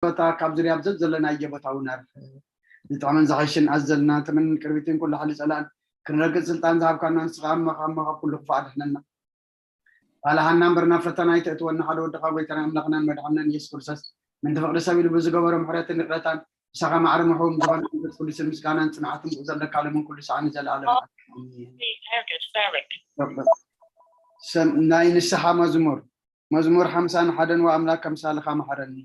ቦታ ካብ ዙርያ ብዘት ዘለናዮ ቦታ እውን ኣርፍ። ዝጥዕምን ዝሓይሽን ኣዘልና ተመንን ቅርቢትን ኩሉ ሓሊ ጸላን ክንረግጽ ስልጣን ዝሃብካና ንስኻ ኣመኻ ኣመኻ ኩሉ ክፉእ ኣድሕነና። ባልሃና እምበር ናብ ፈተና ኣይተእትወና ሓደ ወድኻ ጎይታና ኣምላኽናን መድሓንናን ኢየሱስ ክርስቶስ ምንቲ ፍቕሪ ሰብ ኢሉ ብዝገበሮ ምሕረትን ይቕረታን ምሳኻ ማዕረ ምሕውም ዝኾነ መንፈስ ቅዱስን ምስጋናን ጽንዓትን ብኡ ዘለካ ለምን ኩሉ ሰዓኒ ዘለኣለም ኣሜን። ናይ ንስሓ መዝሙር መዝሙር ሓምሳን ሓደን ወኣምላክ ከምሳልኻ መሓረኒ፣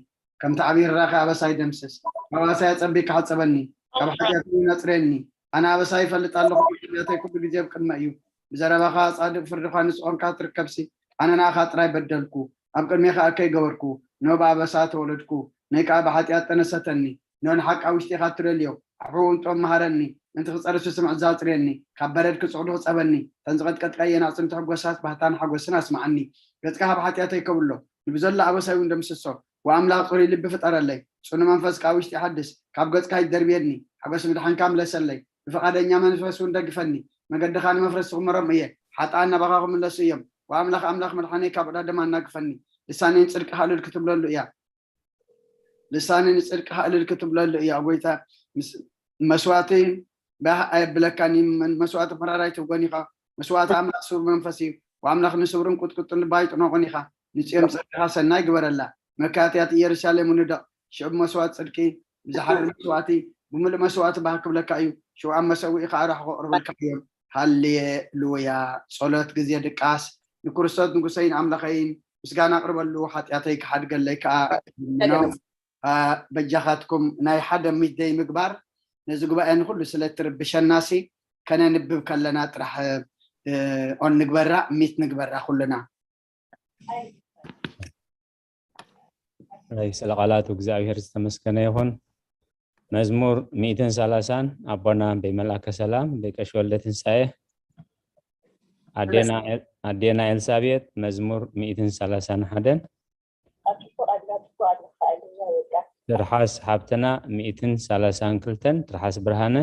ከምቲ ዓብዪ ርራኸ ኣበሳይ ደምስስ። ካብ ኣበሳይ ኣጸቢካ ሓጸበኒ፣ ካብ ሓጢኣት እውን ኣጽርየኒ። ኣነ ኣበሳይ ይፈልጥ ኣለኹ፣ ሓጢኣተይ ኩሉ ግዜ ኣብ ቅድመ እዩ። ብዘረባኻ ጻድቕ ፍርድኻ ንስቆንካ ትርከብሲ። ኣነ ንኣኻ ጥራይ በደልኩ፣ ኣብ ቅድሜኻ እከይ ገበርኩ። ኖ ብኣበሳ ተወለድኩ፣ ነይ ከኣ ብሓጢኣት ጠነሰተኒ። ኖ ንሓቃ ውሽጢኻ ትደልዮ፣ ኣሕውንጦም መሃረኒ። ምእንቲ ክጸርሱ ስምዕዛ ኣጽርየኒ፣ ካብ በረድ ክጽዕዱ ክጸበኒ። ተን ዝቐጥቀጥካየን ኣዕጽምቲ ሕጎሳት ባህታን ሓጎስን ኣስምዓኒ። ገጽካ ካብ ሓጢኣተይ ከብሎ፣ ንብዘሎ ኣበሳይ እውን ደምስሶ። ወኣምላኽ ጽሩይ ልቢ ፍጠረለይ፣ ጽኑ መንፈስ ከኣ ውሽጢ ሓድስ። ካብ ገጽካ ይደርብየኒ፣ ሓጎስ ምድሓንካ ምለሰለይ። ብፍቓደኛ መንፈስ እውን ደግፈኒ። መገድኻ ንመፍረስቲ ክመሮም እየ፣ ሓጥኣን ናባኻ ክምለሱ እዮም። ወኣምላኽ ኣምላኽ መድሓነይ ካብ ዕዳ ደም ኣናግፈኒ። ልሳነይ ንጽድቅኻ እልል ክትብለሉ እያ። ልሳነይ ንጽድቅኻ እልል ክትብለሉ እያ። ጎይታ መስዋእቲ ባህ ኣየብለካን እዩ። መስዋእቲ ምሕራር ኣይትብጎን ኢኻ። መስዋእቲ ኣምላኽ ስቡር መንፈስ እዩ። ወኣምላኽ ንስቡርን ቁጥቁጥን ልባ ኣይጥኖቕን ኢኻ። ንጽዮን ጽድቅኻ ሰናይ ግበረላ። መካትያት ኢየሩሳሌም ንደቕ ሽዑ መስዋእቲ ጽድቂ ብዝሓርር መስዋእቲ ብምሉእ መስዋእቲ ባህ ክብለካ እዩ። ሽዑ ኣብ መሰውኢ ከኣ ራሕኹ ኣቕርበልካ እዮም። ሃሌሉያ። ጸሎት ግዜ ድቃስ። ንክርስቶስ ንጉሰይን ኣምላኸይን ምስጋና ኣቕርበሉ፣ ሓጢኣተይ ክሓድገለይ ከኣ እልምኖ። በጃኻትኩም ናይ ሓደ ሚት ደይ ምግባር ነዚ ጉባኤ ንኩሉ ስለ ትርብሸናሲ ከነንብብ ከለና ጥራሕ ኦን ንግበራ፣ ሚት ንግበራ ኩልና። ናይ ስለ ቃላቱ እግዚኣብሔር ዝተመስገነ ይኹን። መዝሙር ሚእትን ሰላሳን ኣቦና በይ መልኣከ ሰላም በይ ቀሽ ወልደ ትንሳኤ ኣዴና ኤልሳቤጥ መዝሙር ሚእትን ሰላሳን ሓደን ትርሓስ ሓብትና ሚእትን ሰላሳን ክልተን ትርሓስ ብርሃነ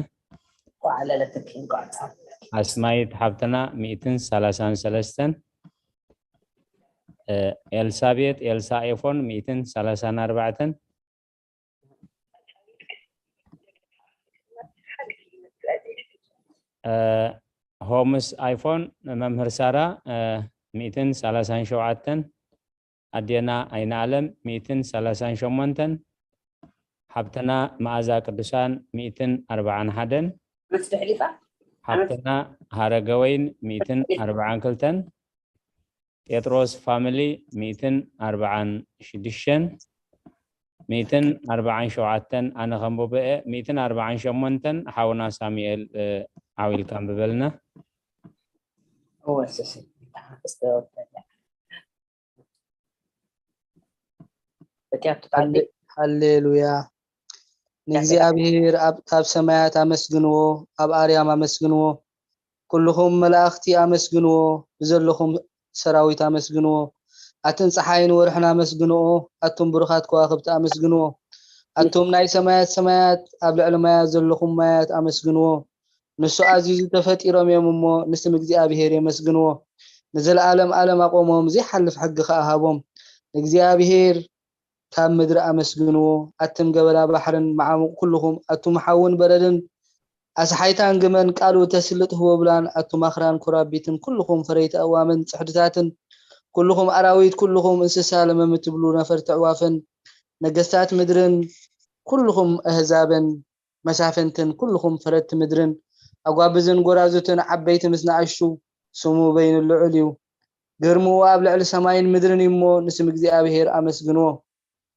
ኣስማይት ሓብትና ሚእትን ሰላሳን ሰለስተን ኤልሳቤጥ ኤልሳ ኤፎን ሚእትን ሰላሳን ኣርባዕተን ሆምስ ኣይፎን መምህር ሳራ ሚእትን ሰላሳን ሸውዓተን ኣዴና ኣይንኣለም ሚእትን ሰላሳን ሸሞንተን ሓብትና መኣዛ ቅዱሳን ሚእትን ኣርባዓን ሓደን ሓብትና ሃረገወይን ሚእትን ኣርባዓን ክልተን ጴጥሮስ ፋሚሊ ሚእትን ኣርባዓን ሽዱሽተን ሚእትን ኣርባዓን ሸውዓተን ኣነ ከንብቦ እየ። ሚእትን ኣርባዓን ሸሞንተን ሓውና ሳሙኤል ዓው ኢልካ ኣንብበልና። ሃሌሉያ። ንእግዚኣብሔር ካብ ሰማያት ኣመስግንዎ፣ ኣብ ኣርያም ኣመስግንዎ። ኩልኹም መላእኽቲ ኣመስግንዎ፣ ብዘለኹም ሰራዊት ኣመስግንዎ። ኣትን ጸሓይን ወርሕን ኣመስግንኦ፣ ኣቱም ብሩኻት ከዋኽብቲ ኣመስግንዎ። ኣቱም ናይ ሰማያት ሰማያት ኣብ ልዕሊ ማያት ዘለኹም ማያት ኣመስግንዎ። ንሱ ኣዚዙ ተፈጢሮም እዮም እሞ ንስም እግዚኣብሔር የመስግንዎ። ንዘለኣለም ኣለም ኣቆሞም፣ ዘይሓልፍ ሕጊ ኸኣ ሃቦም። ንእግዚኣብሔር ካብ ምድሪ ኣመስግንዎ። ኣትም ገበላ ባሕርን መዓሙቕ ኩልኹም፣ ኣቱም ሓውን በረድን ኣስሓይታን ግመን ቃሉ ተስልጥ ህቦብላን ኣቱም ኣኽራን ኮራቢትን ኩልኹም ፈረይቲ ኣእዋምን ጽሕድታትን ኩልኹም ኣራዊት ኩልኹም እንስሳ ለመም እትብሉ ነፈርቲ ኣዕዋፍን ነገስታት ምድርን ኩልኹም ኣህዛብን መሳፍንትን ኩልኹም ፈረድቲ ምድርን ኣጓብዝን ጎራዙትን ዓበይቲ ምስ ንኣሽቱ ስሙ በይኑ ልዑል እዩ። ግርምኡ ኣብ ልዕሊ ሰማይን ምድርን እዩ እሞ ንስም እግዚኣብሔር ኣመስግንዎ።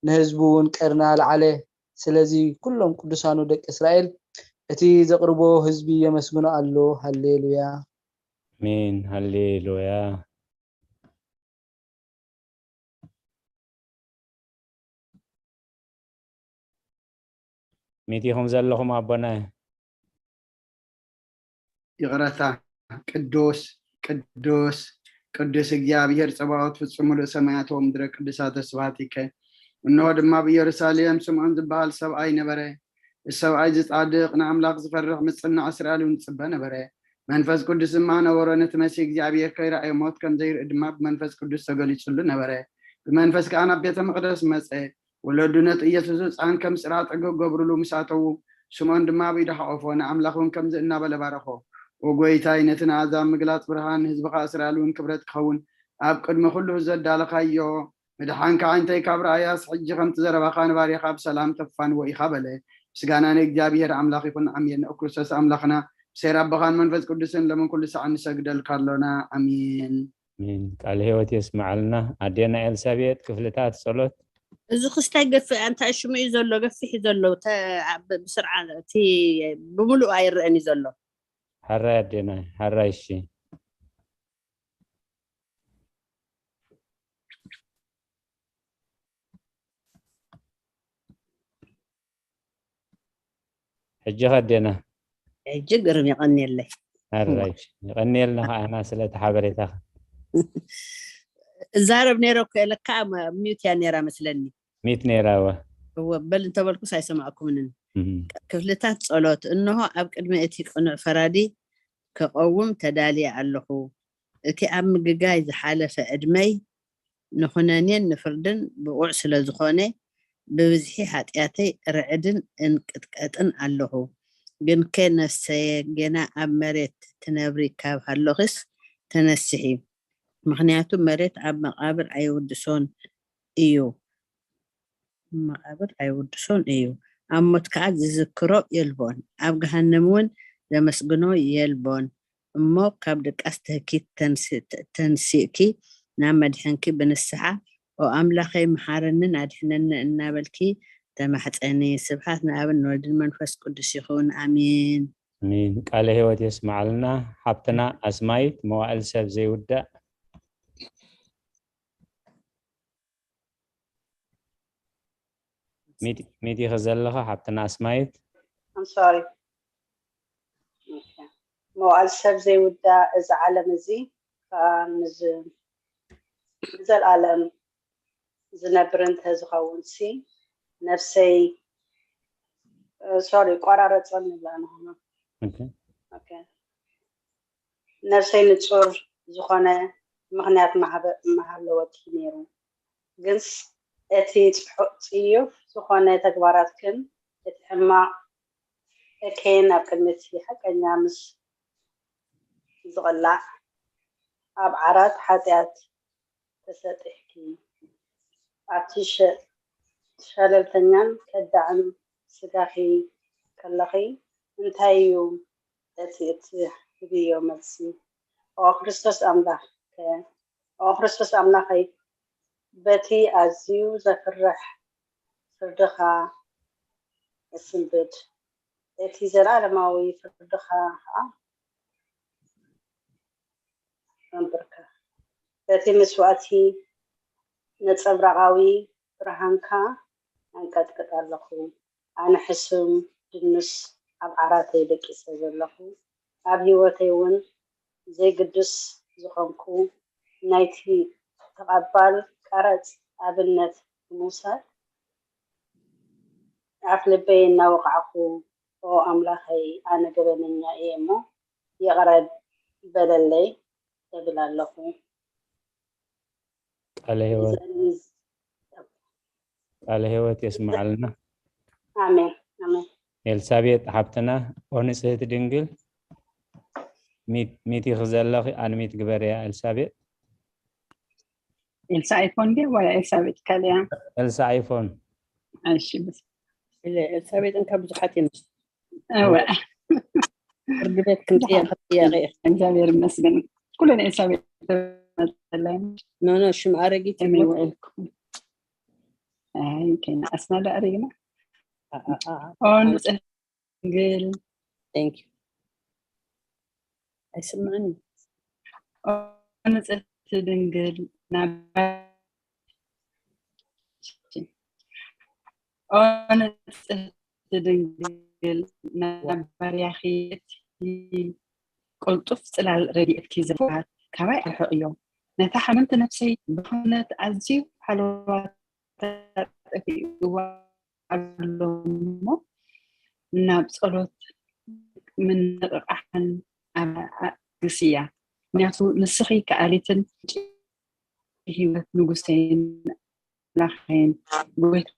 ንህዝቡ እውን ቀርኒ ኣልዓለ። ስለዚ ኩሎም ቅዱሳኑ ደቂ እስራኤል እቲ ዘቕርቦ ህዝቢ የመስግኖ ኣሎ። ሃሌሉያ። ኣሜን። ሃሌሉያ። ሚት ኢኹም ዘለኹም ኣቦና። ይቕረታ። ቅዱስ ቅዱስ ቅዱስ እግዚኣብሔር ጸባኦት ፍጹም ምሉእ ሰማያት ወምድረ ቅዱሳተ ስብሐቲከ። እንሆ ድማ ኣብ ኢየሩሳሌም ስምዖን ዝበሃል ሰብኣይ ነበረ። እዚ ሰብኣይ እዚ ጻድቕ ንኣምላኽ ዝፈርሕ ምጽናዕ እስራኤል እውን ዝጽበ ነበረ። መንፈስ ቅዱስ ድማ ነበሮ። ነቲ መሲህ እግዚኣብሔር ከይረኣየ ሞት ከም ዘይርኢ ድማ ብመንፈስ ቅዱስ ተገሊጹሉ ነበረ። ብመንፈስ ከኣ ናብ ቤተ መቕደስ መጸ። ወለዱ ነቲ ኢየሱስ ህፃን ከም ስራ ጠገብ ገብርሉ ምስ ኣተዉ፣ ስምዖን ድማ ኣብ ኢዱ ሓቆፎ፣ ንኣምላኽ እውን ከምዚ እናበለ ባረኾ። "ኦ ጎይታይ፣ ነቲ ንኣሕዛብ ምግላጽ ብርሃን፣ ንህዝብኻ እስራኤል እውን ክብረት ክኸውን፣ ኣብ ቅድሚ ኩሉ ዘዳለኻዮ ምድሓን ከዓ እንታይ ካብ ረኣያስ፣ ሕጂ ከምቲ ዘረባኻ ንባርያኻ ብሰላም ተፋንዎ ኢኻ" በለ። ምስጋና ንእግዚኣብሔር ኣምላኽ ይኹን፣ ኣሜን። ንክርስቶስ ኣምላኽና፣ ብሰይር ኣቦኻን መንፈስ ቅዱስን፣ ሎምን ኩሉ ሰዓት ንሰግደልካ ኣሎና። ኣሜን። ኣሜን። ቃል ህይወት የስምዓልና። ኣዴና ኤልሳቤጥ፣ ክፍልታት ጸሎት። እዚ ክስታይ ገፊሕ፣ እንታይ ሽሙ እዩ ዘሎ? ገፊሕ እዩ ዘሎ። ተ-፣ ብ-፣ ብስርዓ-፣ እቲ ብምሉእ ኣይረአን እዩ ዘሎ። ሓራይ ኣዴና፣ ሓራይ፣ እሺ። ሕጂ ከ ኣዴና? ሕጂ ግርም፣ የቐንየለይ። ኣራይ፣ የቐንየልና ከዓና ስለቲ ሓበሬታኻ። እዛረብ ነይረ እኮ ኢለካ፣ ማ-፣ ሚዩት እያ ነይራ መስለኒ። ሚዩት ነይራ፣ እወ። እወ፣ በል እንተበልኩስ ኣይሰማዕኩምንን። እም። ክፍልታት ጸሎት። እንሆ ኣብ ቅድሚ እቲ ቅኑዕ ፈራዲ ክቐውም ተዳልየ ኣለኹ። እቲ ኣብ ምግጋይ ዝሓለፈ ዕድመይ ንኹነኔን ንፍርድን ብቑዕ ስለ ዝኾነ፣ ብብዝሒ ሓጢኣተይ ርዕድን እንቅጥቀጥን ኣለኹ። ግንከ ነፍሰየ፣ ጌና ኣብ መሬት ትነብሪ ካብ ሃሎኺስ ተነስሒ። ምኽንያቱ መሬት ኣብ መቓብር ኣይውድሶን እዩ። መቓብር ኣይውድሶን እዩ። ኣብ ሞት ከኣ ዝዝክሮ የልቦን። ኣብ ገሃነም እውን ዘመስግኖ የልቦን። እሞ ካብ ድቃስ ትህኪት ተንስ-፣ ተንሲእኪ ናብ መድሕንኪ ብንስሓ፣ "ኦ ኣምላኸይ፣ መሓረንን ኣድሕነኒ" እናበልኪ ተማሕጸኒ። ስብሓት ንኣብን ንወልድን መንፈስ ቅዱስ ይኹን። ኣሜን። ኣሜን። ቃለ ህይወት የስምዓልና። ሓብትና ኣስማይት፣ መዋእል ሰብ ዘይውዳእ። ሚት-፣ ሚት ኢኺ ዘለኻ ሓብትና ኣስማይት? I'm sorry. ኦኬ። መዋእል ሰብ ዘይውዳእ፣ እዚ ዓለም እዚ ከኣ ንዝ-፣ ንዘለኣለም ዝነብር እንተ ዝኸውን ሲ፣ ነፍሰይ፣ እ፣ ሶሪ፣ ቆራረጸኒ ብላ ንኾኖ። ኦኬ። ኦኬ። ነፍሰይ ንጹር ዝኾነ ምኽንያት ምሃበ-፣ ምሃለወኪ ነይሩ። ግንስ እቲ ጽሑ-፣ ጽዩፍ ዝኾነ ተግባራትክን እቲ ሕማቕ እከይን ኣብ ቅድሚ እቲ ሓቀኛ ምስ ዝቕላዕ፣ ኣብ ዓራት ሓጢኣት ተሰጢሕኪ። ኣብቲ ሸ-፣ ሸለልተኛን ከዳዕን ስጋኺ ከለኺ፣ እንታይ እዩ እቲ እትህብዮ መልሲ? ኦ ክርስቶስ ኣምላኽ ከ-፣ ኦ ክርስቶስ ኣምላኸይ፣ በቲ ኣዝዩ ዘፍርሕ ፍርድኻ እስንብድ፣ እቲ ዘለኣለማዊ ፍርድኻ ኸኣ ኣንብርከ። በቲ መስዋእቲ ነጸብራቓዊ ብርሃንካ ኣንቀጥቅጥ ኣለኹ። ኣነ ሕሱም ድኑስ ኣብ ዓራተይ ደቂሰ ዘለኹ፣ ኣብ ህይወተይ እውን ዘይግዱስ ዝኾንኩ፣ ናይቲ ተቐባል ቀረጽ ኣብነት ብምውሳድ፣ ኣፍ ልበይ እናወቓዕኩ፣ "ኦ ኣምላኸይ፣ ኣነ ገበነኛ እየ እሞ ይቕረ በለለይ" እብል ኣለኹ። ቃለ ህይወት፣ ቃለ ህይወት የስምዓልና። ኣሜን፣ ኣሜን። ኤልሳቤጥ ሓብትና፣ ኦ ንጽህቲ ድንግል፣ ሚት-፣ ሚት ኢኺ ዘለኺ፣ ኣንሚት ግበርያ ኤልሳቤጥ። ኤልሳ ኣይፎን ድያ ዋላ ኤልሳቤጥ ካልያ? ኤልሳ ኣይፎን። እሺ፣ በስ። ኤልሳቤጥ እንካ ብዙሓት እዮም። እወ። ፍርዲ ቤት ክንጥየቕ ጥያቄ እዩ። እግዚኣብሔር ይመስገን። ኩለን ኤልሳቤጥ ተመጸለን። ኖ፣ ኖ፣ ሽም ኣረጊት እዩ። እመይ ውዕልኩም። ኣይ፣ ከይነኣስና ዶ ኣሪግና? ኣ፣ ኣ፣ ኣ፣ ኣ። ኦ፣ ንጽህቲ ድንግል። Thank you። ኣይስምዕን እዩ። ኦ፣ ንጽህቲ ድንግል፣ ናብ ኦ ንጽህቲ ድንግል፣ ናብ ባርያኺ እቲ ቅልጡፍ ጽላል ረድኤትኪ ዘፍራት ካባይ ኣይርሕቕዮ። ነታ ሓመምቲ ነፍሰይ ብኽነት ኣዝዩ ሃለዋታ ጠፊእዋ ኣሎ እሞ፣ ናብ ጸሎት ምንቕቓሕን ኣግስያ። ምኽንያቱ ንስኺ ከኣሊትን ህይወት ንጉሰይን ኣምላኸይን፣ ጎይታ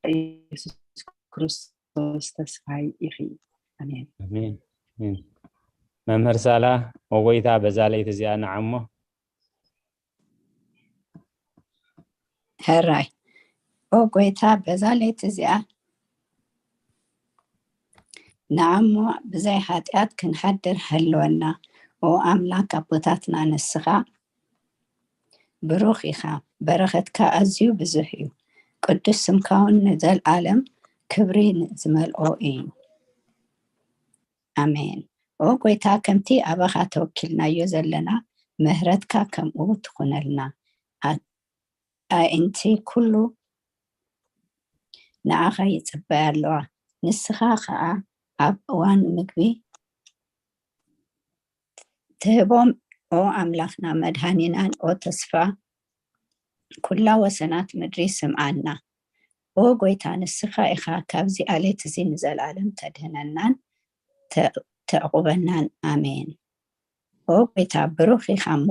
ኢየሱስ ክርስቶስ ተስፋይ ኢኺ። ኣሜን። ኣሜን። ኣሜን። መምህር ሳላ፣ ኦጎይታ በዛ ለይቲ እዚኣ ንዓሞ። ሕራይ ኦጎይታ በዛ ለይቲ እዚኣ ንዓሞ ብዘይ ሓጢኣት ክንሓድር ሃልወና። ኦ ኣምላክ ኣቦታትና ንስኻ ብሩኽ ኢኻ፣ በረኸትካ ኣዝዩ ብዙሕ እዩ። ቅዱስ ስምካ እውን ንዘልኣለም ክብሪ ዝመልኦ እዩ። ኣሜን። ኦ ጎይታ፣ ከምቲ ኣባኻ ተወኪልናዮ ዘለና ምህረትካ ከምኡ ትኹነልና። ኣዒንቲ ኩሉ ንዓኻ ይጽበያ ኣለዋ። ንስኻ ኸኣ ኣብ እዋን ምግቢ ትህቦም። ኦ ኣምላኽና መድሃኒናን ኦ ተስፋ ኩላ ወሰናት ምድሪ ስምዓና። ኦ ጎይታ ንስኻ ኢኻ ካብዚ ኣሌት እዚ ንዘለኣለም ተድህነናን ተዕቑበናን። ኣሜን። ኦ ጎይታ ብሩኽ ኢኻ እሞ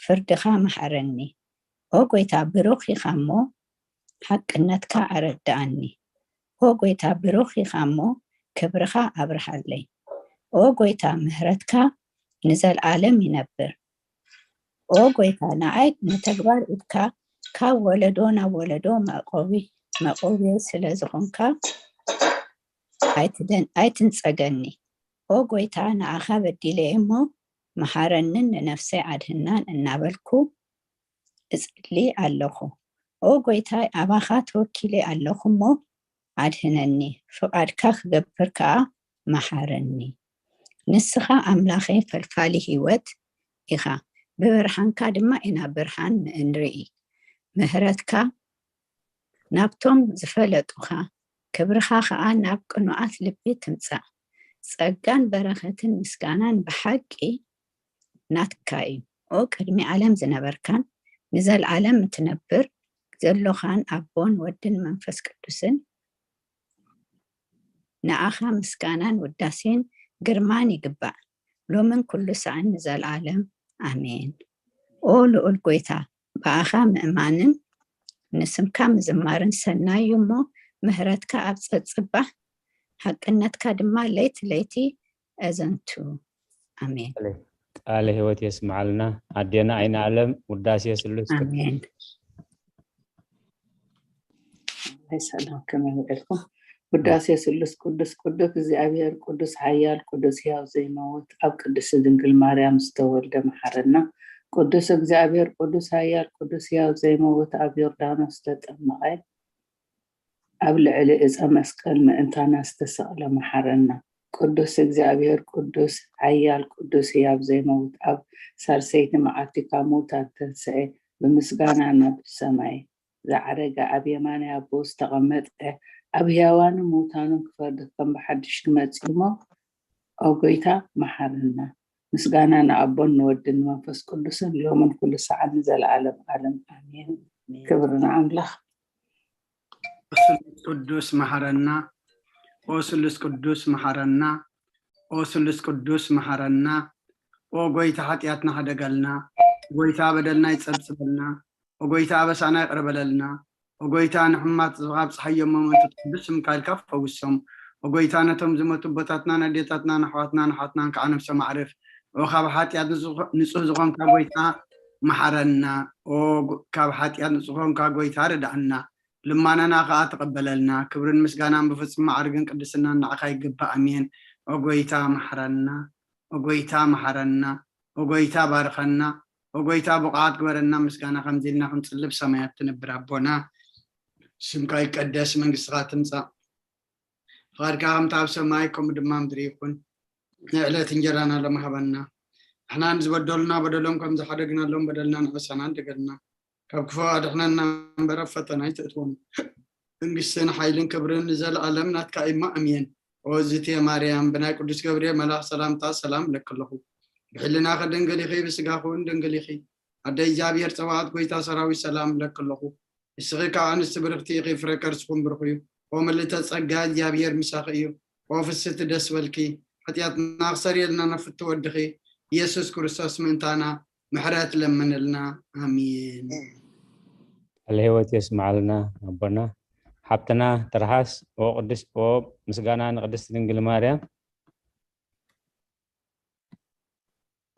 ፍርድኻ መሓረኒ። ኦ ጎይታ ብሩኽ ኢኻ እሞ ሓቅነትካ ኣረድኣኒ። ኦ ጎይታ ብሩኽ ኢኻ እሞ ክብርኻ ኣብርሃለይ። ኦ ጎይታ ምህረትካ ንዘለኣለም ይነብር። ኦ ጎይታ ንዓይ ንተግባር ኢድካ ካብ ወለዶ ናብ ወለዶ መዕቆቢ መዕቆቢ ስለ ዝኾንካ ኣይትደን ኣይትንጸገኒ። ኦ ጎይታ ንዓኻ በዲለ እየ እሞ መሓረንን ንነፍሰይ ኣድህናን እናበልኩ እጽሊ ኣለኹ። ኦ ጎይታይ ኣባኻ ተወኪለ ኣለኹ እሞ ኣድህነኒ፣ ፍቓድካ ክገብር ከኣ መሓረኒ። ንስኻ ኣምላኸይ ፈልፋሊ ህይወት ኢኻ፣ ብብርሃንካ ድማ ኢና ብርሃን ንእንርኢ። ምህረትካ ናብቶም ዝፈለጡኻ፣ ክብርኻ ኸኣ ናብ ቅኑኣት ልቢ ትምጻእ። ጸጋን በረኸትን ምስጋናን ብሓቂ ናትካ እዩ። ኦ ቅድሚ ዓለም ዝነበርካን ንዘለዓለም እትነብር ዘሎኻን ኣቦን ወድን መንፈስ ቅዱስን ንኣኻ ምስጋናን ውዳሴን ግርማን ይግባእ ሎምን ኩሉ ሳዕን ንዘለዓለም ኣሜን። ኦ ልኡል ጎይታ ብኣኻ ምእማንን ንስምካ ምዝማርን ሰናይ እዩ እሞ ምህረትካ ኣብ ጸጽባህ ሓቅነትካ ድማ ለይቲ ለይቲ ኣዘንቱ። ኣሜን። ቃለ ህይወት የስምዓልና ኣዴና ኣይነ ኣለም። ውዳሴ ስሉስ ኣሜን። ሰላም ከመይ ውዕልኩም? ውዳሴ ስሉስ ቅዱስ ቅዱስ እግዚኣብሔር ቅዱስ ሓያል ቅዱስ ሕያው ዘይመውት ኣብ ቅድስቲ ድንግል ማርያም ዝተወልደ መሓረና። ቅዱስ እግዚኣብሔር ቅዱስ ሓያል ቅዱስ ሕያው ዘይመውት ኣብ ዮርዳኖስ ዝተጠመቐ ኣብ ልዕሊ እፀ መስቀል ምእንታና ዝተሰቕለ መሓረና። ቅዱስ እግዚኣብሔር ቅዱስ ሓያል ቅዱስ ሕያው ዘይመውት ኣብ ሳልሰይቲ መዓልቲ ካብ ምውታት ተንስኤ ብምስጋና ናብ ሰማይ ዝዓረገ ኣብ የማናይ ኣቦኡ ዝተቐመጠ ኣብ ሕያዋንን ምውታኑን ክፈርድ ከም ብሓድሽ ክመጽእ እሞ ኦ ጎይታ መሓረና። ምስጋና ንኣቦን ንወድን ንመንፈስ ቅዱስን ሎምን ኩሉ ሰዓት ንዘለዓለም ዓለም ኣሜን። ክብሪ ንኣምላኽ። ስሉስ ቅዱስ መሓረና። ኦ ስሉስ ቅዱስ መሓረና። ኦ ስሉስ ቅዱስ መሓረና። ኦ ጎይታ ሓጢኣትና ሕደገልና። ጎይታ በደልና ይጸብጽበልና። ኦ ጎይታ ኣበሳና ይቕረ በለልና። ኦ ጎይታ ንሕማት ካብ ጸሓዮም መመቱ ቅዱስ ስምካ ኢልካ ፈውሶም። ኦ ጎይታ ነቶም ዝመቱ ኣቦታትናን ኣዴታትናን ኣሕዋትናን ኣሓትናን ከዓ ነፍሶም ኣዕርፍ። ኦ ካብ ሓጢኣት ንጹህ ዝኾንካ ጎይታ መሓረና። ኦ ካብ ሓጢኣት ንጹህ ዝኾንካ ጎይታ ርድኣና። ልማናና ከዓ ተቐበለልና። ክብርን ምስጋናን ብፍጹም ማዕርግን ቅድስናን ንዓኻ ይግባእ። ኣሜን። ኦ ጎይታ መሓረና። ኦ ጎይታ መሓረና። ኦ ጎይታ ባርኸና። ኦ ጎይታ ብቑዓት ግበረና። ምስጋና ከምዚ ኢልና ክንጽልብ ሰማያት ትነብር ኣቦና ስምካ ይቀደስ መንግስትኻ ትምጻእ ፍቓድካ ከምቲ ኣብ ሰማይ ከምኡ ድማ ምድሪ ይኹን። ንዕለት እንጀራና ሎሚ ሃበና። ንሕና ንዝበደሉና በደሎም ከም ዝሓደግናሎም በደልና ንሕሰና እንደገልና ካብ ክፉ ኣድሕነና እምበር ኣብ ፈተና ኣይትእትዎም። መንግስትን ሓይልን ክብርን ንዘለኣለም ናትካ እሞ ኣሜን። ኦ ዝትየ ማርያም ብናይ ቅዱስ ገብርኤል መልኣኽ ሰላምታ ሰላም እለኪ ኣለኹ። ብሕልናኺ ድንግል ኢኺ ብስጋኺ እውን ድንግል ኢኺ። ኣደ እግዚኣብሔር ጸባኦት ጎይታ ሰራዊት ሰላም እለኪ ኣለኹ። ንስኺ ካብ ኣንስቲ ብርኽቲ ኢኺ፣ ፍረ ከርስኹም ብሩኽ እዩ። ኦ ምልእተ ጸጋ እግዚኣብሔር ምሳኺ እዩ። ኦ ፍስቲ ደስ በልኪ፣ ሓጢኣትና ክሰርየልና ናብ ፍቲ ወድኺ ኢየሱስ ክርስቶስ ምእንታና ምሕረት ለምንልና። ኣሜን። ቃለ ህይወት የስምዓልና ኣቦና። ሓብትና ትርሃስ። ኦ ቅድስ ኦ ምስጋና ንቅድስቲ ድንግል ማርያም።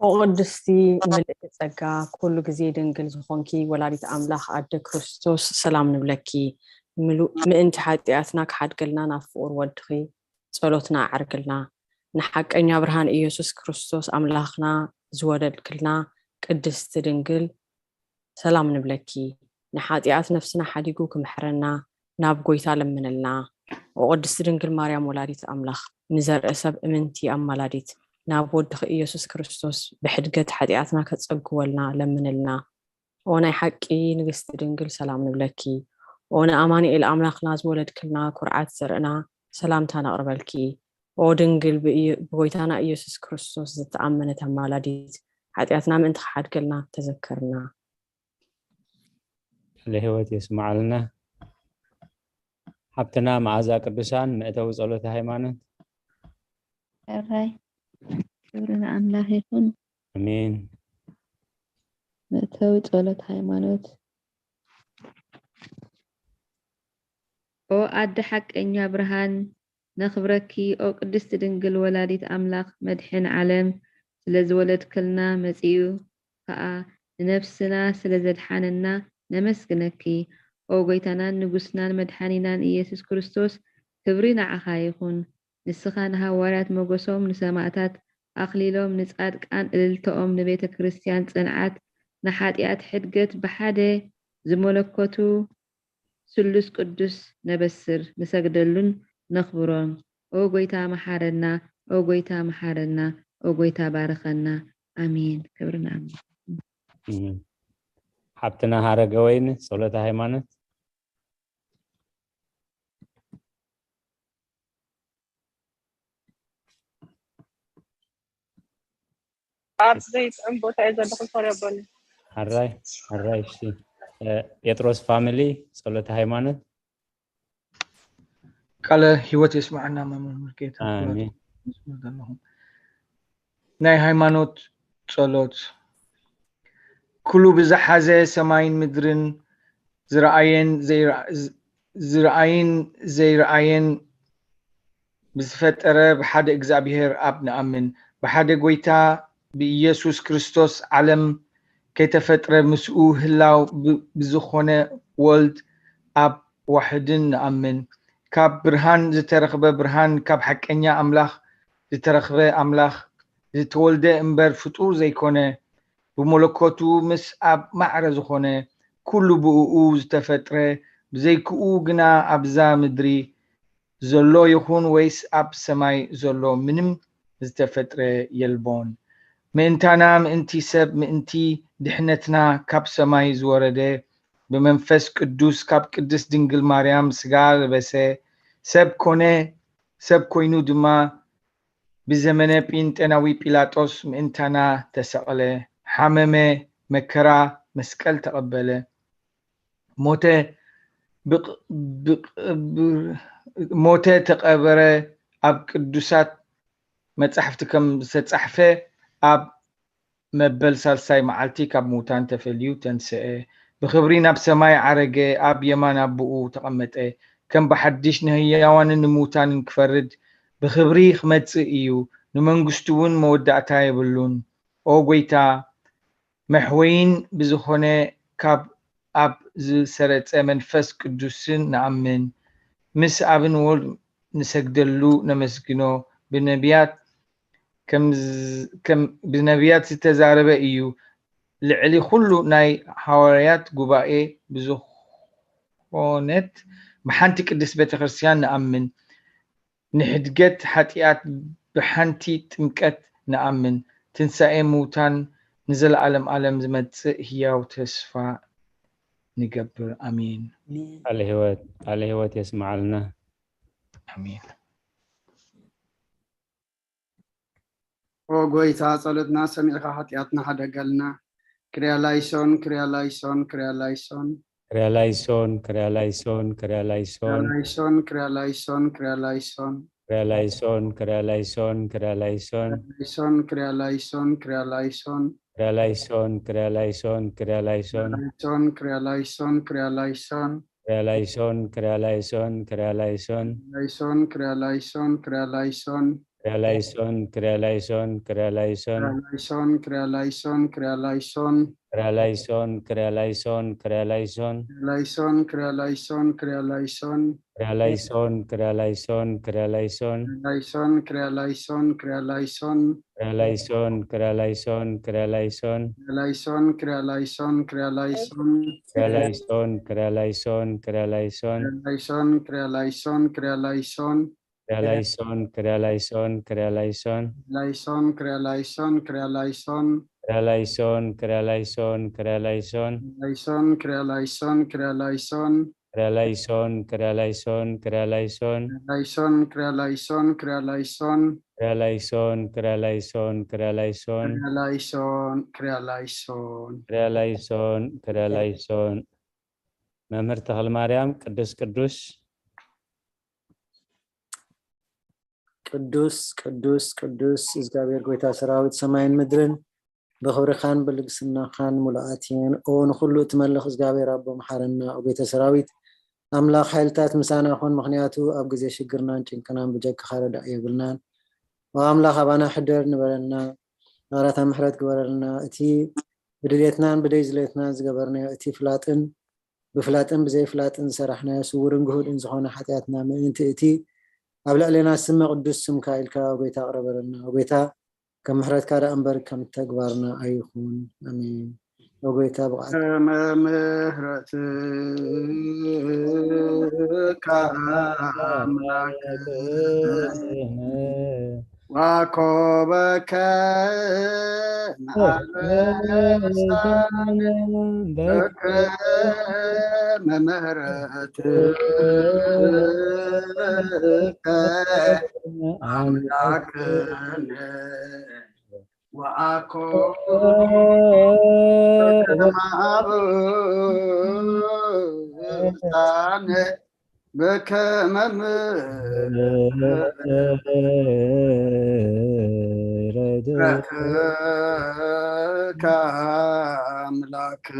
ኦ ቅድስቲ ምልእቲ ጸጋ፣ ኩሉ ግዜ ድንግል ዝኾንኪ ወላዲት ኣምላኽ ኣደ ክርስቶስ፣ ሰላም ንብለኪ። ምሉ- ምእንቲ ሓጢኣትና ክሓድገልና ናብ ፍቑር ወድኺ ጸሎትና ኣዕርግልና። ንሓቀኛ ብርሃን ኢየሱስ ክርስቶስ ኣምላኽና ዝወለድክልና ቅድስቲ ድንግል፣ ሰላም ንብለኪ። ንሓጢኣት ነፍስና ሓዲጉ ክምሕረና ናብ ጎይታ ለምንልና። ኦ ቅድስቲ ድንግል ማርያም ወላዲት ኣምላኽ፣ ንዘርአ ሰብ እምንቲ ኣማላዲት፣ ናብ ወድኺ ኢየሱስ ክርስቶስ ብሕድገት ሓጢኣትና ከጸግወልና ለምንልና። ኦ ናይ ሓቂ ንግስቲ ድንግል፣ ሰላም ንብለኪ። ኦ ንኣማኑኤል ኣምላኽና ዝወለድክልና ኩርዓት ዘርእና፣ ሰላምታ ነቕርበልኪ። ኦ ድንግል፣ ብኢየ- ብጎይታና ኢየሱስ ክርስቶስ ዝተኣመነት ኣማላዲት፣ ሓጢኣትና ምእንቲ ክሓድገልና ተዘከርና። ቃለ ህይወት የስምዓልና። ሓብትና መዓዛ ቅዱሳን፣ መእተዊ ጸሎተ ሃይማኖት። ሕራይ ክብሪ ንኣምላኽ ይኹን። ኣሜን። መእተዊ ጸሎት ሃይማኖት። ኦ ኣደ ሓቀኛ ብርሃን፣ ነኽብረኪ። ኦ ቅድስቲ ድንግል ወላዲት ኣምላኽ፣ መድሕን ዓለም ስለ ዝወለድክልና፣ መጺኡ ከኣ ንነፍስና ስለ ዘድሓነና ነመስግነኪ። ኦ ጎይታናን ንጉስናን መድሓኒናን ኢየሱስ ክርስቶስ፣ ክብሪ ንዓኻ ይኹን። ንስኻ ንሃዋርያት ሞገሶም፣ ንሰማእታት ኣኽሊሎም፣ ንጻድቃን እልልታኦም፣ ንቤተ ክርስቲያን ጽንዓት፣ ንሓጢኣት ሕድገት ብሓደ ዝመለኮቱ ስሉስ ቅዱስ ነበስር፣ ንሰግደሉን ነኽብሮን። ኦ ጎይታ መሓረና፣ ኦ ጎይታ መሓረና፣ ኦ ጎይታ ባርኸና። ኣሜን። ክብሪ ንኣምላኽ። ኣሜን። ሓብትና ሃረገወይኒ ጸሎተ ሃይማኖት። ኣብ ዘይጥዕም ቦታ እየ ዘለኹ፣ ሶሪ ኣቦኒ። ሕራይ ሕራይ። እሺ፣ እ፣ ጴጥሮስ ፋሚሊ ጸሎተ ሃይማኖት። ቃለ ህይወት የስምዐና መምህር ሙልጌታ። ኣሜን። መስመር ዘለኹም ናይ ሃይማኖት ጸሎት። ኩሉ ብዝሓዘ ሰማይን ምድርን ዝረኣየን ዘይረ- ዝረኣይን ዘይረኣየን ብዝፈጠረ ብሓደ እግዚኣብሔር ኣብ ንኣምን። ብሓደ ጎይታ ብኢየሱስ ክርስቶስ ዓለም ከይተፈጥረ ምስኡ ህላው ብ- ብዝኾነ ወልድ ኣብ ዋሕድን ንኣምን። ካብ ብርሃን ዝተረኽበ ብርሃን፣ ካብ ሓቀኛ ኣምላኽ ዝተረኽበ ኣምላኽ፣ ዝተወልደ እምበር ፍጡር ዘይኮነ፣ ብመለኮቱ ምስ ኣብ ማዕረ ዝኾነ፣ ኩሉ ብእኡ ዝተፈጥረ፣ ብዘይክኡ ግና ኣብዛ ምድሪ ዘሎ ይኹን ወይስ ኣብ ሰማይ ዘሎ ምንም ዝተፈጥረ የልቦን። ምእንታና፣ ምእንቲ ሰብ፣ ምእንቲ ድሕነትና ካብ ሰማይ ዝወረደ፣ ብመንፈስ ቅዱስ ካብ ቅድስት ድንግል ማርያም ስጋ ለበሰ፣ ሰብ ኮነ፣ ሰብ ኮይኑ ድማ ብዘመነ ጴንጤናዊ ጲላጦስ ምእንታና ተሰቕለ፣ ሓመመ፣ መከራ መስቀል ተቐበለ፣ ሞተ፣ ብቕ- ብቕብር- ሞተ፣ ተቐበረ፣ ኣብ ቅዱሳት መጻሕፍቲ ከም ዝተጻሕፈ ኣብ መበል ሳልሳይ መዓልቲ ካብ ምዉታን ተፈልዩ ተንስአ፣ ብኽብሪ ናብ ሰማይ ዓረገ፣ ኣብ የማን ኣቦኡ ተቐመጠ፣ ከም ብሓድሽ ንህያዋንን ንምዉታንን ክፈርድ ብኽብሪ ክመጽእ እዩ፣ ንመንግስቱ እውን መወዳእታ የብሉን። ኦ ጐይታ፣ መሕወይን ብዝኾነ ካብ ኣብ ዝሰረጸ መንፈስ ቅዱስን ንኣምን፣ ምስ ኣብን ወልድ ንሰግደሉ ነመስግኖ፣ ብነቢያት ከም ዝ- ከም ብነቢያት ዝተዛረበ እዩ። ልዕሊ ኩሉ ናይ ሃዋርያት ጉባኤ ብዝኾነት ብሓንቲ ቅድስት ቤተ ክርስቲያን ንኣምን። ንሕድገት ሓጢኣት ብሓንቲ ጥምቀት ንኣምን። ትንሳኤ ምውታን ንዘለኣለም ኣለም ዝመጽእ ህያው ተስፋ ንገብር። ኣሜን። ቃለ ህይወት ቃለ ህይወት የስምዓልና። ኣሜን። ኦ ጎይታ፣ ጸሎትና ሰሚዕካ ሓጢኣትና ሓደገልና። ክሪያላይሶን፣ ክሪያላይሶን፣ ክሪያላይሶን። ክሪያላይሶን ክሪያላይሶን ክሪያላይሶን ክሪያላይሶን፣ ክሪያላይሶን፣ ክሪያላይሶን። ክሪያላይሶን ክሪያላይሶን ክሪያላይሶን ክሪያላይሶን፣ ክሪያላይሶን፣ ክሪያላይሶን። ክሪያላይሶን ክሪያላይሶን ክሪያላይሶን ክሪያላይሶን፣ ክሪያላይሶን፣ ክሪያላይሶን። ክሪያላይሶን፣ ክሪያላይሶን፣ ክሪያላይሶን። ላይሶን፣ ክሪያላይሶን፣ ክሪያላይሶን። ክሪያላይሶን፣ ክሪያላይሶን፣ ክሪያላይሶን። ክሪያላይሶን፣ ክሪያላይሶን፣ ክሪያላይሶን። ክሪያላይሶን፣ ክሪያላይሶን፣ ክሪያላይሶን። ክሪያላይሶን፣ ክሪያላይሶን፣ ክሪያላይሶን። ክሪያላይሶን፣ ክሪያላይሶን፣ ክሪያላይሶን። ክሪያላይሶን፣ ክሪያላይሶን፣ ክሪያላይሶን። ክሪያላይሶን፣ ክሪያላይሶን፣ ክሪያላይሶን። ክሪያላይሶን፣ ክሪያላይሶን፣ ክሪያላይሶን። ክሪያላይሶን፣ ክሪያላይሶን፣ ክሪያላይሶን። ክሪያላይሶን፣ ክሪያላይሶን፣ ክሪያላይሶን። ክሪያላይሶን፣ ክሪያላይሶን፣ ክሪያላይሶን። ላይሶን፣ ክሪያላይሶን፣ ክሪያላይሶን። ክሪያላይሶን፣ ክሪያላይሶን፣ ክሪያላይሶን። ላይሶን፣ ክሪያላይሶን፣ ክሪያላይሶን። ክሪያላይሶን፣ ክሪያላይሶን፣ ክሪያላይሶን። ላይሶን፣ ክሪያላይሶን፣ ክሪያላይሶን። ክሪያላይሶን፣ ክሪያላይሶን፣ ክሪያላይሶን። ክሪያላይሶን፣ ክሪያላይሶን። ክሪያላይሶን፣ ክሪያላይሶን። መምህር ተኽለ ማርያም፣ ቅዱስ ቅዱስ። ቅዱስ ቅዱስ ቅዱስ እግዚኣብሔር ጎይታ ሰራዊት ሰማይን ምድርን ብኽብርኻን ብልግስናኻን ሙሉኣት እየን። ኦ ንኹሉ እትመልኽ እግዚኣብሔር ኣቦ መሓረና፣ ኦ ጎይታ ሰራዊት ኣምላኽ ሓይልታት ምሳና ኹን፣ ምኽንያቱ ኣብ ግዜ ሽግርናን ጭንቅናን ብጀክኻ ረዳእ የብልናን። ኦ ኣምላኽ ኣባና ሕደር ንበረልና፣ ናራታ ምሕረት ግበረልና። እቲ ብድሌትናን ብደይ ዝሌትናን ዝገበርናዮ እቲ ፍላጥን ብፍላጥን ብዘይፍላጥን ዝሰራሕናዮ ስውርን ግሁድን ዝኾነ ሓጢኣትና ምእንቲ እቲ ኣብ ልዕሌና ስመ ቅዱስ ስምካ ኢልካ ኦ ጎይታ ኣቕረበረልና። ኦ ጎይታ ከም ምሕረትካ ደኣ እምበር ከም ተግባርና ኣይኹን። ኣሜን። ኦ ጎይታ ብቕዓት ምሕረትካ ኣምላክ ዋኮበከ ንኣበሳን በከ ምሕረትከ ኣምላክነ ወኣኮ ከማብሳን በከመ ምሕረትከ ኣምላክነ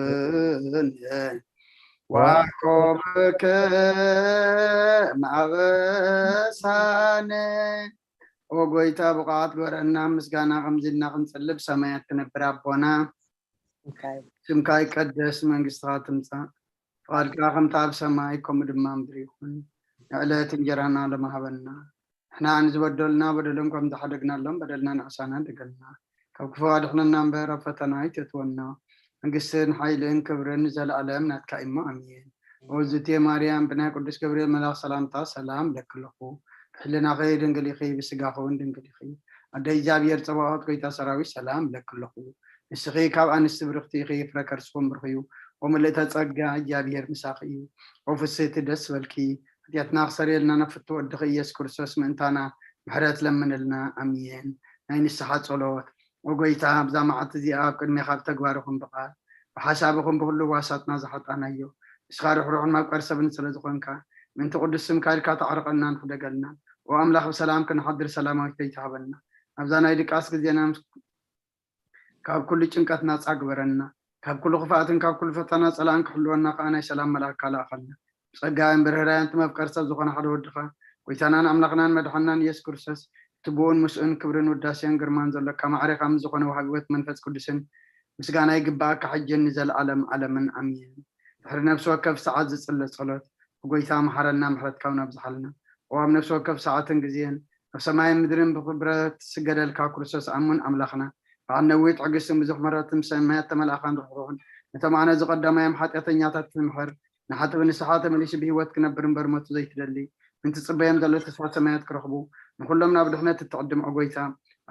ዋኮብከ ማበሳነ። ኦ ጎይታ ብቕዓት ግበረና ምስጋና ከምዚ ኢልና ክንጽልብ ሰማያት ትነብር ኣቦና ስምካ ይቀደስ መንግስትኻ ትምጻእ ፍቓድካ ከምታ ኣብ ሰማይ ከምኡ ድማ ምድሪ ይኹን። ንዕለት እንጀራና ለማሃበና ንሕና ንዝበደሉና በደሎም ከም ዝሓደግናሎም በደልና ንዕሳና ድገልና ካብ ክፉ ኣድሕነና እምበር ኣብ ፈተና ኣይተእትወና መንግስትን ሓይልን ክብርን ንዘለኣለም ናትካ እሞ ኣሜን። ኦዝቴ ማርያም ብናይ ቅዱስ ገብርኤል መልኣኽ ሰላምታ ሰላም ለክልኹ ብሕልናኺ ድንግል ኢኺ ብስጋኺ እውን ድንግል ኢኺ ኣደ እግዚኣብሔር ጸባኦት ጎይታ ሰራዊት ሰላም ለክልኹ ንስኺ ካብ ኣንስቲ ብርኽቲ ኢኺ ፍረ ከርስኹም ብርኽዩ ኦምልእተ ጸጋ እግዚኣብሔር ምሳኺ እዩ ኦፍስቲ ደስ በልኪ ሓጢኣትና ክሰርየልና ናብ ፍቱ ወድኺ ኢየሱስ ክርስቶስ ምእንታና ምሕረት ለምንልና ኣሜን። ናይ ንስሓ ጸሎት ኦጎይታ ኣብዛ መዓልቲ እዚኣ ኣብ ቅድሜኻ ብተግባርኹም ብቓል ብሓሳብኹም ብኩሉ ዋሳትና ዝሓጣናዮ ንስኻ ርሕሩሕን ማብ ቀርሰብን ስለ ዝኾንካ ምእንቲ ቅዱስ ስምካ ኢልካ ተዓርቐናን ሕደገልና ኦ ኣምላኽ ብሰላም ክንሓድር ሰላማዊት ለይቲ ሃበና ኣብዛ ናይ ድቃስ ግዜና ካብ ኩሉ ጭንቀት ናጻ ግበረና ካብ ኩሉ ክፍኣትን ካብ ኩሉ ፈተና ጸላእን ክሕልወና ከኣ ናይ ሰላም መልኣክካ ለኣኸልና ብጸጋን ብርህራያን እቲ መፍቀር ሰብ ዝኾነ ሓደ ወድኻ ጎይታናን ኣምላኽናን መድሓናን ኢየሱስ ክርስቶስ እቲ ብኡን ምስኡን ክብርን ውዳሴን ግርማን ዘሎካ ማዕሬኻ ምስ ዝኾነ ወሃቢ ህይወት መንፈስ ቅዱስን ምስጋና ይግብኣካ ሕጅን ንዘለኣለም ኣለምን ኣሜን። ድሕሪ ነፍሲ ወከፍ ሰዓት ዝጽለ ጸሎት ብጎይታ መሓረና ምሕረትካ እውን ኣብዝሓልና። ኦ ኣብ ነፍሲ ወከፍ ሰዓትን ግዜን ኣብ ሰማይን ምድርን ብኽብረት ዝስገደልካ ክርስቶስ ኣሙን ኣምላኽና በዓል ነዊት ዕግስትን ብዙሕ ምሕረትን ብሰማያት ተመልኣኻን ርሕሩሕን ነቶም ኣነ ዝቐዳማዮም ሓጢኣተኛታት ትምሕር ንሓጥቢ ንስሓ ተመሊሱ ብህይወት ክነብር እምበር ሞቱ ዘይትደሊ ምንቲ ጽበዮም ዘሎ ተስፋ ሰማያት ክረኽቡ ንኹሎም ናብ ድሕነት እትዕድም ኦ ጎይታ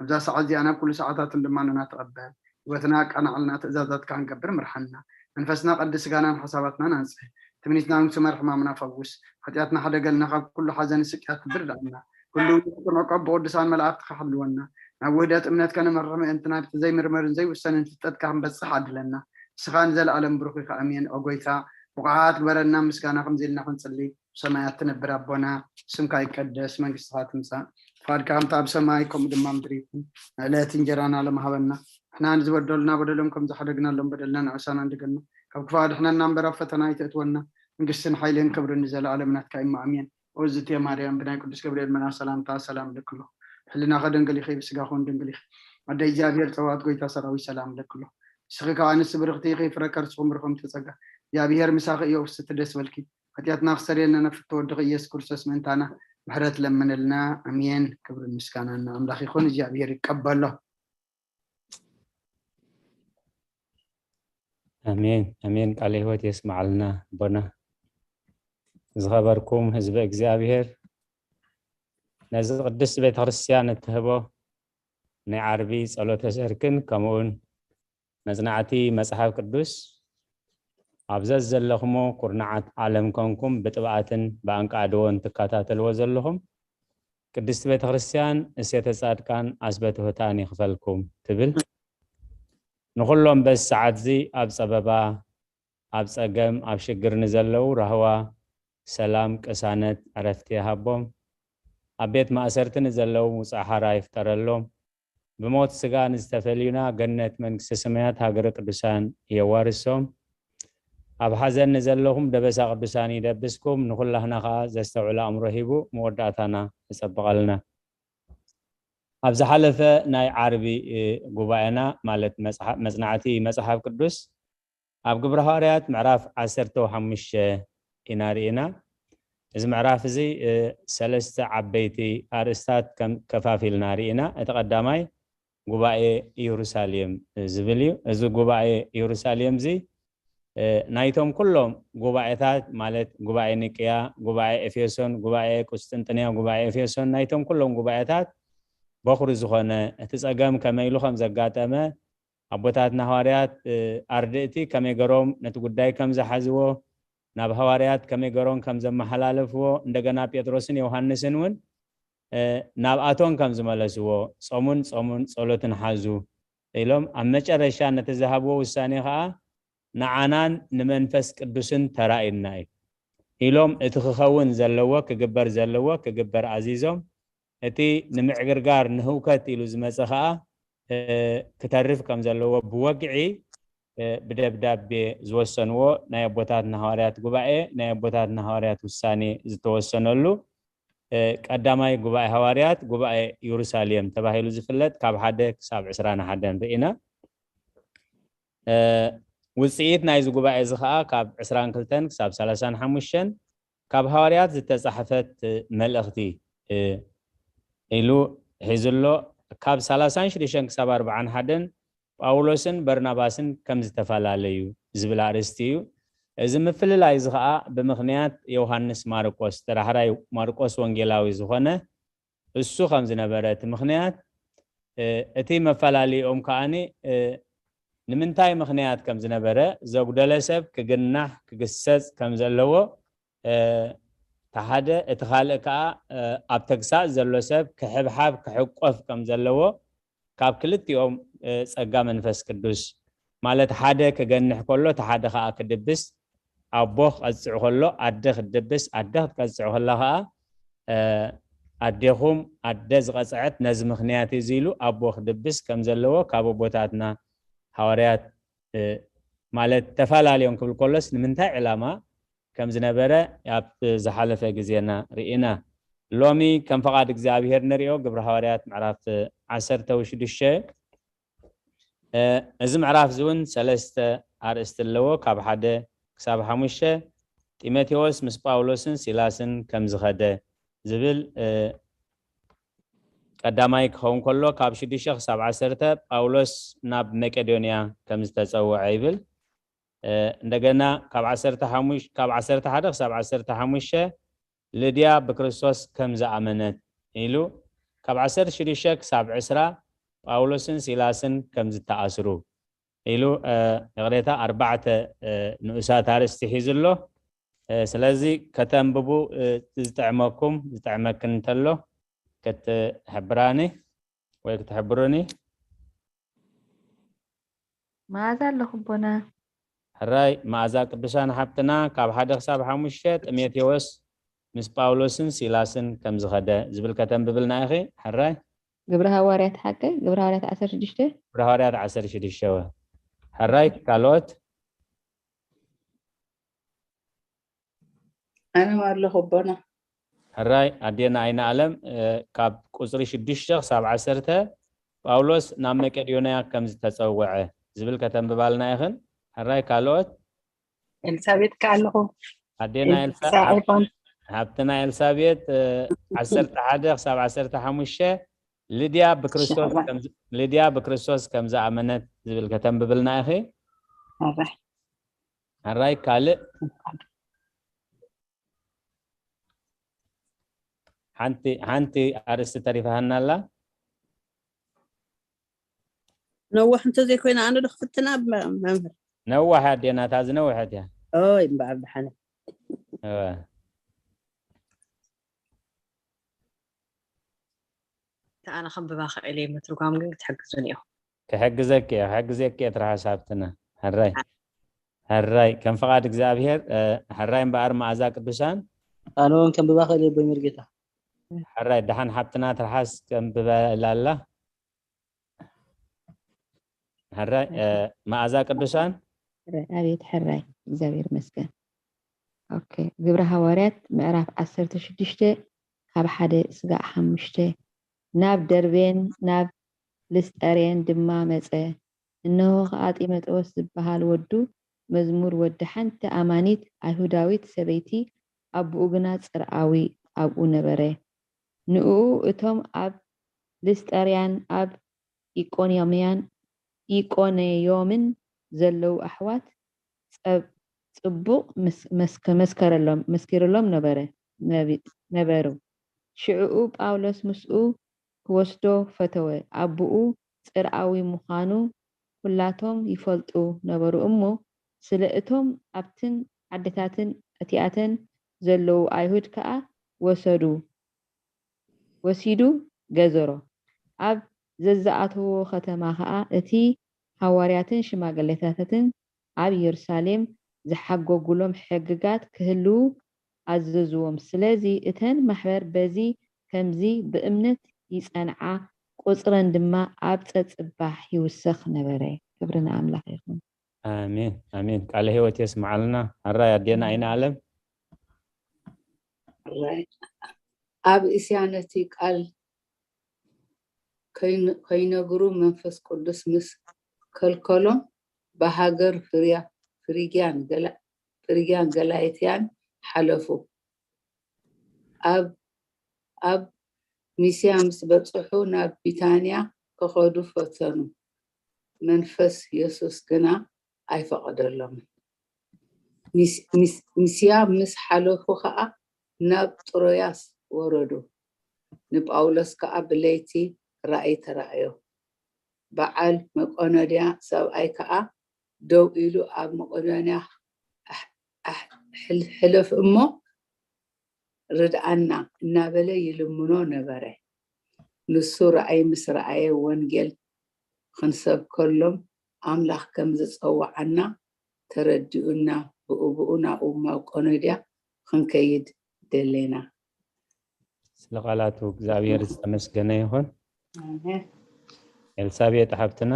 ኣብዛ ሰዓት እዚኣ ናብ ኩሉ ሰዓታትን ድማ ንና ተቐበል ህይወትና ኣቃናዕልና ትእዛዛትካ ክንገብር ምርሓና መንፈስና ቀድስ ስጋናን ሓሳባትናን ኣንጽህ ትምኒትና ንስመር ሕማምና ፈውስ ሓጢኣትና ሓደገልና ካብ ኩሉ ሓዘን ስቅያት ትብርዳእና ኩሉ ቅኑዕ ቀብ ብቅዱሳን መላእክትካ ሓልወና ናብ ውህደት እምነትካ ንምርሕ ምእንቲ ናብቲ ዘይምርመርን ዘይውሰንን ፍልጠትካ ክንበጽሕ ኣድለና ንስኻ ንዘለኣለም ብሩኽ ኢኻ ኣሜን ኦ ጎይታ ብቑዓት ግበረና ምስጋና ከምዚ ኢልና ክንጽሊ ሰማያት ትነብር ኣቦና ስምካ ይቀደስ መንግስትኻ ትምጻእ ፍቓድካ ከምቲ ኣብ ሰማይ ከምኡ ድማ ምድሪ ይኹን ዕለት እንጀራና ለምሃበና ንሕና ንዝበደሉና በደሎም ከም ዝሓደግናሎም በደልና ንዕሳና እንድገና ካብ ክፉ ኣድሕነና እምበር ኣብ ፈተና ኣይተእትወና መንግስትን ሓይልን ክብርን ንዘለኣለም ናትካ እዩ። ኣሜን። ኦዝቴ ማርያም ብናይ ቅዱስ ገብርኤል መልኣኽ ሰላምታ ሰላም እልኪ ኣለኹ። ብሕልናኸ ድንግል ኢኺ፣ ብስጋኸ እውን ድንግል ኢኺ። ኣደ እግዚኣብሔር ጸባኦት ጎይታ ሰራዊት ሰላም እልኪ ኣለኹ። ንስኺ ከኣ ኣንስቲ ብርኽቲ ኢኺ፣ ፍረ ከርስኹም ብሩኽ ጸጋ። እግዚኣብሔር ምሳኺ እዩ፣ ፍስቲ ደስ በልኪ። ሓጢኣትና ክሰርየልና ነፍቶ ወድኺ ኢየሱስ ክርስቶስ ምእንታና ምሕረት ለምንልና። ኣሜን። ክብርን ምስጋናን ንኣምላኽ ይኹን። እግዚኣብሔር ይቀበሎ። ኣሜን ኣሜን። ቃለ ህይወት የስማዓልና ኣቦና። ዝኸበርኩም ህዝቢ እግዚኣብሔር፣ ነዚ ቅድስት ቤተክርስትያን እትህቦ ናይ ዓርቢ ጸሎተ ሰርክን ከምኡውን መጽናዕቲ መጽሓፍ ቅዱስ ኣብ ዘዘለኹሞ ኩርናዓት ዓለም ኮንኩም ብጥብኣትን ብኣንቃዕድዎን ትከታተልዎ ዘለኹም ቅድስቲ ቤተክርስትያን እሴተ ጻድቃን ዓስበ ትሑታን ይኽፈልኩም ትብል። ንኹሎም በዚ ሰዓት እዚ ኣብ ጸበባ፣ ኣብ ጸገም፣ ኣብ ሽግር ንዘለዉ ራህዋ፣ ሰላም፣ ቅሳነት፣ ዕረፍቲ ይሃቦም። ኣብ ቤት ማእሰርቲ ንዘለዉ ውጻእ ሓራ ይፍጠረሎም። ብሞት ስጋ ንዝተፈልዩና ገነት መንግስተ ሰማያት ሃገረ ቅዱሳን የዋርሶም። ኣብ ሓዘን ንዘለኹም ደበሳ ቅዱሳን ይደብስኩም። ንኹላህና ኸኣ ዘስተውዕል ኣእምሮ ሂቡ መወዳእታና ይጸብቐልና። ኣብ ዝሓለፈ ናይ ዓርቢ እ፣ ጉባኤና ማለት መጽሓ- መጽናዕቲ መጽሓፍ ቅዱስ ኣብ ግብረ ሃዋርያት ምዕራፍ ዓሰርተ ሓሙሽተ ኢና ርኢና። እዚ ምዕራፍ እዚ እ፣ ሰለስተ ዓበይቲ ኣርእስታት ከም ከፋፊልና ርኢና። እቲ ቀዳማይ ጉባኤ ኢየሩሳሌም እ፣ ዝብል እዩ። እዚ ጉባኤ ኢየሩሳሌም እዚ እ፣ ናይቶም ኩሎም ጉባኤታት ማለት ጉባኤ ኒቅያ፣ ጉባኤ ኤፌሶን፣ ጉባኤ ቁስጥንጥንያ፣ ጉባኤ ኤፌሶን ናይቶም ኩሎም ጉባኤታት በኹሪ ዝኾነ እቲ ጸገም ከመይ ኢሉ ከም ዘጋጠመ ኣቦታትና ሃዋርያት እ፣ ኣርድእቲ ከመይ ገሮም ነቲ ጉዳይ ከም ዝሓዝዎ ናብ ሃዋርያት ከመይ ገሮም ከም ዘመሓላለፍዎ እንደገና ጴጥሮስን ዮሃንስን እውን እ፣ ናብኣቶም ከም ዝመለስዎ ጾሙን ጾሙን ጸሎትን ሓዙ ኢሎም ኣብ መጨረሻ ነቲ ዝሃብዎ ውሳኔ ከዓ ንዓናን ንመንፈስ ቅዱስን ተራእዩና እዩ ኢሎም እቲ ክኸውን ዘለዎ ክግበር ዘለዎ ክግበር ኣዚዞም እቲ ንምዕግርጋር ንህውከት ኢሉ ዝመፀ ከዓ እ፣ ክተርፍ ከም ዘለዎ ብወግዒ እ፣ ብደብዳቤ ዝወሰንዎ ናይ ኣቦታትና ሃዋርያት ጉባኤ ናይ ኣቦታትና ሃዋርያት ውሳኔ ዝተወሰነሉ እ፣ ቀዳማይ ጉባኤ ሃዋርያት ጉባኤ ኢየሩሳሌም ተባሂሉ ዝፍለጥ ካብ ሓደ ክሳብ ዕስራን ሓደን ርኢና። እ፣ ውፅኢት ናይዚ ጉባኤ እዚ ከዓ ካብ ዕስራን ክልተን ክሳብ ሰላሳን ሓሙሽተን ካብ ሃዋርያት ዝተፃሕፈት መልእኽቲ እ፣ ኢሉ ሒዙ ኣሎ። ካብ ሰላሳን ሽዱሽተን ክሳብ ኣርባዓን ሓደን ጳውሎስን በርናባስን ከም ዝተፈላለዩ ዝብል ኣርእስቲ እዩ። እዚ ምፍልላይ እዚ ከዓ ብምኽንያት ዮሃንስ ማርቆስ ተራሕራይ ማርቆስ ወንጌላዊ ዝኾነ እሱ ከም ዝነበረ እቲ ምኽንያት እ፣ እቲ መፈላለይኦም ከዓኒ እ፣ ንምንታይ ምኽንያት ከም ዝነበረ ዘጉደለ ሰብ ክግናሕ ክግሰጽ ከም ዘለዎ እ፣ እቲ ሓደ እቲ ካልእ ከዓ እ፣ ኣብ ተግሳጽ ዘሎ ሰብ ክሕብሓብ ክሕቆፍ ከም ዘለዎ ካብ ክልቲኦም እ፣ ጸጋ መንፈስ ቅዱስ ማለት ሓደ ክገንሕ ከሎ እቲ ሓደ ከዓ ክድብስ ኣቦ ክቐጽዕ ከሎ ኣደ ክትድብስ ኣደ ክትቀጽዕ ከላ ከዓ እ፣ ኣዴኹም ኣደ ዝቐጽዐት ነዚ ምኽንያት እዚ ኢሉ ኣቦ ክድብስ ከም ዘለዎ ካብ ኣቦታትና ሃዋርያት እ፣ ማለት ተፈላለዮም ክብል ከሎስ ንምንታይ ዕላማ ከም ዝነበረ ኣብ ዝሓለፈ ግዜና ርኢና። ሎሚ ከም ፈቓድ እግዚኣብሔር ንሪኦ ግብረ ሃዋርያት ምዕራፍ ዓሰርተ ሽዱሽተ እ፣ እዚ ምዕራፍ እዚ እውን ሰለስተ ኣርእስቲ ኣለዎ። ካብ ሓደ ክሳብ ሓሙሽተ ጢሞቴዎስ ምስ ጳውሎስን ሲላስን ከም ዝኸደ ዝብል እ፣ ቀዳማይ ክኸውን ከሎ ካብ ሽዱሽተ ክሳብ ዓሰርተ ጳውሎስ ናብ መቄዶንያ ከም ዝተጸውዐ ይብል። እ፣ እንደገና ካብ ዓሰርተ ሓሙሽተ ካብ ዓሰርተ ሓደ ክሳብ ዓሰርተ ሓሙሽተ ልድያ ብክርስቶስ ከም ዝኣመነት ኢሉ ካብ ዓሰርተ ሽዱሽተ ክሳብ ዕስራ ጳውሎስን ሲላስን ከም ዝተኣስሩ ኢሉ እ፣ ይቕሬታ ኣርባዕተ እ፣ ንኡሳት ኣርእስቲ ሒዙ ኣሎ። እ፣ ስለዚ ከተንብቡ እ፣ ዝጥዕመኩም ዝጥዕመክን እንተሎ ክትሕብራኒ ወይ ክትሕብሩኒ። መዓዛ ኣለኹ ኣቦና። ሕራይ መዓዛ ቅዱሳን ሓብትና ካብ ሓደ ክሳብ ሓሙሽተ ጢሞቴዎስ ምስ ጳውሎስን ሲላስን ከም ዝኸደ ዝብል ከተንብብልና ኢኺ። ሕራይ ግብረ ሃዋርያት ሓቀይ ግብረ ሃዋርያት ዓሰርተ ሽዱሽተ ግብረ ሃዋርያት ዓሰርተ ሽዱሽተ ወ ሕራይ ካልኦት ኣነ ኣለኹ ኣቦና። ሕራይ ኣዴና ኣይነ ኣለም፣ ካብ ቁፅሪ ሽዱሽተ ክሳብ ዓሰርተ፣ ጳውሎስ ናብ መቄዶንያ ከም ዝተፀውዐ ዝብል ከተንብባልና ኢኽን። ሕራይ ካልኦት? ኤልሳቤጥ ከ ኣለኹ። ኣዴና ኤልሳ- ሳዒፋን ሃብትና ኤልሳቤጥ፣ ዓሰርተ ሓደ ክሳብ ዓሰርተ ሓሙሽተ፣ ልድያ ብክርስቶስ ከም- ልድያ ብክርስቶስ ከም ዝኣመነት ዝብል ከተንብብልና ኢኺ። ኣባይ ሕራይ ካልእ? ሓንቲ ሓንቲ ኣርእስቲ ተሪፋሃና ኣላ። ነዋሕ እንተዘይኮይና ኣነ ዶ ክፍትና መምህር? ነዋሕ ኣዴና፣ እታ ዝነውሐት እያ። ኦይ እምበኣር ደሓነ። እወ። ኣነ ከንብባ ክእል እየ፣ ምትርጓም ግን ክትሕግዙን ኢኹም። ክሕግዘኪ እየ፣ ክሕግዘኪ እየ፣ ትርሓስ ሃብትና። ሕራይ ሕራይ፣ ከም ፍቓድ እግዚኣብሔር። ሕራይ እምበኣር መኣዛ ቅዱሳን። ኣነ እውን ከንብባ ክእል እየ፣ ቦይ መርጌታ። ሕራይ፣ ደሓን ሓብትና ትርሓስ ከንብባ ኢላ ኣላ። ሕራይ፣ መኣዛ ቅዱሳን። ሕራይ፣ ኣቤት ሕራይ፣ እግዚኣብሔር ይመስገን። ኦኬ፣ ግብረ ሃዋርያት ምዕራፍ ዓሰርተ ሽዱሽተ ካብ ሓደ ስጋዕ ሓሙሽተ። ናብ ደርቤን ናብ ልስጠሬን ድማ መጸ። እንሆ ኸኣ ጢሞቴዎስ ዝበሃል ወዱ፣ መዝሙር ወዲ ሓንቲ ኣማኒት ኣይሁዳዊት ሰበይቲ፣ ኣቦኡ ግና ጽርኣዊ ኣብኡ ነበረ። ንእኡ እቶም ኣብ ልስጠርያን ኣብ ኢቆንዮምያን ኢቆንዮምን ዘለዉ ኣሕዋት ጸብ- ጽቡቕ ምስ- መስከ- መስከረሎም መስኪርሎም ነበረ ነቢ- ነበሩ። ሽዕኡ ጳውሎስ ምስኡ ክወስዶ ፈተወ። ኣቦኡ ጽርኣዊ ምዃኑ ኩላቶም ይፈልጡ ነበሩ እሞ፣ ስለ እቶም ኣብትን ዓድታትን እቲኣተን ዘለዉ ኣይሁድ ከኣ ወሰዱ ወሲዱ ገዘሮ። ኣብ ዘዝኣተዎ ከተማ ኸኣ እቲ ሃዋርያትን ሽማግሌታትን ኣብ የሩሳሌም ዝሓጎጉሎም ሕግጋት ክህልዉ ኣዘዝዎም። ስለዚ እተን ማሕበር በዚ ከምዚ ብእምነት ይጸንዓ፣ ቁጽረን ድማ ኣብ ጸጽባሕ ይውሰኽ ነበረ። ክብሪ ንኣምላኽ ይኹን። ኣሜን ኣሜን። ቃለ ህይወት የስምዓልና። ሕራይ ኣዴና ኣይነ ኣለም። ሕራይ ኣብ እስያ ነቲ ቃል ከይን- ከይነግሩ መንፈስ ቅዱስ ምስ ከልከሎም ብሃገር ፍርያ- ፍሪግያን ገላ- ፍሪግያን ገላትያን ሓለፉ። ኣብ ኣብ ሚስያ ምስ በጽሑ ናብ ቢታንያ ክኸዱ ፈተኑ፣ መንፈስ የሱስ ግና ኣይፈቐደሎምን። ሚስ- ሚስ- ሚስያ ምስ ሓለፉ ኸኣ ናብ ጥሮያስ ወረዱ። ንጳውሎስ ከኣ ብለይቲ ራእይ ተራእዮ። በዓል መቄዶንያ ሰብኣይ ከኣ ደው ኢሉ ኣብ መቄዶንያ ኣሕ- ኣሕ- ሕል- ሕለፍ እሞ ርድኣና እናበለ ይልምኖ ነበረ። ንሱ ራእይ ምስ ረኣየ ወንጌል ክንሰብከሎም ኣምላኽ ከም ዝጸውዓና ተረዲኡና ብኡ ብኡ ናብኡ መቄዶንያ ክንከይድ ደሌና። ስለ ቃላቱ እግዚኣብሔር ዝተመስገነ ይኹን። ኤልሳቤጥ ሓብትና።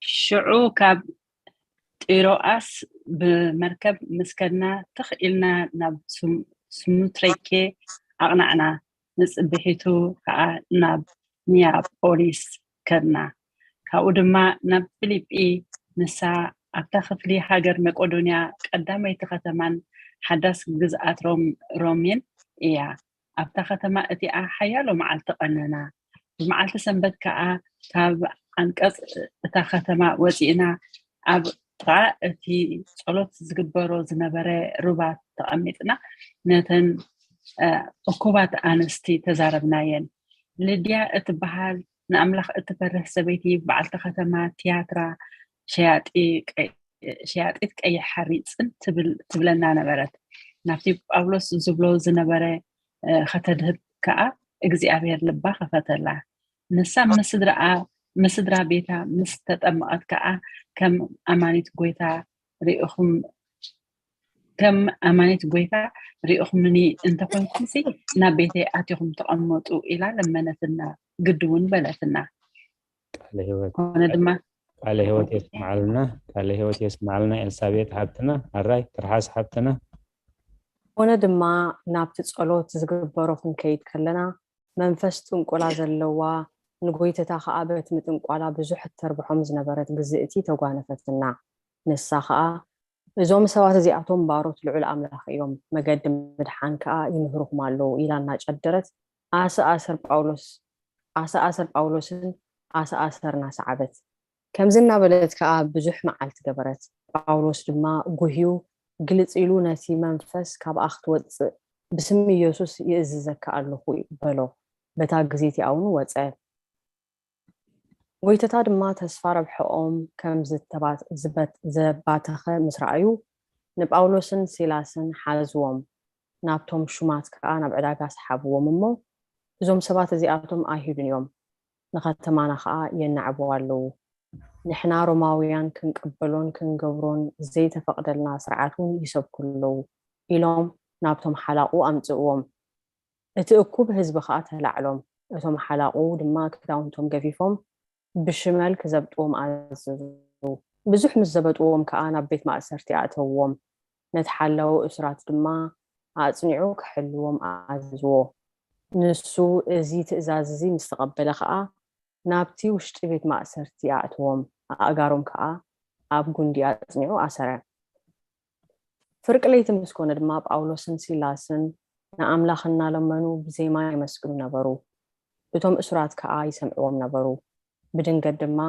ሽዑ ካብ ጢሮኣስ ብመርከብ ምስ ከድና ትኽ ኢልና ናብ ስሙትሬኬ ኣቕናዕና፣ ንጽብሒቱ ከኣ ናብ ኒያፖሊስ ከድና። ካብኡ ድማ ናብ ፊሊጲ፣ ንሳ ኣብታ ክፍሊ ሃገር መቄዶንያ ቀዳመይቲ ከተማን ሓዳስ ግዝኣት ሮሜን እያ። ኣብታ ከተማ እቲኣ ሓያሎ መዓልቲ ቀነና። ብመዓልቲ ሰንበት ከኣ ካብ ዓንቀጽ እታ ከተማ ወጺእና ኣብ ጥቓ እቲ ጸሎት ዝግበሮ ዝነበረ ሩባ ተቐሚጥና ነተን እኩባት ኣንስቲ ተዛረብናየን። ልድያ እትበሃል ንኣምላኽ እትፈርህ ሰበይቲ በዓልቲ ከተማ ትያትራ ሸያጢት ቀይሕ ሓሪጽን ትብለና ነበረት። ናብቲ ጳውሎስ ዝብሎ ዝነበረ ከተድህብ ከኣ እግዚኣብሔር ልባ ከፈተላ። ንሳ ምስ ስድራኣ ምስ ስድራ ቤታ ምስ ተጠመቐት ከኣ ከም ኣማኒት ጎይታ ርኢኹም ከም ኣማኒት ጎይታ ርኢኹምኒ እንተኾንኩምሲ ናብ ቤተይ ኣቲኹም ተቐመጡ ኢላ ለመነትና። ግዲ እውን በለትና። ቃለ ህይወት ኮነ ድማ ቃለ ህይወት የስምዓልና። ቃለ ህይወት የስምዓልና ኤልሳቤጥ ሓብትና። ኣራይ ትርሓስ ሓብትና። ኮነ ድማ ናብቲ ጸሎት ዝግበሮ ክንከይድ ከለና መንፈስ ጥንቆላ ዘለዋ ንጎይተታ ከኣ በቲ ምጥንቋላ ብዙሕ እተርብሖም ዝነበረት ግዝእቲ ተጓነፈትና። ንሳ ከኣ እዞም ሰባት እዚኣቶም ባሮት ልዑል ኣምላኽ እዮም፣ መገዲ ምድሓን ከኣ ይምህርኹም ኣለዉ ኢላ እናጨደረት ኣሰኣሰር ጳውሎስ ኣሰኣሰር ጳውሎስን ኣሰኣሰር እናሰዓበት ከምዚ እናበለት ከኣ ብዙሕ መዓልቲ ገበረት። ጳውሎስ ድማ ጉህዩ ግልጽ ኢሉ ነቲ መንፈስ ካብኣ ክትወጽእ ብስም ኢየሱስ ይእዝዘካ ኣለኹ በሎ። በታ ግዜ እቲኣ እውን ወጸ። ጎይተታ ድማ ተስፋ ረብሐኦም ከም ዝተባ- ዝበ- ዘባተኸ ምስ ረኣዩ ንጳውሎስን ሲላስን ሓዝዎም፣ ናብቶም ሹማት ከኣ ናብ ዕዳጋ ሰሓብዎም እሞ እዞም ሰባት እዚኣቶም ኣይሁድን እዮም፣ ንኸተማና ከኣ የናዕብዋ ኣለዉ። ንሕና ሮማውያን ክንቅበሎን ክንገብሮን ዘይተፈቕደልና ስርዓት እውን ይሰብኩ ኣለዉ ኢሎም ናብቶም ሓላቑ ኣምጽእዎም። እቲ እኩብ ህዝቢ ከኣ ተላዕሎም። እቶም ሓላቑ ድማ ክዳውንቶም ገፊፎም ብሽመል ክዘብጥዎም ኣዘዙ። ብዙሕ ምስ ዘበጥዎም ከኣ ናብ ቤት ማእሰርቲ ኣእተውዎም። ነቲ ሓላዊ እሱራት ድማ ኣጽኒዑ ክሕልዎም ኣዘዝዎ። ንሱ እዚ ትእዛዝ እዚ ምስ ተቐበለ ከኣ ናብቲ ውሽጢ ቤት ማእሰርቲ ኣእተዎም። ኣእጋሮም ከኣ ኣብ ጉንዲ ኣጽኒዑ ኣሰረ። ፍርቂ ለይቲ ምስ ኮነ ድማ ጳውሎስን ሲላስን ንኣምላኽ እናለመኑ ብዜማ የመስግኑ ነበሩ። እቶም እሱራት ከኣ ይሰምዕዎም ነበሩ። ብድንገት ድማ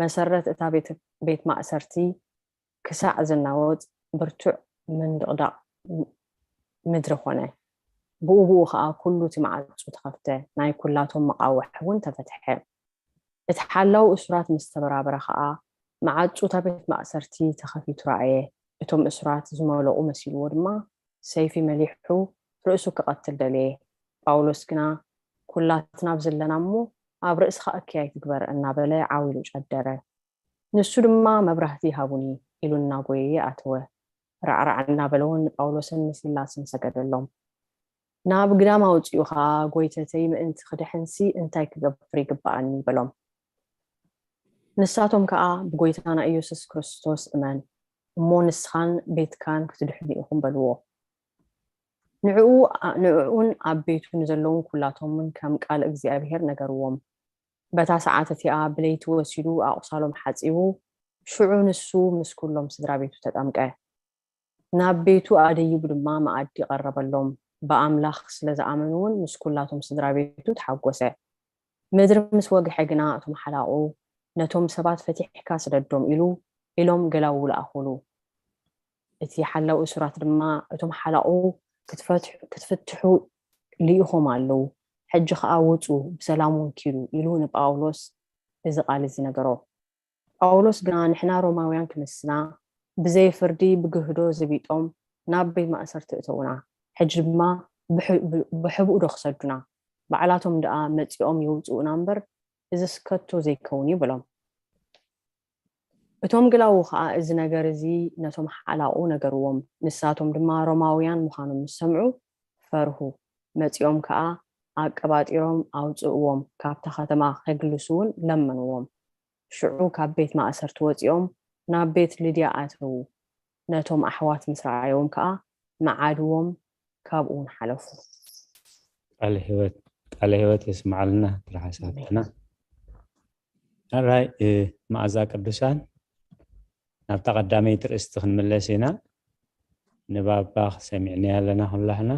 መሰረት እታ ቤት- ቤት ማእሰርቲ ክሳዕ ዝናወጽ ብርቱዕ ምንድቕዳቕ ምድሪ ኾነ። ብኡ ብኡ ኸኣ ኩሉ እቲ መዓጹ ተኸፍተ፣ ናይ ኩላቶም መቓውሕ እውን ተፈትሐ። እቲ ሓላው እሱራት ምስ ተበራበረ ኸኣ መዓጹ እታ ቤት ማእሰርቲ ተኸፊቱ ረኣየ። እቶም እሱራት ዝመለቑ መሲልዎ ድማ ሰይፊ መሊሑ ርእሱ ክቐትል ደለየ። ጳውሎስ ግና ኩላትና ኣብ ዘለና እሞ ኣብ ርእስኻ እከይ ኣይትግበር እናበለ ዓው ኢሉ ጨደረ። ንሱ ድማ መብራህቲ ሃቡኒ ኢሉ እናጎየየ ኣተወ። ራዕራዕ እናበለ እውን ንጳውሎስን ንሲላስን ሰገደሎም። ናብ ግዳም ኣውጺኡ ኸኣ ጎይተተይ ምእንቲ ክድሕንሲ እንታይ ክገብር ይግብኣኒ በሎም። ንሳቶም ከኣ ብጎይታና ኢየሱስ ክርስቶስ እመን እሞ ንስኻን ቤትካን ክትድሕኑ ኢኹም በልዎ። ንዕኡ ንዕኡን ኣብ ቤቱ ንዘለዉን ኩላቶምን ከም ቃል እግዚኣብሔር ነገርዎም። በታ ሰዓት እቲኣ ብለይቲ ወሲዱ ኣቑሳሎም ሓጺቡ፣ ሽዑ ንሱ ምስ ኩሎም ስድራ ቤቱ ተጠምቀ። ናብ ቤቱ ኣደይቡ ድማ መኣዲ ቀረበሎም። ብኣምላኽ ስለ ዝኣመኑ እውን ምስ ኩላቶም ስድራ ቤቱ ተሓጎሰ። ምድሪ ምስ ወግሐ ግና እቶም ሓላቑ፣ ነቶም ሰባት ፈቲሕካ ስደዶም ኢሉ ኢሎም ገላዉ ለኣኹሉ። እቲ ሓላው እሱራት ድማ እቶም ሓላቑ ክትፈትሑ ክትፍትሑ ልኢኾም ኣለዉ፣ ሕጂ ኸኣ ውጹ፣ ብሰላም እውን ኪዱ ኢሉ ንጳውሎስ እዚ ቃል እዚ ነገሮ። ጳውሎስ ግና ንሕና ሮማውያን ክምስና ብዘይ ፍርዲ ብግህዶ ዝቢጦም ናብ ቤት ማእሰርቲ እተውና፣ ሕጂ ድማ ብሕቡእ ዶ ክሰዱና? ባዕላቶም ደኣ መጺኦም የውጽኡና እምበር እዝስ ከቶ ዘይከውን እዩ በሎም። እቶም ግላዉ ኸኣ እዚ ነገር እዚ ነቶም ሓላቑ ነገርዎም። ንሳቶም ድማ ሮማውያን ምዃኖም ምስ ሰምዑ ፈርሁ። መጺኦም ከኣ ኣቀባጢሮም ኣውጽእዎም፣ ካብታ ከተማ ከግልሱ እውን ለመንዎም። ሽዑ ካብ ቤት ማእሰርቲ ወጺኦም ናብ ቤት ልድያ ኣተዉ። ነቶም ኣሕዋት ምስ ረኣይዎም ከኣ መዓድዎም ካብኡ እውን ሓለፉ። ቃለ ህይወት ቃለ ህይወት የስምዓልና ትርሓስ ሓብትና። ኣራይ መዓዛ ቅዱሳን ናብታ ቀዳመይቲ ርእስቲ ክንምለስ ኢና። ንባባ ሰሚዕናያ ኣለና ኩላህና።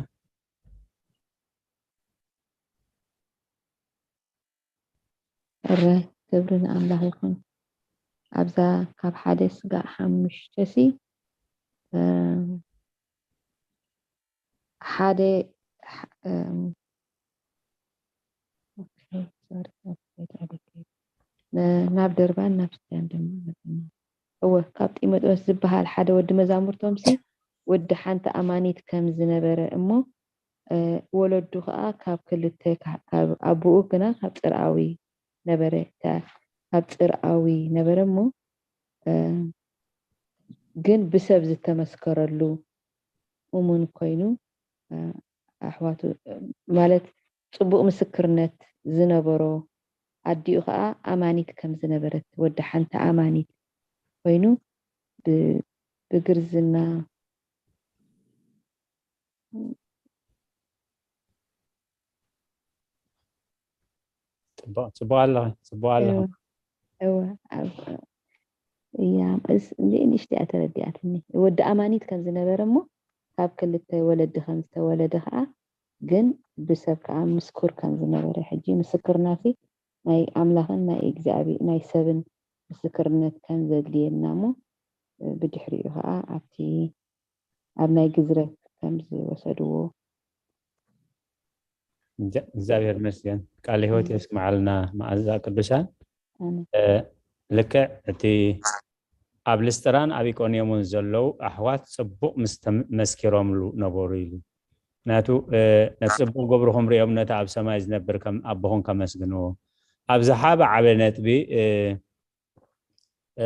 እረ ክብሪ ንኣምላኽ ይኹን። ኣብዛ ካብ ሓደ ስጋዕ ሓሙሽተ ሲ ሓደ ናብ ደርባን ናብ ስያን ድማ መፅና። እወ ካብ ጢሞቴዎስ ዝበሃል ሓደ ወዲ መዛሙርቶም ሲ ወዲ ሓንቲ ኣማኒት ከም ዝነበረ እሞ ወለዱ ከዓ ካብ ክልተ ካብ ኣቦኡ ግና ካብ ፅርኣዊ ነበረ ካብ ፅርኣዊ ነበረ እሞ ግን ብሰብ ዝተመስከረሉ እሙን ኮይኑ ኣሕዋቱ ማለት ፅቡቅ ምስክርነት ዝነበሮ ኣዲኡ ከዓ ኣማኒት ከም ዝነበረት፣ ወዲ ሓንቲ ኣማኒት ኮይኑ ብ- ብግርዝና ፅቡቅ ፅቡቅ ኣለኺ፣ ፅቡቅ ኣለኺ። እወ፣ እወ፣ ኣብ- እያ እስ እንዲ ንእሽተያ ተረዲኣትኒ። ወዲ ኣማኒት ከም ዝነበረ እሞ ካብ ክልተ ወለዲ ከም ዝተወለደ ከዓ ግን ብሰብ ከዓ ምስኩር ከም ዝነበረ፣ ሕጂ ምስክርናሲ ናይ ኣምላኽን ናይ እግዚኣብሔር ናይ ሰብን ምስክርነት ከም ዘድልየና እሞ ብድሕሪኡ ከዓ ኣብቲ ኣብ ናይ ግዝረት ከም ዝወሰድዎ እንጃ፣ እግዚኣብሔር ይመስገን። ቃለ ህይወት የስምዓልና መዓዛ ቅዱሳን። ኣሜን። እ፣ ልክዕ እቲ ኣብ ልስጥራን ኣብ ኢቆንዮምን ዘለዉ ኣሕዋት ጽቡቕ ምስ ተም- መስኪሮምሉ ነበሩ ኢሉ። ምክንያቱ እ፣ ነቲ ጽቡቕ ግብርኹም ሪኦም ነቲ ኣብ ሰማይ ዝነብር ከም ኣቦኹም ከመስግንዎ። ኣብዚ ሓበ ዓበ ነጥቢ እ፣ እ፣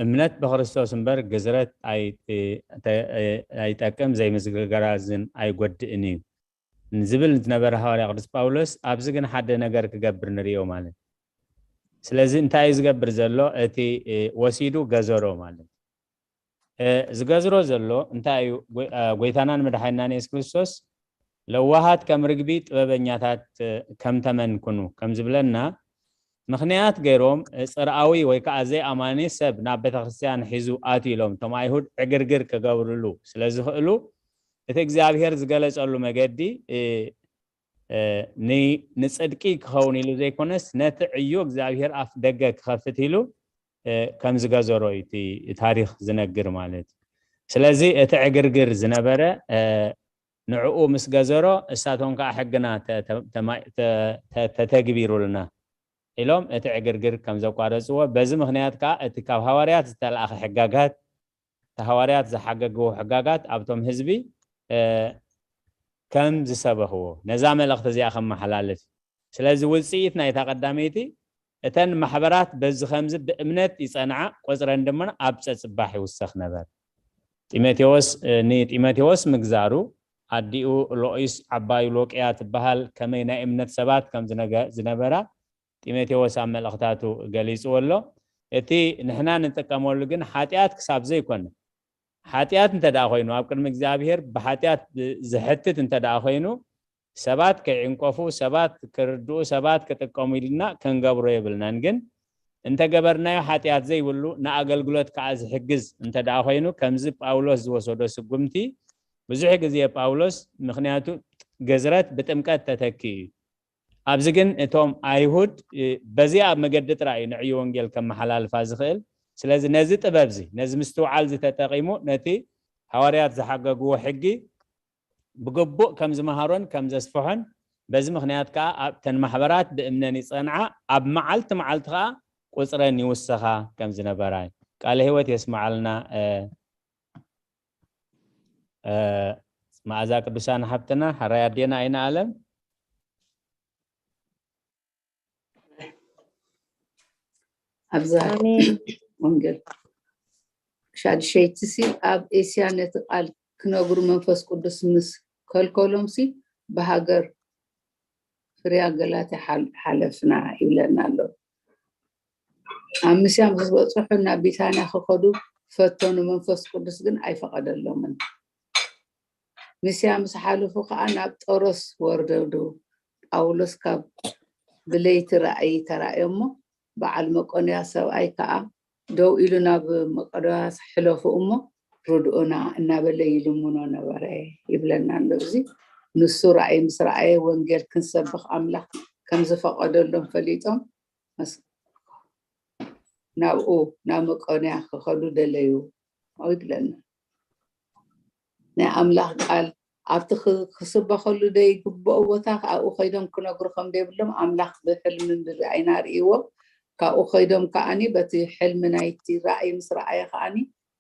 እምነት ብክርስቶስ እምበር ግዝረት ኣይ- እ፣ ተ- እ፣ ኣይጠቅም ዘይምዝግጋራዝን ኣይጎድእን እዩ ንዝብል ዝነበረ ሃዋርያ ቅዱስ ጳውሎስ ኣብዚ ግን ሓደ ነገር ክገብር ንሪኦ ማለት። ስለዚ እንታይ እዩ ዝገብር ዘሎ? እቲ እ፣ ወሲዱ ገዘሮ ማለት። እ፣ ዝገዝሮ ዘሎ እንታይ እዩ? ጎይ- እ፣ ጎይታናን መድሓኒናን የሱስ ክርስቶስ ለዋሃት ከም ርግቢ ጥበበኛታት እ፣ ከም ተመን ኩኑ ከም ዝብለና ምኽንያት ገይሮም እ፣ ጽርኣዊ ወይ ከዓ ዘይኣማኒ ሰብ ናብ ቤተክርስትያን ሒዙ ኣትዩ ኢሎም እቶም ኣይሁድ ዕግርግር ክገብርሉ ስለ ዝኽእሉ እቲ እግዚኣብሔር ዝገለጸሉ መገዲ እ፣ እ፣ ን- ንጽድቂ ክኸውን ኢሉ ዘይኮነስ ነቲ ዕዮ እግዚኣብሔር ኣፍ ደገ ክኸፍት ኢሉ እ፣ ከም ዝገዘሮ እዩ እቲ ታሪኽ ዝነግር ማለት እዩ። ስለዚ እቲ ዕግርግር ዝነበረ እ፣ ንዕኡ ምስ ገዘሮ እሳቶም ከዓ ሕግና ተ- ተ- ተማ- ተ- ተ- ተተግቢሩልና ኢሎም እቲ ዕግርግር ከም ዘቋረፅዎ፣ በዚ ምኽንያት ከዓ እቲ ካብ ሃዋርያት ዝተለኣኸ ሕጋጋት፣ እቲ ሃዋርያት ዝሓገግዎ ሕጋጋት ኣብቶም ህዝቢ እ፣ ከም ዝሰበኽዎ ነዛ መልእኽቲ እዚኣ ከመሓላልፍ። ስለዚ ውፅኢት ናይታ ቀዳመይቲ እተን ማሕበራት በዚ ከምዚ ብእምነት ይፀንዓ፣ ቁፅረን ድማ ኣብ ፀፅባሕ ይውሰኽ ነበር። ጢሞቴዎስ እ፣ ንጢሞቴዎስ ምግዛሩ ኣዲኡ ሎኢስ ዓባዩ ሎቅያ ትበሃል ከመይ ናይ እምነት ሰባት ከም ዝነገ- ዝነበራ ጢሞቴዎስ ኣብ መልእኽታቱ ገሊፅዎ ኣሎ። እቲ ንሕና ንጥቀመሉ ግን ሓጢኣት ክሳብ ዘይኮነ ሓጢኣት እንተ ደኣ ኮይኑ ኣብ ቅድሚ እግዚኣብሔር ብሓጢኣት ብ- ዝሕትት እንተ ደኣ ኮይኑ ሰባት ከይዕንቀፉ፣ ሰባት ክርድኡ፣ ሰባት ክጥቀሙ ኢልና ክንገብሮ የብልናን። ግን እንተገበርናዮ ሓጢኣት ዘይብሉ ንኣገልግሎት ከዓ ዝሕግዝ እንተ ደኣ ኮይኑ ከምዚ ጳውሎስ ዝወሰዶ ስጉምቲ ብዙሕ ግዜ ጳውሎስ ምኽንያቱ ግዝረት ብጥምቀት ተተኪ እዩ። ኣብዚ ግን እቶም ኣይሁድ እ፣ በዚኣ መገዲ ጥራይ እዩ ንዕዩ ወንጌል ከመሓላልፋ ዝኽእል። ስለዚ ነዚ ጥበብ እዚ ነዚ ምስትውዓል እዚ ተጠቒሙ ነቲ ሃዋርያት ዝሓገግዎ ሕጊ ብግቡእ ከም ዝመሃሮን ከም ዘስፍሖን በዚ ምኽንያት ከዓ ኣብተን ማሕበራት ብእምነን ይጸንዓ ኣብ መዓልቲ መዓልቲ ከዓ ቁፅረን ይውሰኻ ከም ዝነበራ እዩ። ቃለ ህይወት የስምዓልና። እ፣ እ፣ መዓዛ ቅዱሳን ሓብትና ሓራይ ኣዴና ኣይነ ኣለም ኣብዛ ወንጌል ሻድሸይቲ ሲ ኣብ ኤስያ ነቲ ቃል ክነግሩ መንፈስ ቅዱስ ምስ ከልከሎም ሲ ብሃገር ፍርያ ገላትያ ሓለፍና ይብለና ኣሎ። ኣብ ምስያ ምስ በፅሑ ናብ ቢታንያ ክኸዱ ፈተኑ፣ መንፈስ ቅዱስ ግን ኣይፈቐደሎምን። ምስያ ምስ ሓለፉ ከዓ ናብ ጦሮስ ወረዱ። ጳውሎስ ካብ ብለይቲ ራእይ ተራእዮ እሞ በዓል መቆንያ ሰብኣይ ከዓ ደው ኢሉ ናብ መቄዶንያ ሕለፉ እሞ ርድኡና እናበለ ይልምኖ ነበረ ይብለና ኣሎ። እዚ ንሱ ራእይ ምስ ረኣየ ወንጌል ክንሰብኽ ኣምላኽ ከም ዝፈቐደሎም ፈሊጦም ናብኡ ናብ መቄዶንያ ክኸዱ ደለዩ ይብለና። ናይ ኣምላኽ ቃል ኣብቲ ክስበኸሉ ዘይግብኦ ቦታ ኣብኡ ከይዶም ክነግሩ ከም ዘይብሎም ኣምላኽ ብሕልምን ብራእይን ኣርእይዎም። ካብኡ ከይዶም ከዓኒ በቲ ሕልሚ ናይቲ ራእይ ምስ ረኣየ ከዓኒ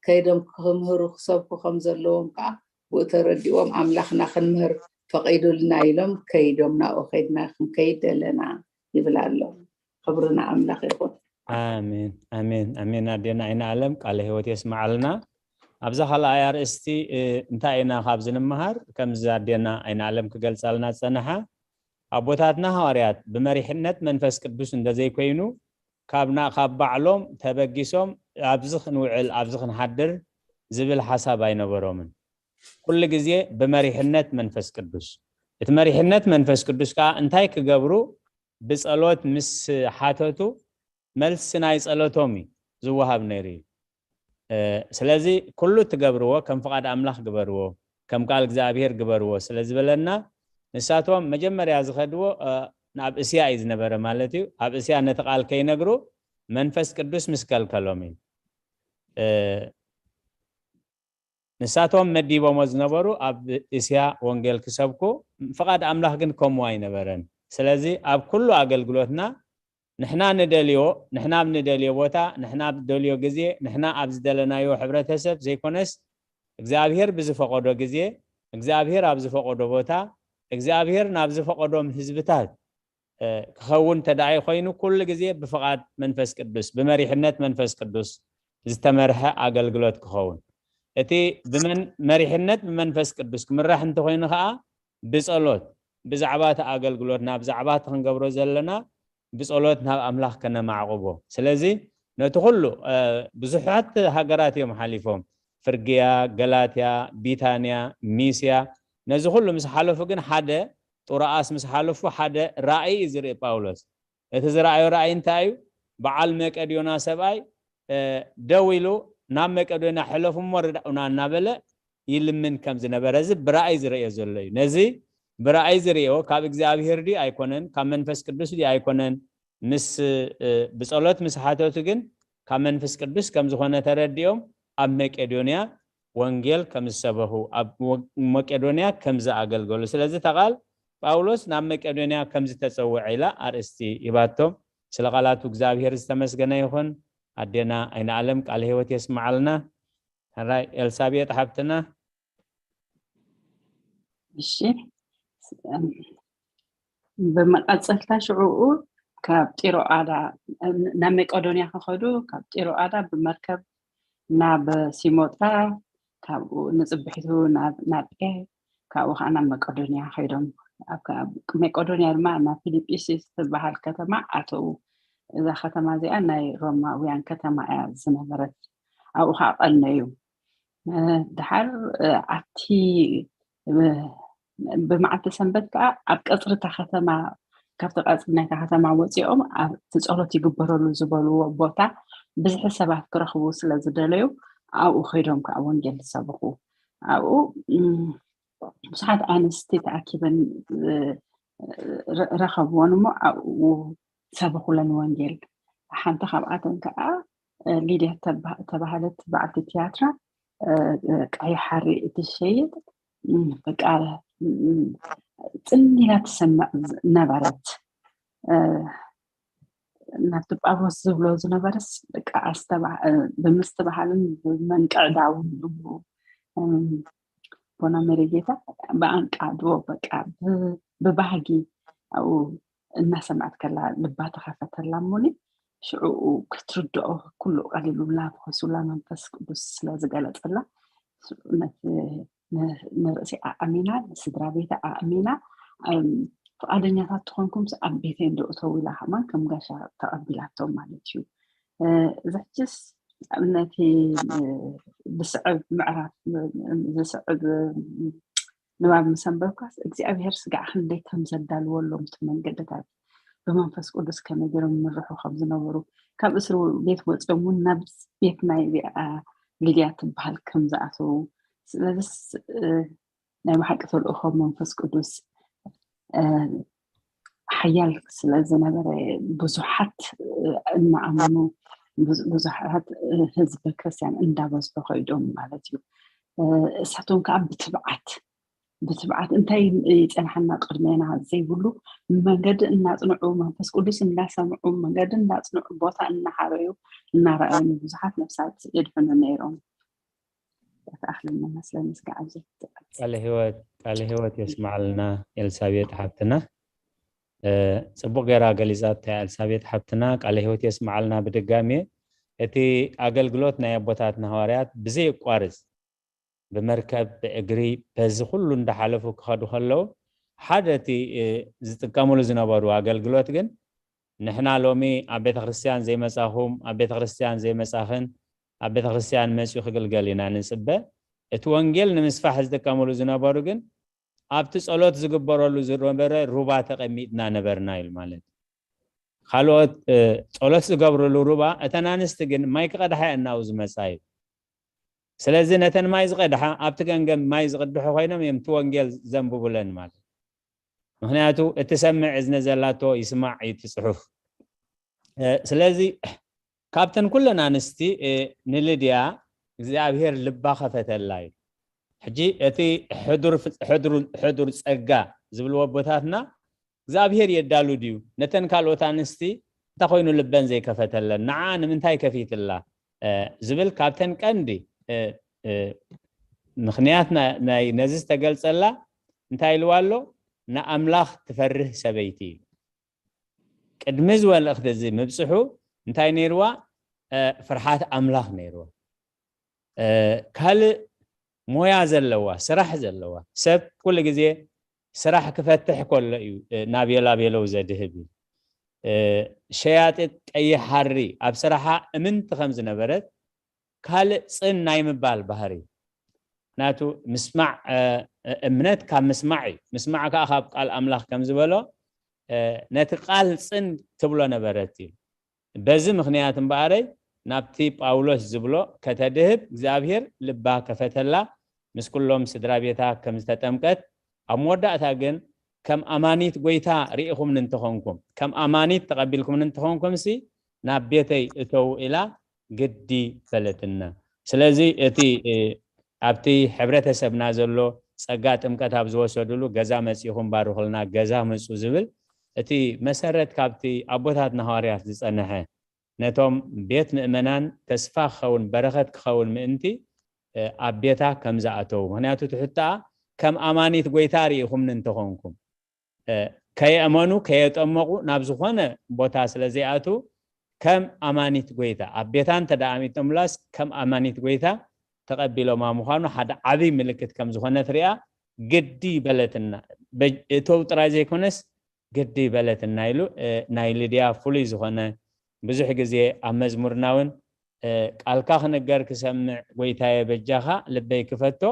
ከይዶም ክምህሩ ክሰብኩ ከም ዘለዎም ከዓ ብኡ ተረዲዎም ኣምላኽና ክንምህር ፈቒዱልና ኢሎም ከይዶም ናብኡ ከይድና ክንከይድ ደለና ይብል ኣሎ። ክብሪ ንኣምላኽ ይኹን። ኣሜን ኣሜን ኣሜን። ኣዴና ዓይነ ኣለም ቃለ ህይወት የስምዓልና። ኣብዛ ካልኣይ ኣርእስቲ እንታይ ኢና ካብዚ ንምሃር? ከምዚ ኣዴና ዓይነ ኣለም ክገልጻልና ዝጸንሓ ኣቦታትና ሃዋርያት ብመሪሕነት መንፈስ ቅዱስ እንደዘይኮይኑ ካብና ካብ ባዕሎም ተበጊሶም ኣብዚ ክንውዕል ኣብዚ ክንሓድር ዝብል ሓሳብ ኣይነበሮምን። ኩሉ ግዜ ብመሪሕነት መንፈስ ቅዱስ። እቲ መሪሕነት መንፈስ ቅዱስ ከዓ እንታይ ክገብሩ ብጸሎት ምስ ሓተቱ መልሲ ናይ ጸሎቶም እዩ ዝወሃብ ነይሩ እዩ። ስለዚ ኩሉ ትገብርዎ ከም ፍቓድ ኣምላኽ ግበርዎ፣ ከም ቃል እግዚኣብሔር ግበርዎ ስለ ዝበለና ንሳቶም መጀመርያ ዝኸድዎ ናብ እስያ እዩ ዝነበረ ማለት እዩ። ኣብ እስያ ነቲ ቃል ከይነግሩ መንፈስ ቅዱስ ምስ ከልከሎም እዩ። ንሳቶም መዲቦሞ ዝነበሩ ኣብ እስያ ወንጌል ክሰብኩ፣ ፍቓድ ኣምላኽ ግን ከምኡ ኣይነበረን። ስለዚ ኣብ ኩሉ ኣገልግሎትና ንሕና ንደልዮ ንሕና ኣብ ንደልዮ ቦታ ንሕና ኣብ ደልዮ ግዜ ንሕና ኣብ ዝደለናዮ ሕብረተሰብ ዘይኮነስ እግዚኣብሔር ብዝፈቐዶ ግዜ እግዚኣብሔር ኣብ ዝፈቐዶ ቦታ እግዚኣብሔር ናብ ዝፈቐዶም ህዝብታት ክኸውን ተዳኢ ኮይኑ ኩሉ ግዜ ብፍቓድ መንፈስ ቅዱስ ብመሪሕነት መንፈስ ቅዱስ ዝተመርሐ ኣገልግሎት ክኸውን እቲ ብመን መሪሕነት ብመንፈስ ቅዱስ ክምራሕ እንተኮይኑ ከዓ ብጸሎት ብዛዕባ እቲ ኣገልግሎትና ብዛዕባ እቲ ክንገብሮ ዘለና ብጸሎት ናብ ኣምላኽ ከነማዕቕቦ። ስለዚ ነቲ ኩሉ ብዙሓት ሃገራት እዮም ሓሊፎም፣ ፍርግያ፣ ገላትያ፣ ቢታንያ፣ ሚስያ። ነዚ ኩሉ ምስ ሓለፉ ግን ሓደ ጥሮኣስ ምስ ሓለፉ ሓደ ራእይ እዩ ዝርኢ ጳውሎስ። እቲ ዝረኣዮ ራእይ እንታይ እዩ? በዓል መቄዶንያ ሰብኣይ ደው ኢሉ ናብ መቄዶንያ ሕለፉ እሞ ርዳኡና እናበለ ይልምን ከም ዝነበረ እዚ ብራእይ ዝርእዮ ዘሎ እዩ። ነዚ ብራእይ ዝርእዮ ካብ እግዚኣብሔር ድዩ ኣይኮነን፣ ካብ መንፈስ ቅዱስ ድዩ ኣይኮነን፣ ምስ ብጸሎት ምስ ሓተቱ ግን ካብ መንፈስ ቅዱስ ከም ዝኾነ ተረዲኦም ኣብ መቄዶንያ ወንጌል ከም ዝሰበኹ፣ ኣብ መቄዶንያ ከም ዝኣገልገሉ። ስለዚ እታ ቃል ጳውሎስ ናብ መቄዶንያ ከም ዝተጸውዐ ኢላ ኣርእስቲ ሂባቶ። ስለ ቃላቱ እግዚኣብሔር ዝተመስገነ ይኹን። ኣዴና ኣይንኣለም ቃለ ህይወት የስምዓልና። ሕራይ ኤልሳቤጥ ሓብትና። እሺ፣ ብመቐጸልታ ሽዑኡ ካብ ጢሮኣዳ ናብ መቄዶንያ ክኸዱ ካብ ጢሮኣዳ ብመርከብ ናብ ሲሞጥራ ካብኡ ንጽብሒቱ ናብ ናጴ ካብኡ ከዓ ናብ መቄዶንያ ከይዶም። ኣብ መቄዶንያ ድማ ናብ ፊልጵስዩስ ትበሃል ከተማ ኣተዉ። እዛ ከተማ እዚኣ ናይ ሮማውያን ከተማ እያ ዝነበረት። ኣብኡ ከዓ ቀነዩ። ድሓር ኣብቲ ብመዓልቲ ሰንበት ከዓ ኣብ ቀፅሪ እታ ከተማ ካብቲ ቀፅሪ ናይታ ከተማ ወፂኦም ኣብቲ ፀሎት ይግበረሉ ዝበልዎ ቦታ ብዝሒ ሰባት ክረኽቡ ስለ ዝደለዩ ኣብኡ ከይዶም ከዓ ወንጌል ዝሰብኹ። ኣብኡ ብዙሓት ኣንስቲ ተኣኪበን ረኸብዎን እሞ ኣብኡ ሰበኹለን ወንጌል። ሓንቲ ካብኣተን ከዓ ሊድያ ተባሃለት በዓልቲ ትያትራ ቀይሕ ሓሪ እትሸይጥ በቃ ፅን ኢላ ትሰምዕ ነበረት። ናብቲ ጳውሎስ ዝብሎ ዝነበረስ በቃ ብምስትባሃልን ብመንቅዕዳውን ዝብሉ ቦና መሪጌታ ብኣንቃድቦ በቃ ብባህጊ ኣብኡ እናሰምዐት ከላ ልባ ተኸፈተላ እሞኒ ሽዑኡ ክትርድኦ ኩሉ ቀሊሉላ ፈኺሱላ መንፈስ ቅዱስ ስለ ዝገለጸላ ነቲ ንርእሲ ኣእሚና ንስድራ ቤታ ኣእሚና ፍቓደኛታት ትኾንኩምስ ኣብ ቤተይ እንዶ እተው ኢላ ከማን ከም ጋሻ ተቐቢላቶም ማለት እዩ። እዚ ሕጅስ ነቲ ዝስዕብ ምዕራፍ ዝስዕብ ንባብ ምስ ኣንበብካስ እግዚኣብሔር ስጋዕ ክንደይ ከም ዘዳልወሎም እቲ መንገድታት ብመንፈስ ቅዱስ ከመይ ገይሮም ይምርሑ ከም ዝነበሩ ካብ እስር ቤት ወፂኦም እውን ናብ ቤት ናይ እዚኣ ሊድያ ትበሃል ከም ዝኣተዉ ስለዚስ ናይ ብሓቂ ተልእኾ መንፈስ ቅዱስ ሓያል ስለ ዝነበረ ብዙሓት እናኣመኑ ብዙሓት ህዝበ ክርስትያን እንዳበዝሑ ከይዶም ማለት እዩ። እሳቶም ከዓ ብትብዓት ብትብዓት እንታይ ይፀንሓና ቅድሜና ዘይብሉ መንገዲ እናፅንዑ መንፈስ ቅዱስ እናሰምዑ መንገዲ እናፅንዑ ቦታ እናሓረዩ እናረኣዩ ብዙሓት ነፍሳት የድሕኑ ነይሮም። ተኣኽለና መስለኒ ስጋዕ ኣብዚ ትቐጽል። ቃለ ህይወት ቃለ ህይወት የስማዓልና ኤልሳቤጥ ሓብትና። ጽቡቕ ገይራ ገሊጻታ ኤልሳቤጥ ሓብትና። ቃለ ህይወት የስማዓልና ብድጋሜ። እቲ ኣገልግሎት ናይ ኣቦታትና ሃዋርያት ብዘየቋርጽ ብመርከብ ብእግሪ በዚ ኩሉ እንዳሓለፉ ክኸዱ ከለዉ ሓደ እቲ ዝጥቀምሉ ዝነበሩ ኣገልግሎት ግን ንሕና ሎሚ ኣብ ቤተክርስትያን ዘይመጻኹም፣ ኣብ ቤተክርስትያን ዘይመጻኽን፣ ኣብ ቤተክርስትያን መጺኡ ክግልገል ኢና ንጽበ። እቲ ወንጌል ንምስፋሕ ዝጥቀምሉ ዝነበሩ ግን ኣብቲ ጸሎት ዝግበረሉ ዝነበረ ሩባ ተቐሚጥና ነበርና ኢሉ ማለት እዩ። ካልኦት ጸሎት ዝገብርሉ ሩባ እተን ኣንስቲ ግን ማይ ክቐድሓ እየን ናብኡ ዝመጻ እዩ። ስለዚ ነተን ማይ ዝቐድሓ ኣብቲ ገንገም ማይ ዝቕድሑ ኮይኖም እዮም እቲ ወንጌል ዘንብቡለን ማለት እዩ። ምክንያቱ እቲ ሰምዕ እዝነ ዘላቶ ይስማዕ እዩ እቲ ጽሑፍ። ስለዚ ካብተን ኩለን ኣንስቲ ንልድያ እግዚኣብሔር ልባ ከፈተላ እዩ። ሕጂ እቲ ሕዱር ጸጋ ዝብልዎ ኣቦታትና እግዚኣብሔር የዳሉ ድዩ? ነተን ካልኦት ኣንስቲ እንታይ ኮይኑ ልበን ዘይከፈተለን? ንዓ ንምንታይ ከፊትላ? ዝብል ካብተን ቀንዲ ምክንያት ነዚ ዝተገልጸላ እንታይ ኢልዋ ኣሎ? ንኣምላኽ ትፈርህ ሰበይቲ እዩ። ቅድሚ እዚ መልእኽቲ እዚ ምብፅሑ እንታይ ነይርዋ? ፍርሓት ኣምላኽ ነይርዋ። ካልእ ሞያ ዘለዋ፣ ስራሕ ዘለዋ ሰብ ኩሉ ግዜ ስራሕ ክፈትሕ ከሎ እዩ ናቤላ ቤለው ዘድህብ እዩ። ሸያጢት ቀይሕ ሃሪ ኣብ ስራሓ እምንቲ ከም ዝነበረት ካልእ ጽን ናይ ምባል ባህሪ ናቱ ምስማዕ እምነት ካብ ምስማዕ እዩ። ምስማዕ ከዓ ካብ ቃል ኣምላኽ ከም ዝበሎ ነቲ ቃል ጽን ትብሎ ነበረት እዩ። በዚ ምኽንያት እምበኣረይ ናብቲ ጳውሎስ ዝብሎ ከተድህብ እግዚኣብሔር ልባ ከፈተላ ምስ ኩሎም ስድራ ቤታ ከም ዝተጠምቀት ኣብ መወዳእታ ግን ከም ኣማኒት ጎይታ ርኢኹምኒ እንተኾንኩም ከም ኣማኒት ተቐቢልኩምኒ እንተኾንኩም ሲ ናብ ቤተይ እተው ኢላ ግዲ በለትና። ስለዚ እቲ ኣብቲ ሕብረተሰብና ዘሎ ጸጋ ጥምቀት ኣብ ዝወሰድሉ ገዛ መጺኹም ባርኹልና ገዛ ምጹ ዝብል እቲ መሰረት ካብቲ ኣቦታትና ሃዋርያት ዝጸንሐ ነቶም ቤት ምእመናን ተስፋ ክኸውን በረኸት ክኸውን ምእንቲ ኣብ ቤታ ከም ዝኣተዉ ምክንያቱ ትሕትኣ ከም ኣማኒት ጎይታ ርኢኹምኒ እንተኾንኩም ከየእመኑ ከየጠመቑ ናብ ዝኾነ ቦታ ስለ ዘይኣቱ ከም ኣማኒት ጎይታ ኣብ ቤታ እንተ ደኣ ኣሚጦምላስ ከም ኣማኒት ጎይታ ተቐቢሎማ ምዃኑ ሓደ ዓብይ ምልክት ከም ዝኾነት ሪኣ ግዲ በለትና። እተው ጥራይ ዘይኮነስ ግዲ በለትና ኢሉ ናይ ልድያ ፍሉይ ዝኾነ ብዙሕ ግዜ ኣብ መዝሙርና እውን ቃልካ ክነገር ክሰምዕ ጎይታየ በጃኻ ልበይ ክፈቶ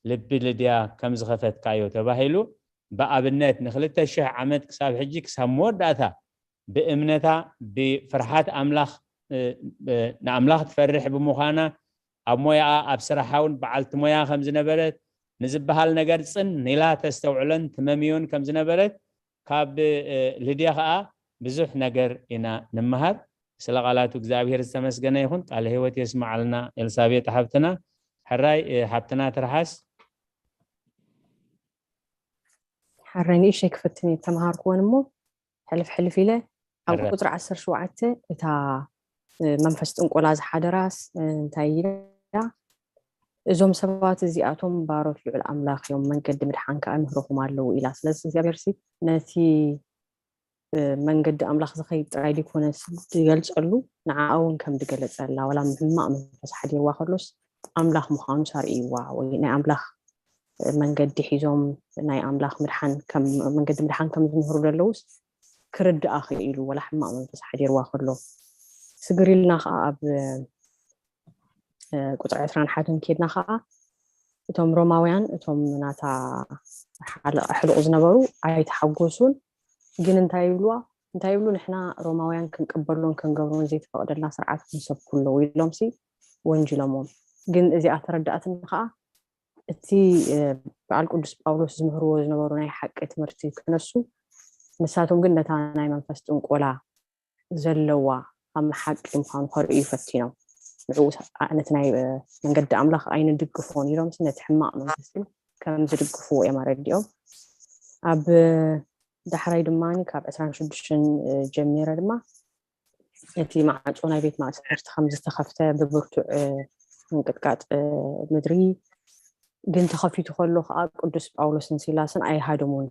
ልቢ ልድያ ከም ዝኸፈትካዮ ተባሂሉ ብኣብነት ንክልተ ሽሕ ዓመት ክሳብ ሕጂ ክሳብ መወዳእታ ብእምነታ ብፍርሓት ኣምላኽ ንኣምላኽ ትፈርሕ ብምዃና ኣብ ሞያኣ ኣብ ስራሓ እውን በዓልቲ ሞያ ከም ዝነበረት ንዝበሃል ነገር ጽን ኢላ ተስተውዕሎን ትመምዮን ከም ዝነበረት ካብ ልድያ ከዓ ብዙሕ ነገር ኢና ንምሃር። ስለ ቃላቱ እግዚኣብሔር ዝተመስገነ ይኹን። ቃለ ህይወት የስማዓልና ኤልሳቤጥ ሓብትና። ሕራይ ሓብትና ትርሓስ። ሕራይ ንእሽተይ ክፍትን እየ ተምሃርክወን እሞ ሕልፍ ሕልፍ ኢለ ኣብ ቁፅሪ ዓሰርተ ሸውዓተ እታ መንፈስ ጥንቆላ ዝሓደራስ እንታይ ኢላ እዞም ሰባት እዚኣቶም ባሮት ልዑል ኣምላኽ እዮም መንገዲ ምድሓን ከዓ ይምህርኹም ኣለዉ ኢላ። ስለዚ እግዚኣብሔር ሲ ነቲ መንገዲ ኣምላኽ ዝኸይድ ጥራይ ዘይኮነስ ዝገልጸሉ ንዓኣ እውን ከም ዝገለጸላ ዋላ ሕማቕ መንፈስ ሓዲርዋ ከሎስ ኣምላኽ ምዃኑ ሳርእይዋ ወይ ናይ ኣምላኽ መንገዲ ሒዞም ናይ ኣምላኽ ምድሓን ከም መንገዲ ምድሓን ከም ዝምህሩ ዘለውስ ክርድኣ ክኢሉ ዋላ ሕማቕ መንፈስ ሓዲርዋ ከሎ ስግር ኢልና ከዓ ኣብ ቁፅሪ ዕስራን ሓደን ኬድና ከዓ እቶም ሮማውያን እቶም ናታ ኣሕልቑ ዝነበሩ ኣይተሓጎሱን። ግን እንታይ ይብልዋ እንታይ ይብሉ ንሕና ሮማውያን ክንቅበሎን ክንገብሮን ዘይተፈቕደልና ስርዓት ክንሰብኩ ኣለዉ ኢሎም ሲ ወንጅሎሞም። ግን እዚኣ ተረዳእትኒ ከዓ እቲ በዓል ቅዱስ ጳውሎስ ዝምህርዎ ዝነበሩ ናይ ሓቂ ትምህርቲ ክነሱ ንሳቶም ግን ነታ ናይ መንፈስ ጥንቆላ ዘለዋ ካብ ሓቂ ምዃኑ ከርእዩ ፈቲኖም። ንዕኡ ነቲ ናይ መንገዲ ኣምላኽ ኣይንድግፎን ኢሎም ነቲ ሕማቕ መንፈስ ግን ከም ዝድግፍዎ እዮም ኣረዲኦም። ኣብ ዳሕራይ ድማ ካብ ዕስራን ሽዱሽተን ጀሚረ ድማ እቲ ማዕፆ ናይ ቤት ማእሰርቲ ከም ዝተኸፍተ ብብርቱዕ ምንቅጥቃጥ ምድሪ ግን ተኸፊቱ ከሎ ከዓ ቅዱስ ጳውሎስን ሲላስን ኣይሃደሙን።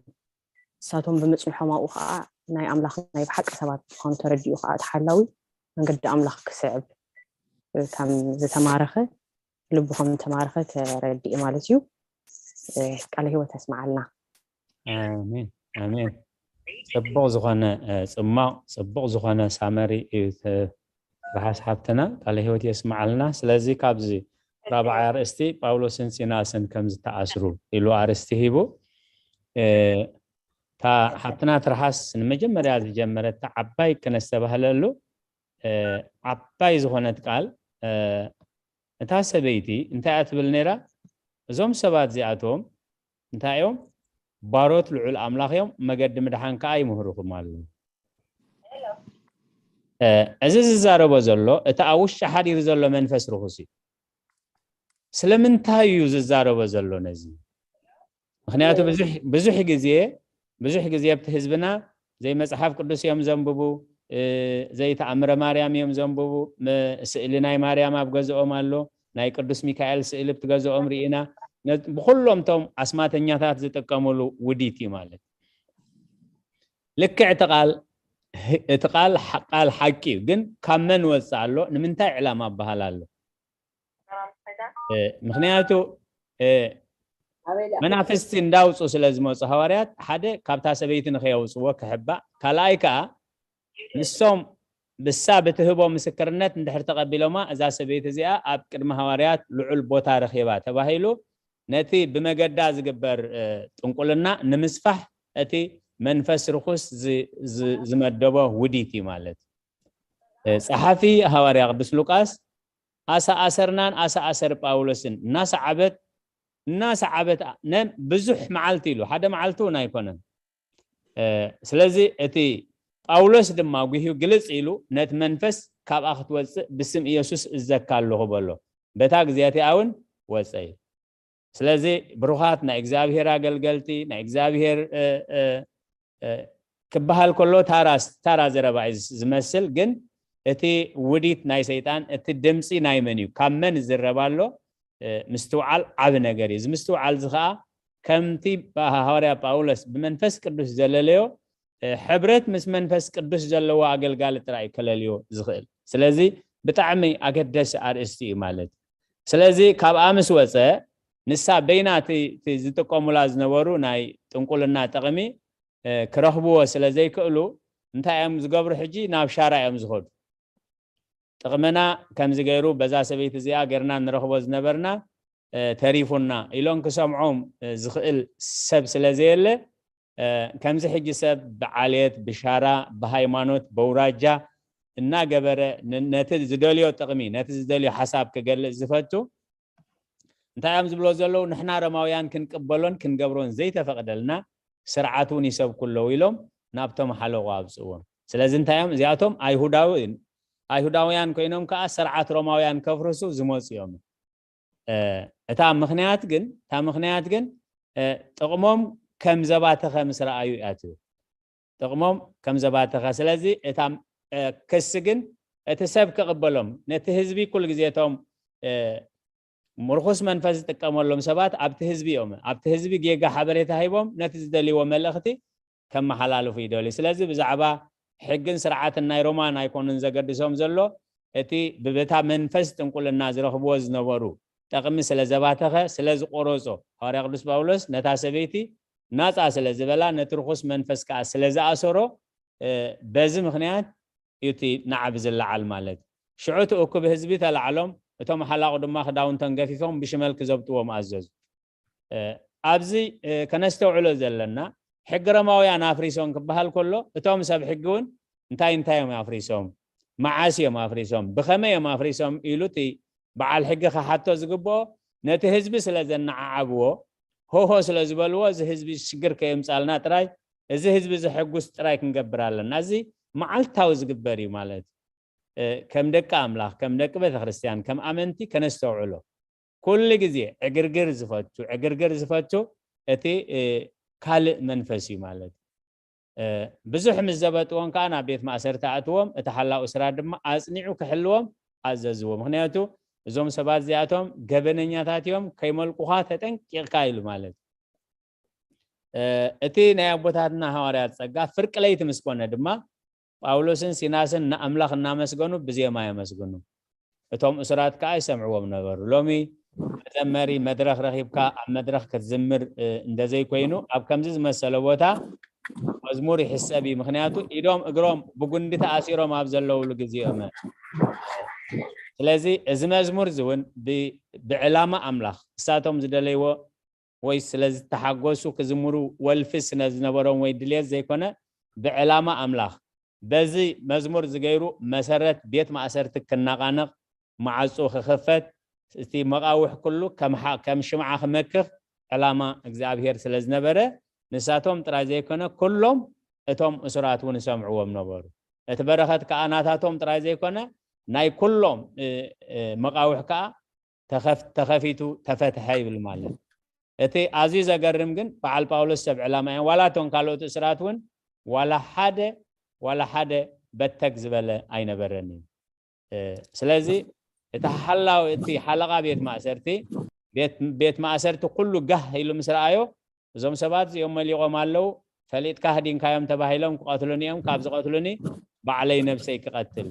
ንሳቶም ብምፅንሖም ኣብኡ ከዓ ናይ ኣምላኽ ናይ ብሓቂ ሰባት ምዃኑ ተረዲኡ ከዓ እቲ ሓላዊ መንገዲ ኣምላኽ ክስዕብ ከም ዝተማረኸ ልቡ ከም ዝተማረኸ ተረዲኡ ማለት እዩ። ቃለ ህይወት ያስምዓልና። ኣሜን ኣሜን። ጽቡቕ ዝኾነ ጽማቕ፣ ጽቡቕ ዝኾነ ሳመሪ እዩ። ትርሓስ ሓብትና፣ ቃለ ህይወት የስምዓልና። ስለዚ ካብዚ ራብዓይ ኣርእስቲ፣ ጳውሎስን ሲላስን ከም ዝተኣስሩ ኢሉ ኣርእስቲ ሂቡ። እታ ሓብትና ትርሓስ ንመጀመርያ ዝጀመረታ ዓባይ ክነስተባህለሉ ዓባይ ዝኾነት ቃል፣ እታ ሰበይቲ እንታይ እያ ትብል ነይራ? እዞም ሰባት እዚኣቶም እንታይ እዮም? ባሮት ልዑል ኣምላኽ እዮም፣ መገዲ ምድሓን ከኣ ይምህርኹም ኣለዉ። እዚ ዝዛረቦ ዘሎ እቲ ኣብ ውሽጢ ሓዲሩ ዘሎ መንፈስ ርኹስ እዩ። ስለምንታይ እዩ ዝዛረቦ ዘሎ ነዚ? ምክንያቱ ብዙሕ ግዜ ብዙሕ ግዜ ኣብቲ ህዝብና ዘይመፅሓፍ ቅዱስ እዮም ዘንብቡ፣ ዘይተኣምረ ማርያም እዮም ዘንብቡ። ስእሊ ናይ ማርያም ኣብ ገዝኦም ኣሎ፣ ናይ ቅዱስ ሚካኤል ስእሊ ኣብቲ ገዝኦም ርኢና። ብኩሎም ቶም ኣስማተኛታት ዝጥቀምሉ ውዲት እዩ ማለት። ልክዕ እቲ ቃል ቃል ሓቂ እዩ፣ ግን ካብ መን ወፅእ ኣሎ? ንምንታይ ዕላማ ኣበሃል ኣሎ? ምክንያቱ መናፍስቲ እንዳውፁ ስለ ዝመፁ ሃዋርያት ሓደ ካብታ ሰበይቲ ንከየውፅዎ ክሕባእ፣ ካልኣይ ከዓ ንሶም ብሳ ብትህቦ ምስክርነት እንድሕር ተቐቢሎማ እዛ ሰበይቲ እዚኣ ኣብ ቅድሚ ሃዋርያት ልዑል ቦታ ረኺባ ተባሂሉ ነቲ ብመገዳ ዝግበር ጥንቁልና ንምስፋሕ እቲ መንፈስ ርኩስ ዝመደቦ ውዲት እዩ ማለት። ጸሓፊ ሃዋርያ ቅዱስ ሉቃስ ኣሰኣሰርናን ኣሰኣሰር ጳውሎስን እናሰዓበት እናሰዓበት ብዙሕ መዓልቲ ኢሉ፣ ሓደ መዓልቲ እውን ኣይኮነን። ስለዚ እቲ ጳውሎስ ድማ ጉህዩ ግልጽ ኢሉ ነቲ መንፈስ ካብኣ ክትወፅእ ብስም ኢየሱስ እዘካ ኣለኹ በሎ። በታ ግዜ እቲኣ እውን ወፀ እዩ። ስለዚ ብሩኻት ናይ እግዚኣብሔር ኣገልገልቲ ናይ እግዚኣብሔር ክበሃል ከሎ ታራ ዘረባ እዩ ዝመስል፣ ግን እቲ ውዲት ናይ ሰይጣን እቲ ድምፂ ናይ መን እዩ? ካብ መን ዝረብ ኣሎ? ምስትውዓል ዓቢ ነገር እዩ። እዚ ምስትውዓል እዚ ከዓ ከምቲ ሃዋርያ ጳውሎስ ብመንፈስ ቅዱስ ዘለለዮ ሕብረት ምስ መንፈስ ቅዱስ ዘለዎ ኣገልጋሊ ጥራይ ከለልዮ ዝኽእል። ስለዚ ብጣዕሚ ኣገደሲ ኣርእስቲ እዩ ማለት። ስለዚ ካብኣ ምስ ወፀ ንሳ በይና ዝጥቀሙላ ዝነበሩ ናይ ጥንቁልና ጥቕሚ ክረኽብዎ ስለ ዘይክእሉ እንታይ እዮም ዝገብሩ? ሕጂ ናብ ሻራ እዮም ዝኸዱ። ጥቕምና ከምዚ ገይሩ በዛ ሰበይቲ እዚኣ ገርና ንረኽቦ ዝነበርና ተሪፉና ኢሎም ክሰምዖም ዝኽእል ሰብ ስለ ዘየለ ከምዚ ሕጂ ሰብ ብዓሌት ብሻራ ብሃይማኖት በውራጃ እናገበረ ነቲ ዝደልዮ ጥቕሚ ነቲ ዝደልዮ ሓሳብ ክገልጽ ዝፈቱ እንታይ እዮም ዝብሎ ዘለዉ? ንሕና ሮማውያን ክንቅበሎን ክንገብሮን ዘይተፈቕደልና ስርዓት እውን ይሰብኩ ኣለዉ ኢሎም ናብቶም ሓለቑ ኣብፅዎም። ስለዚ እንታይ እዮም እዚኣቶም? ኣይሁዳዊ ኣይሁዳውያን ኮይኖም ከዓ ስርዓት ሮማውያን ከፍርሱ ዝመፁ እዮም። እታ ምክንያት ግን እታ ምክንያት ግን ጥቕሞም ከም ዘባተኸ ምስ ረኣዩ እያ ትብል። ጥቕሞም ከም ዘባተኸ። ስለዚ እታ ክሲ ግን እቲ ሰብ ክቕበሎም ነቲ ህዝቢ ኩሉ ግዜ እቶም ምርኩስ መንፈስ ዝጥቀመሎም ሰባት ኣብቲ ህዝቢ እዮም። ኣብቲ ህዝቢ ጌጋ ሓበሬታ ሂቦም ነቲ ዝደልይዎ መልእኽቲ ከመሓላልፉ ይደልዩ። ስለዚ ብዛዕባ ሕግን ስርዓትን ናይ ሮማን ኣይኮኑን ዘገድሶም ዘሎ፣ እቲ ብበታ መንፈስ ጥንቁልና ዝረኽብዎ ዝነበሩ ጠቕሚ ስለ ዘባተኸ ስለ ዝቆረጾ፣ ሃዋርያ ቅዱስ ጳውሎስ ነታ ሰበይቲ ናጻ ስለ ዝበላ ነቲ ርኹስ መንፈስ ከኣ ስለ ዝኣሰሮ በዚ ምኽንያት እዩ እቲ ናዕቢ ዝለዓል ማለት። ሽዑ እቲ እኩብ ህዝቢ ተላዕሎም፣ እቶም ሓላቑ ድማ ክዳውንቶም ገፊፎም ብሽመል ክዘብጥዎም ኣዘዙ። ኣብዚ ከነስተውዕሎ ዘለና ሕጊ ሮማውያን ኣፍሪሶም ክበሃል ከሎ እቶም ሰብ ሕጊ እውን እንታይ እንታይ እዮም ኣፍሪሶም፣ መዓስ እዮም ኣፍሪሶም፣ ብኸመይ እዮም ኣፍሪሶም ኢሉ እቲ በዓል ሕጊ ክሓቶ ዝግብኦ ነቲ ህዝቢ ስለ ዘነዓዓብዎ ሆሆ ስለ ዝበልዎ እዚ ህዝቢ ሽግር ከየምፃልና ጥራይ እዚ ህዝቢ ዘሐጉስ ጥራይ ክንገብር ኣለና። እዚ መዓልታዊ ዝግበር እዩ ማለት ከም ደቂ ኣምላኽ ከም ደቂ ቤተክርስትያን ከም ኣመንቲ ከነስተውዕሎ ኩሉ ግዜ ዕግርግር ዝፈቱ ዕግርግር ዝፈቱ እቲ ካልእ መንፈስ እዩ ማለት። ብዙሕ ምስ ዘበጥዎም ከዓ ናብ ቤት ማእሰርቲ ኣእትዎም፣ እቲ ሓላው እስራት ድማ ኣጽኒዑ ክሕልዎም ኣዘዝዎ። ምኽንያቱ እዞም ሰባት እዚኣቶም ገበነኛታት እዮም፣ ከይመልቁኻ ተጠንቂቕካ ኢሉ ማለት። እቲ ናይ ኣቦታትና ሃዋርያት ጸጋ ፍርቂ ለይቲ ምስ ኮነ ድማ ጳውሎስን ሲላስን ንኣምላኽ እናመስገኑ ብዜማ የመስግኑ። እቶም እሱራት ከኣ ይሰምዕዎም ነበሩ። ሎሚ መዘመሪ መድረኽ ረኺብካ ኣብ መድረኽ ክትዝምር እንደዘይኮይኑ ኣብ ከምዚ ዝመሰለ ቦታ መዝሙር ይሕሰብ እዩ። ምክንያቱ ኢዶም እግሮም ብጉንዲ ተኣሲሮም ኣብ ዘለውሉ ግዜ እዮም። ስለዚ እዚ መዝሙር እዚ እውን ብዕላማ ኣምላኽ እሳቶም ዝደለይዎ ወይ ስለ ዝተሓጎሱ ክዝምሩ ወልፊ ስለ ዝነበሮም ወይ ድልየት ዘይኮነ ብዕላማ ኣምላኽ በዚ መዝሙር ዝገይሩ መሰረት ቤት ማእሰርቲ ክነቓነቕ፣ ማዕጾ ክኽፈት፣ እቲ መቓውሕ ኩሉ ከም ሽምዓ ክመክኽ ዕላማ እግዚኣብሔር ስለ ዝነበረ ንሳቶም ጥራይ ዘይኮነ ኩሎም እቶም እሱራት እውን ይሰምዕዎም ነበሩ። እቲ በረኸት ከዓ ናታቶም ጥራይ ዘይኮነ ናይ ኩሎም መቓውሕ ከዓ ተኸፊቱ ተፈትሐ ይብል ማለት። እቲ ኣዝዩ ዘገርም ግን በዓል ጳውሎስ ሰብ ዕላማ እዮም። ዋላ እቶም ካልኦት እስራት እውን ዋላ ሓደ ዋላ ሓደ በተግ ዝበለ ኣይነበረን እዩ። ስለዚ እቲ ሓላው እቲ ሓለቓ ቤት ማእሰርቲ ቤት ማእሰርቲ ኩሉ ጋህ ኢሉ ምስ ረኣዮ እዞም ሰባት እዚኦም መሊቖም ኣለዉ፣ ፈሊጥካ ህዲንካዮም ተባሂሎም ክቐትሉኒ እዮም፣ ካብ ዝቐትሉኒ ባዕለይ ነብሰይ ክቐትል።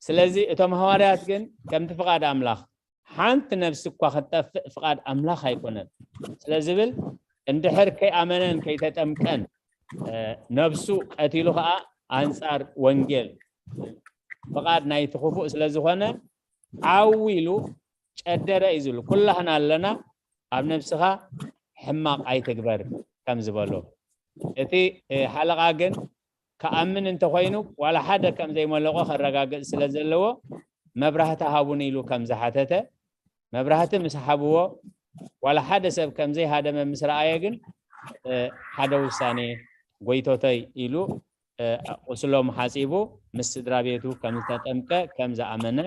ስለዚ እቶም ሃዋርያት ግን ከምቲ ፍቓድ ኣምላኽ ሓንቲ ነብሲ እኳ ክትጠፍእ ፍቓድ ኣምላኽ ኣይኮነን ስለ ዝብል እንድሕር ከይኣመነን ከይተጠምቀን ነብሱ ቀቲሉ ከዓ ኣንፃር ወንጌል ፍቓድ ናይቲ ክፉእ ስለ ዝኾነ ዓው ኢሉ ጨደረ እዩ ዝብል። ኩላህና ኣለና ኣብ ነብስኻ ሕማቕ ኣይትግበር ከም ዝበሎ እቲ ሓለቓ ግን ክኣምን እንተኾይኑ ዋላ ሓደ ከም ዘይመለቖ ከረጋግጽ ስለ ዘለዎ መብራህቲ ሃቡን ኢሉ ከም ዝሓተተ መብራህቲ ምስ ሃብዎ ዋላ ሓደ ሰብ ከም ዘይሃደመ ምስ ረኣየ ግን ሓደ ውሳኔ ጎይቶተይ ኢሉ ቁስሎም ሓጺቡ ምስ ስድራ ቤቱ ከም ዝተጠምቀ ከም ዝኣመነ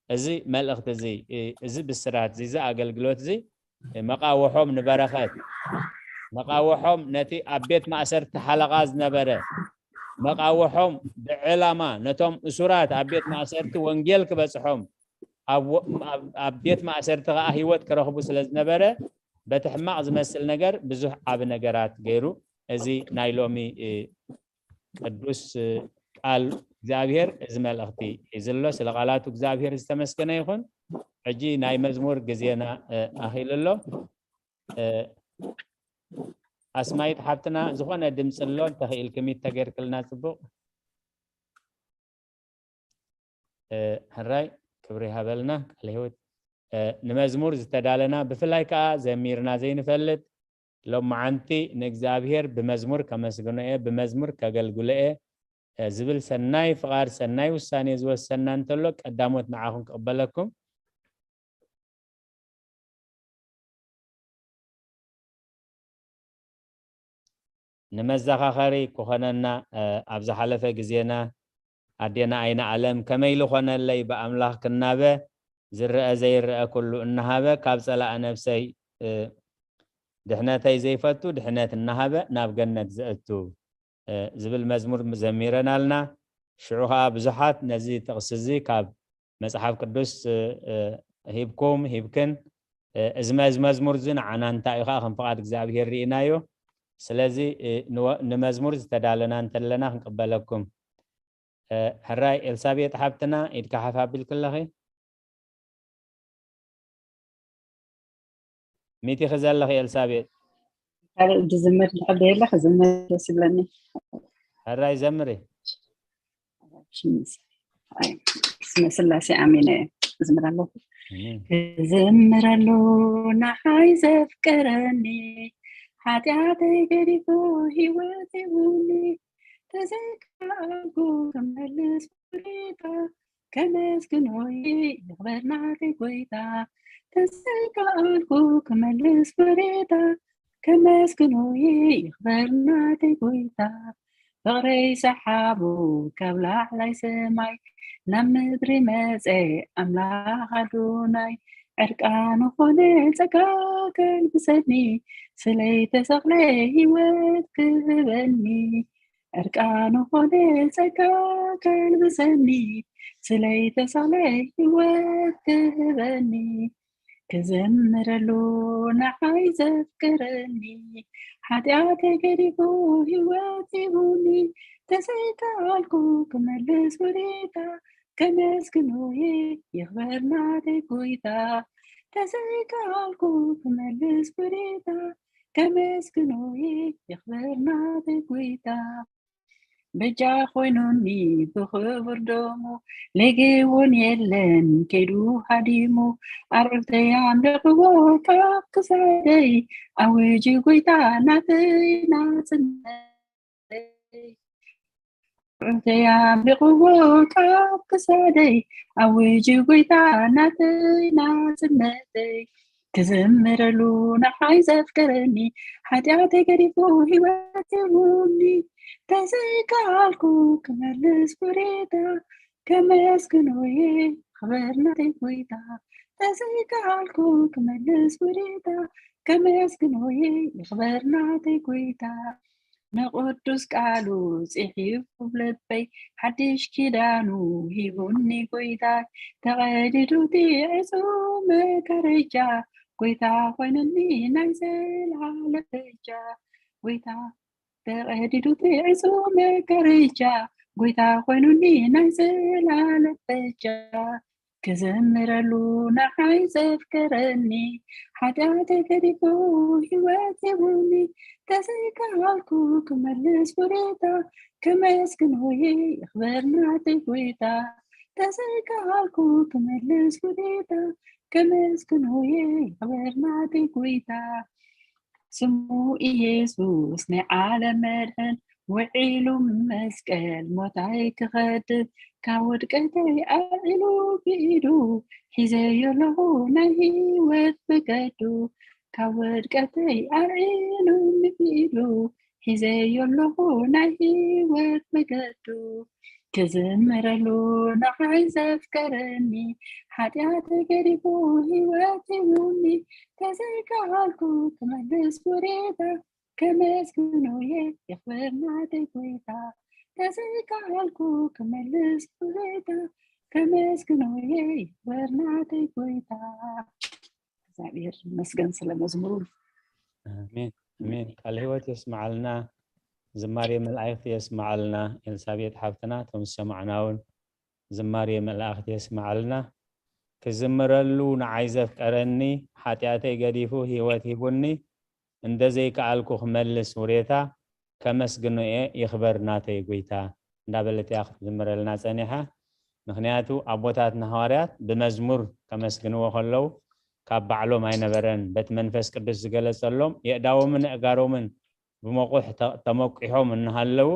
እዚ መልእኽቲ እዚ እዚ ብስራት እዚ ኣገልግሎት እዚ መቃወሖም ንበረኸት መቃወሖም ነቲ ኣብ ቤት ማእሰርቲ ሓለቓ ዝነበረ መቃወሖም ብዕላማ ነቶም እሱራት ኣብ ቤት ማእሰርቲ ወንጌል ክበጽሖም ኣብ ቤት ማእሰርቲ ከዓ ህይወት ክረኽቡ ስለ ዝነበረ በቲ ሕማቕ ዝመስል ነገር ብዙሕ ዓቢ ነገራት ገይሩ እዚ ናይ ሎሚ ቅዱስ ቃል እግዚኣብሔር እዚ መልእኽቲ ሒዝሎ ስለ ቃላቱ እግዚኣብሔር ዝተመስገነ ይኹን። ሕጂ ናይ መዝሙር ግዜና ኣኺሉ ኣሎ። ኣስማይት ሓብትና ዝኾነ ድምፂ ኣሎ እንተኽኢልክሚ ተገይርክልና ፅቡቕ። ሕራይ ክብሪ ይሃበልና ቃል ህይወት። ንመዝሙር ዝተዳለና ብፍላይ ከዓ ዘሚርና ዘይንፈልጥ ሎም መዓንቲ ንእግዚኣብሔር ብመዝሙር ከመስግኖ እየ ብመዝሙር ከገልግሎ እየ ዝብል ሰናይ ፍቓድ ሰናይ ውሳኔ ዝወሰና እንተሎ ቀዳሞት ንዓኹም ክቕበለኩም። ንመዘኻኸሪ ክኾነና ኣብ ዝሓለፈ ግዜና ኣዴና ኣይነ ኣለም ከመይ ልኾነለይ ብኣምላኽ ክናበ ዝረአ ዘይረአ ኩሉ እናሃበ ካብ ጸላእ ነብሰይ ድሕነተይ ዘይፈቱ ድሕነት እናሃበ ናብ ገነት ዘእቱ ዝብል መዝሙር ዘሚረናልና። ሽዑ ከዓ ብዙሓት ነዚ ጥቕሲ እዚ ካብ መጽሓፍ ቅዱስ ሂብኩም ሂብክን እዚ መዝሙር እዚ ንዓና እንታይ እዩ ከዓ ከም ፍቓድ እግዚኣብሄር ርኢናዮ። ስለዚ ንመዝሙር ዝተዳለና እንተለና ክንቅበለኩም። ሕራይ ኤልሳቤጥ ሓብትና ኢድካ ሓፍ ኣቢልክለኺ። ሚቲኺ ዘለኺ ኤልሳቤጥ። ካልእ ዝዝምር ድሕር ደየለ ክዝምር ደስ ይብለኒ። ሕራይ ዘምሪ። ስመ ስላሴ ኣሜን እየ ክዝምር ኣለኹ። ክዝምረሉ ንዓይ ዘፍቀረኒ ሓጢኣተይ ገዲፉ ህይወት ሂቡኒ ተዘይከኣልኩ ክመልስ ፍሪታ ከመስግኖ ይኽበር ናተይ ጎይታ ተዘይከኣልኩ ክመልስ ፍሪታ ከመስግኖ ይኽበር ናተይ ጎይታ ፍቕረይ ሰሓቡ ካብ ላዕላይ ሰማይ ናብ ምድሪ መጸ ኣምላኽ ኣዶናይ ዕርቃኑ ኾነ ጸጋ ከልብሰኒ ስለይ ተሰቕለ ህይወት ክህበኒ ዕርቃኑ ኾነ ጸጋ ከልብሰኒ ስለይ ተሰቕለ ህይወት ክህበኒ ክዘምረሉ ንዓይ ዘፍቅረኒ ሓጢኣተይ ገዲፉ ህይወት ሂቡኒ ተዘይከኣልኩ ክመልስ ውሪታ ከመስግኖ ይኽበር ናተይ ጎይታ ተዘይከኣልኩ ክመልስ ጎይታ፣ ከመስግኖ እየ የኽብር ናተይ ጎይታ። በጃ ኮይኑኒ ብኽቡር ደሙ፣ ለጌውን የለን ከይዱ ሃዲሙ። ኣርዑተይ ኣምልኽዎ ካብ ክሳደይ፣ ኣውጅ ጎይታ ናተይ ናጽነተይ። ኣርዑተይ ኣምልኽዎ ካብ ክሳደይ፣ ኣውጅ ጎይታ ናተይ ናጽነተይ። ክዝምረሉ ንዓይ ዘፍቀረኒ፣ ሓጢኣተይ ገዲፉ ህይወት ሂቡኒ። ተዘይከኣልኩ ክመልስ ጎይታ፣ ከመስግኖ እየ ይኽበር ናተይ ጎይታ። ተዘይከኣልኩ ክመልስ ጎይታ፣ ከመስግኖ እየ ይኽበር ናተይ ጎይታ። ንቅዱስ ቃሉ ጽሒፉ ልበይ፣ ሓድሽ ኪዳኑ ሂቡኒ ጎይታይ። ተቐዲዱ እቲ ዕጹው መጋረጃ፣ ጎይታ ኮይኑኒ ናይ ዘላለም በጃ። ጎይታ ተቐዲዱ እቲ ዕጹው መጋረጃ፣ ጎይታ ኮይኑኒ ናይ ዘላለም በጃ። ክዘምረሉ ንዓይ ዘፍቀረኒ፣ ሓጢኣተይ ገዲፉ ህይወት ሂቡኒ። ተዘይከኣልኩ ክመልስ ጎይታ፣ ከመስግኖ እየ ይኽበር ናተይ ጎይታ። ተዘይከኣልኩ ክመልስ ጎይታ፣ ከመስግኖ እየ ይኽበር ናተይ ጎይታ። ስሙ ኢየሱስ ናይ ዓለም መድሕን፣ ውዒሉ መስቀል ሞታይ ክኸድን፣ ካብ ውድቀተይ ኣልዒሉ ብኢዱ፣ ሒዘዮ ኣለኹ ናይ ህይወት መገዱ። ካብ ውድቀተይ ኣልዒሉ ብኢዱ፣ ሒዘዮ ኣለኹ ናይ ህይወት መገዱ። ክዝምረሉ ንዓይ ዘፍቀረኒ፣ ሓጢኣተይ ገዲፉ ህይወት ሂቡኒ። ተዘይከኣልኩ ክመልስ ጎይታ፣ ከመስግኖ እየ ይኽበር ናተይ ጎይታ። ተዘይከኣልኩ ክመልስ ጎይታ፣ ከመስግኖ እየ ይኽበር ናተይ ጎይታ። እግዚኣብሔር ይመስገን ስለ መዝሙሩ። ኣሜን ኣሜን። ቃል ህይወት የስምዓልና፣ ዝማሬ መላእክት የስምዓልና። ኤልሳቤጥ ሓፍትና፣ እቶም ዝሰማዕና እውን ዝማሬ መላእክት የስምዓልና። ክዝምረሉ ንዓይ ዘፍቀረኒ፣ ሓጢኣተይ ገዲፉ ህይወት ሂቡኒ፣ እንደዘይከኣልኩ ክመልስ ውሬታ፣ ከመስግኖ እየ ይኽበር ናተይ ጎይታ እንዳበለት እያ ክትዝምረልና ጸኒሓ። ምኽንያቱ ኣቦታትና ሃዋርያት ብመዝሙር ከመስግንዎ ከለዉ ካብ ባዕሎም ኣይነበረን፣ በቲ መንፈስ ቅዱስ ዝገለጸሎም የእዳዎምን ኣእጋሮምን ብመቑሕ ተ- ተመቂሖም እናሃለዉ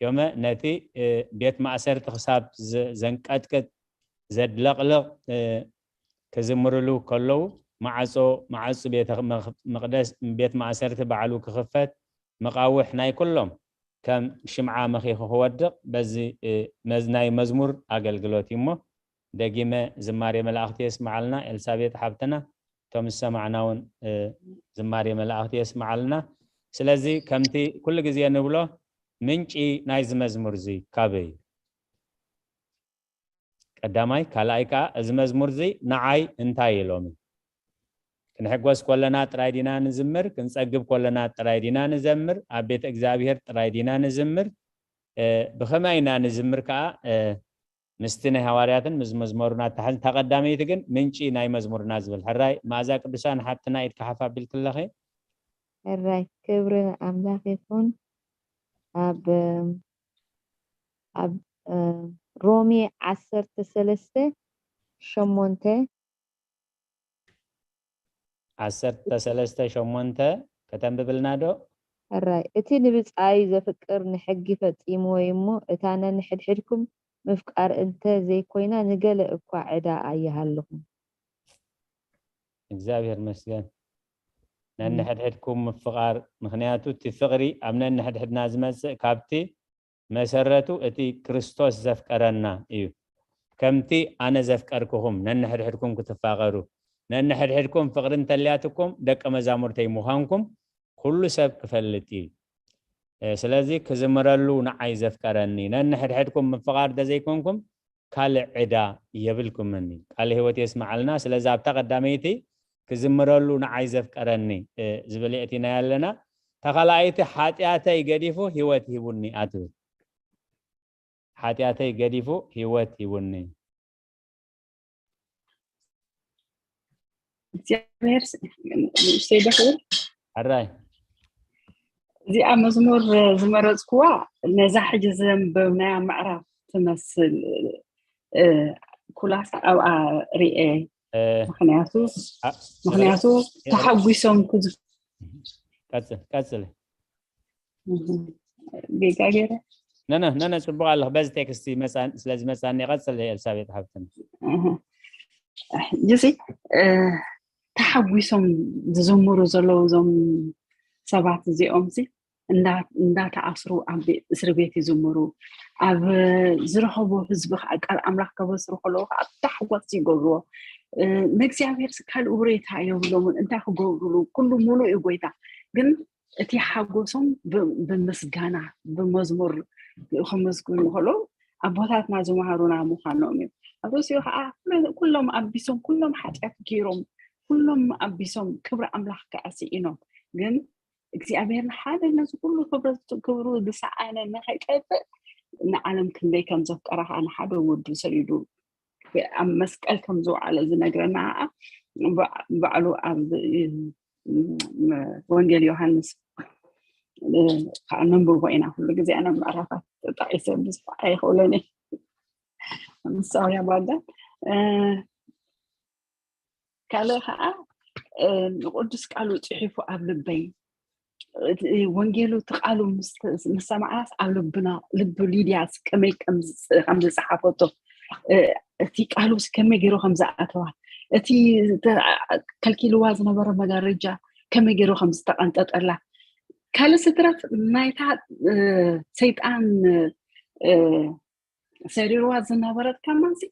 ዮመ ነቲ እ፣ ቤት ማእሰርቲ ክሳብ ዘ- ዘንቀጥቅጥ ዘድለቕልቕ እ፣ ክዝምርሉ ከለዉ ማዕጾ ማዕጹ ቤተ መኽ- መቕደስ ቤት ማእሰርቲ ባዕሉ ክኽፈት መቓውሕ ናይ ኩሎም ከም ሽምዓ መኺኹ ክወድቕ በዚ እ፣ መዝ- ናይ መዝሙር ኣገልግሎት እዩ እሞ ደጊመ ዝማሬ መላእኽቲ የስምዓልና። ኤልሳቤጥ ሓብትና እቶም ዝሰማዕና እውን እ፣ ዝማሬ መላእኽቲ የስምዓልና። ስለዚ ከምቲ ኩሉ ግዜ ንብሎ ምንጪ ናይዚ መዝሙር እዚ ካበይ እዩ? ቀዳማይ፣ ካልኣይ ከዓ እዚ መዝሙር እዚ ንዓይ እንታይ ኢሎሚ? ክንሕጎስ ኮለና ጥራይ ዲና ንዝምር? ክንጸግብ ኮለና ጥራይ ዲና ንዘምር? ኣብ ቤተ እግዚኣብሔር ጥራይ ዲና ንዝምር? እ፣ ብኸመይ ኢና ንዝምር ከዓ እ፣ ምስቲ ናይ ሃዋርያትን ምስ መዝሙርና ተሓዝ ተቐዳመይቲ ግን ምንጪ ናይ መዝሙርና ዝብል ሕራይ መኣዛ ቅዱሳን ሓብትና ኢድካ ሓፍ ኣቢልክለኺ። ሕራይ ክብሪ ንኣምላኽ ይኹን። ኣብ ኣብ ሮሜ ዓሰርተ ሰለስተ ሸሞንተ ዓሰርተ ሰለስተ ሸሞንተ ከተንብብልና ዶ? ሕራይ እቲ ንብጻዩ ዘፍቅር ንሕጊ ፈጺምዎ እዩ እሞ፣ እታ ነንሕድሕድኩም ምፍቃር እንተ ዘይኮይና፣ ንገለ እኳ ዕዳ ኣይሃልኹም። እግዚኣብሔር መስገን። ነንሕድሕድኩም ምፍቓር፣ ምኽንያቱ እቲ ፍቕሪ ኣብ ነንሕድሕድና ዝመጽእ ካብቲ መሰረቱ እቲ ክርስቶስ ዘፍቀረና እዩ። ከምቲ ኣነ ዘፍቀርክኹም ነንሕድሕድኩም ክትፋቐሩ፣ ነንሕድሕድኩም ፍቕሪ እንተልያትኩም ደቀ መዛሙርተይ ምዃንኩም ኩሉ ሰብ ክፈልጥ እዩ። እ፣ ስለዚ ክዝምረሉ ንዓይ ዘፍቀረኒ፣ ነንሕድሕድኩም ምፍቓር ደዘይኮንኩም ካልእ ዕዳ የብልኩምን። ቃለ ህይወት የስምዓልና። ስለዚ ኣብታ ቀዳመይቲ ክዝምረሉ ንዓይ ዘፍቀረኒ እ፣ ዝብል የእቲና ኣለና። ተኻልኣይቲ ሓጢኣተይ ገዲፉ ህይወት ሂቡኒ ኣትብል። ሓጢኣተይ ገዲፉ ህይወት ሂቡኒ። እግዚኣብሔር ስ-፣ ንእሽተይ ዶ ክብል? ሕራይ እዚኣ መዝሙር ዝመረፅኩዋ ነዛ ሕጂ ዘንበብናያ ምዕራፍ ትመስል፣ እ፣ ኩላስ ኣብኣ ርኤ። እ፣ ምክንያቱ ኣ- ምክንያቱ ተሓጒሶም ክዝ- ቀጽል ቀጽል ጌጋ ገይረ ነነ ነነ ጽቡቅ ኣለኽ። በዚ ቴክስት ይመጻን ስለዚ መጻን ይቀጽል። ኤልሳቤጥ ሓብትን ጅሲ ተሓጒሶም ዝዝምሩ ዘለዉ እዞም ሰባት እዚኦም ሲ እንዳተኣስሩ ኣብ እስሪ ቤት ይዝምሩ፣ ኣብ ዝረኸቦ ህዝቢ ከዓ ቃል ኣምላኽ ከበስሩ ከለዉ ከዓ ብታሕጓስ ይገብርዎ። ንእግዚኣብሔር ካልእ ውሬታ የብሎምን። እንታይ ክገብሩሉ? ኩሉ ሙሉእ እዩ ጎይታ። ግን እቲ ሓጎሶም ብምስጋና ብመዝሙር ከመስግኑ ከለዉ ኣቦታትና ዝመሃሩና ምዃኖም እዩ። ኣብ ርእሲኡ ከዓ ኩሎም ኣቢሶም ኩሎም ሓጢኣት ገይሮም ኩሎም ኣቢሶም ክብሪ ኣምላኽ ከዓ ስኢኖም። ግን እግዚኣብሔር ንሓደ ነዚ ኩሉ ክብረት ክብሩ ዝሰኣነ ንኸይጠፍእ ንዓለም ክንደይ ከም ዘፍቀራ ከዓ ንሓደ ወዱ ሰዲዱ ኣብ መስቀል ከም ዝወዓለ ዝነግረና ከዓ ባዕሉ ኣብ ወንጌል ዮሃንስ ከዓ ነንብቦ ኢና። ኩሉ ግዜ ኣነ ምዕራፋት ተጠቂሰ ብዙሕ ኣይኽእሎን እየ። ምሳውያ ባዳ ካልእ ከዓ ንቅዱስ ቃሉ ፅሒፉ ኣብ ልበይ ወንጌሉ እቲ ቃሉ ምስ ሰማዕናስ ኣብ ልብና ልቢ ሊድያ ከመይ ከም ዝፀሓፈቶ እቲ ቃሉ ከመይ ገይሩ ከም ዝኣተዋ እቲ ከልኪልዋ ዝነበረ መጋረጃ ከመይ ገይሩ ከም ዝተቐንጠጠላ ካልእ ስድረት ናይታ ሰይጣን ሰሪርዋ ዝነበረት ከማንሲ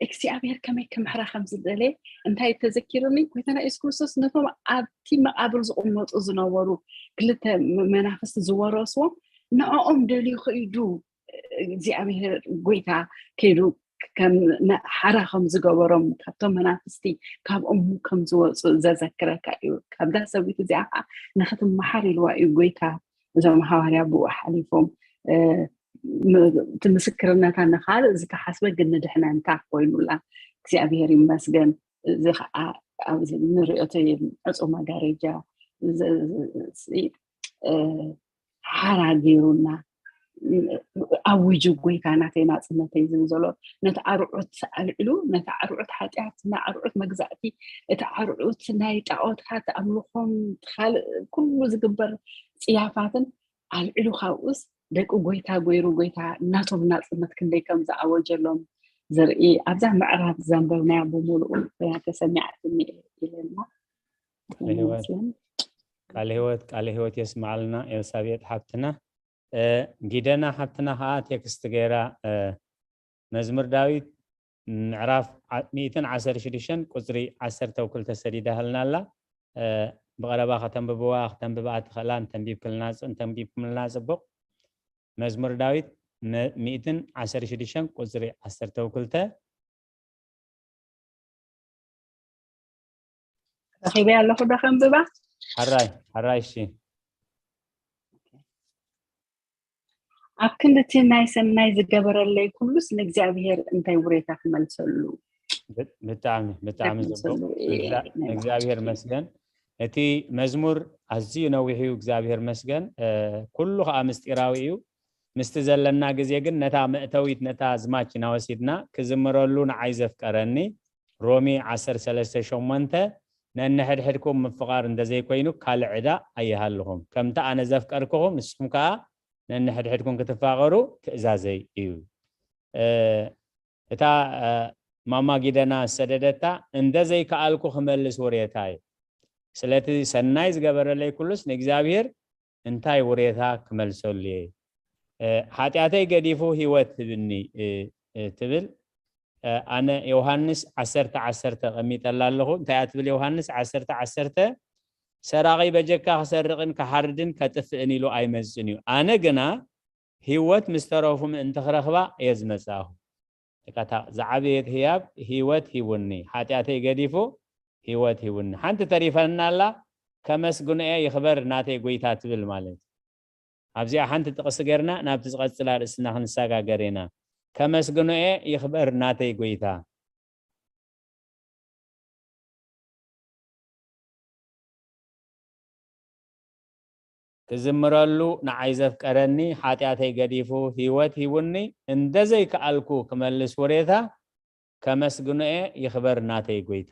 እግዚኣብሔር ከመይ ክምሕራ ከም ዝደለየ እንታይ ተዘኪርኒ? ጎይታና የሱስ ክርስቶስ ነቶም ኣብቲ መቃብር ዝቕመጡ ዝነበሩ ክልተ መናፍስቲ ዝወረስዎም ንዕኦም ደልዩ ከይዱ እግዚኣብሔር ጎይታ ከይዱ ከም ሓራ ከም ዝገበሮም ካብቶም መናፍስቲ ካብኦም ከም ዝወፁ ዘዘክረካ እዩ። ካብዛ ሰብይቲ እዚኣ ከዓ ንክትመሓር ኢልዋ እዩ ጎይታ እዞም ሃዋርያ ብኡ ሓሊፎም እቲ ምስክርነታ ንካልእ ዝተሓስበ ግን ንድሕነንታ ኮይኑላ እግዚኣብሔር ይመስገን። እዚ ከዓ ኣብዚ ንሪኦ እቲ ዕፁ መጋረጃ ሓራ ገይሩና ኣዊጁ ጎይታ ናተይ ናፅነተይ ዝብል ዘሎ ነቲ ኣርዑት ኣልዒሉ ነቲ ኣርዑት ሓጢኣት ናይ ኣርዑት መግዛእቲ እቲ ኣርዑት ናይ ጣዖታት ኣምልኾን ካልእ ኩሉ ዝግበር ፅያፋትን ኣልዒሉ ካብኡስ ደቂ ጎይታ ጎይሩ ጎይታ እናቶም ናፅነት ክንደይ ከም ዝኣወጀሎም ዝርኢ ኣብዛ ምዕራፍ ዘንበብናያ ብምሉኡ ኮይና ተሰሚዓትኒ ኢለና። ቃለ ህይወት ቃለ ህይወት የስማዓልና ኤልሳቤጥ ሓብትና። ጊደና ሓብትና ከዓ ቴክስት ገይራ መዝሙር ዳዊት ምዕራፍ ሚእትን ዓሰርተ ሽዱሽተን ቁፅሪ ዓሰርተ ክልተ ሰዲዳህልና ኣላ። ብቐረባ ከተንብብዋ ክተንብብኣ ትኽእላ እንተንቢብክምልና ጽቡቕ። መዝሙር ዳዊት ሚእትን ዓሰርተ ሽዱሽተን ቁፅሪ ዓሰርተ ክልተ ረኺበ ኣለኹ ዶ ከንብባ? ሓራይ ሓራይ እሺ። ኣብ ክንድቲ ናይ ሰናይ ዝገበረለይ ኩሉስ ንእግዚኣብሔር እንታይ ውሬታ ክመልሰሉ? ብጣዕሚ ብጣዕሚ ጽቡቅ። እግዚኣብሔር መስገን። እቲ መዝሙር ኣዝዩ ነዊሕ እዩ። እግዚኣብሔር መስገን። ኩሉ ከዓ ምስጢራዊ እዩ። ምስቲ ዘለና ግዜ ግን ነታ መእተዊት ነታ ዝማች ኢና ወሲድና ክዝምረሉ ንዓይ ዘፍቀረኒ ሮሜ ዓሰርተ ሰለስተ ሸሞንተ ነንሕድሕድኩም ምፍቓር እንተዘይኮይኑ ካልእ ዕዳ ኣይሃልኹም። ከምቲ ኣነ ዘፍቀርክኹም ንስኹም ከኣ ነንሕድሕድኩም ክትፋቐሩ ትእዛዘይ እዩ። እታ ማማ ጊደና ዝሰደደታ እንደ ዘይከኣልኩ ክመልስ ውሬታ እዩ። ስለቲ ሰናይ ዝገበረለይ ኩሉስ ንእግዚኣብሔር እንታይ ውሬታ ክመልሰሉ እየ? ሓጢኣተይ ገዲፉ ህይወት ህብኒ ትብል። ኣነ ዮሃንስ ዓሰርተ ዓሰርተ ቀሚጠላ ኣለኹ። እንታይ እያ ትብል ዮሃንስ ዓሰርተ ዓሰርተ? ሰራቒ በጀካ ክሰርቕን ክሓርድን ከጥፍእን ኢሉ ኣይመጽን እዩ። ኣነ ግና ህይወት ምስ ተረፉ ምእንቲ ክረኽባ እየ ዝመጻእኹ። እታ ዝዓበየት ህያብ ህይወት ሂቡኒ፣ ሓጢኣተይ ገዲፉ ህይወት ሂቡኒ። ሓንቲ ተሪፈና ኣላ፣ ከመስግኖ እየ ይኽበር ናተይ ጎይታ ትብል ማለት እዩ። ኣብዚኣ ሓንቲ ጥቕሲ ገርና ናብቲ ዝቐጽል ኣርእስትና ክንሰጋገር ኢና። ከመስግኖ እየ ይኽበር ናተይ ጎይታ። ክዝምረሉ ንዓይ ዘፍቀረኒ፣ ሓጢኣተይ ገዲፉ ህይወት ሂቡኒ፣ እንደዘይከኣልኩ ክመልስ ውሬታ፣ ከመስግኖ እየ፣ ይኽበር ናተይ ጎይታ።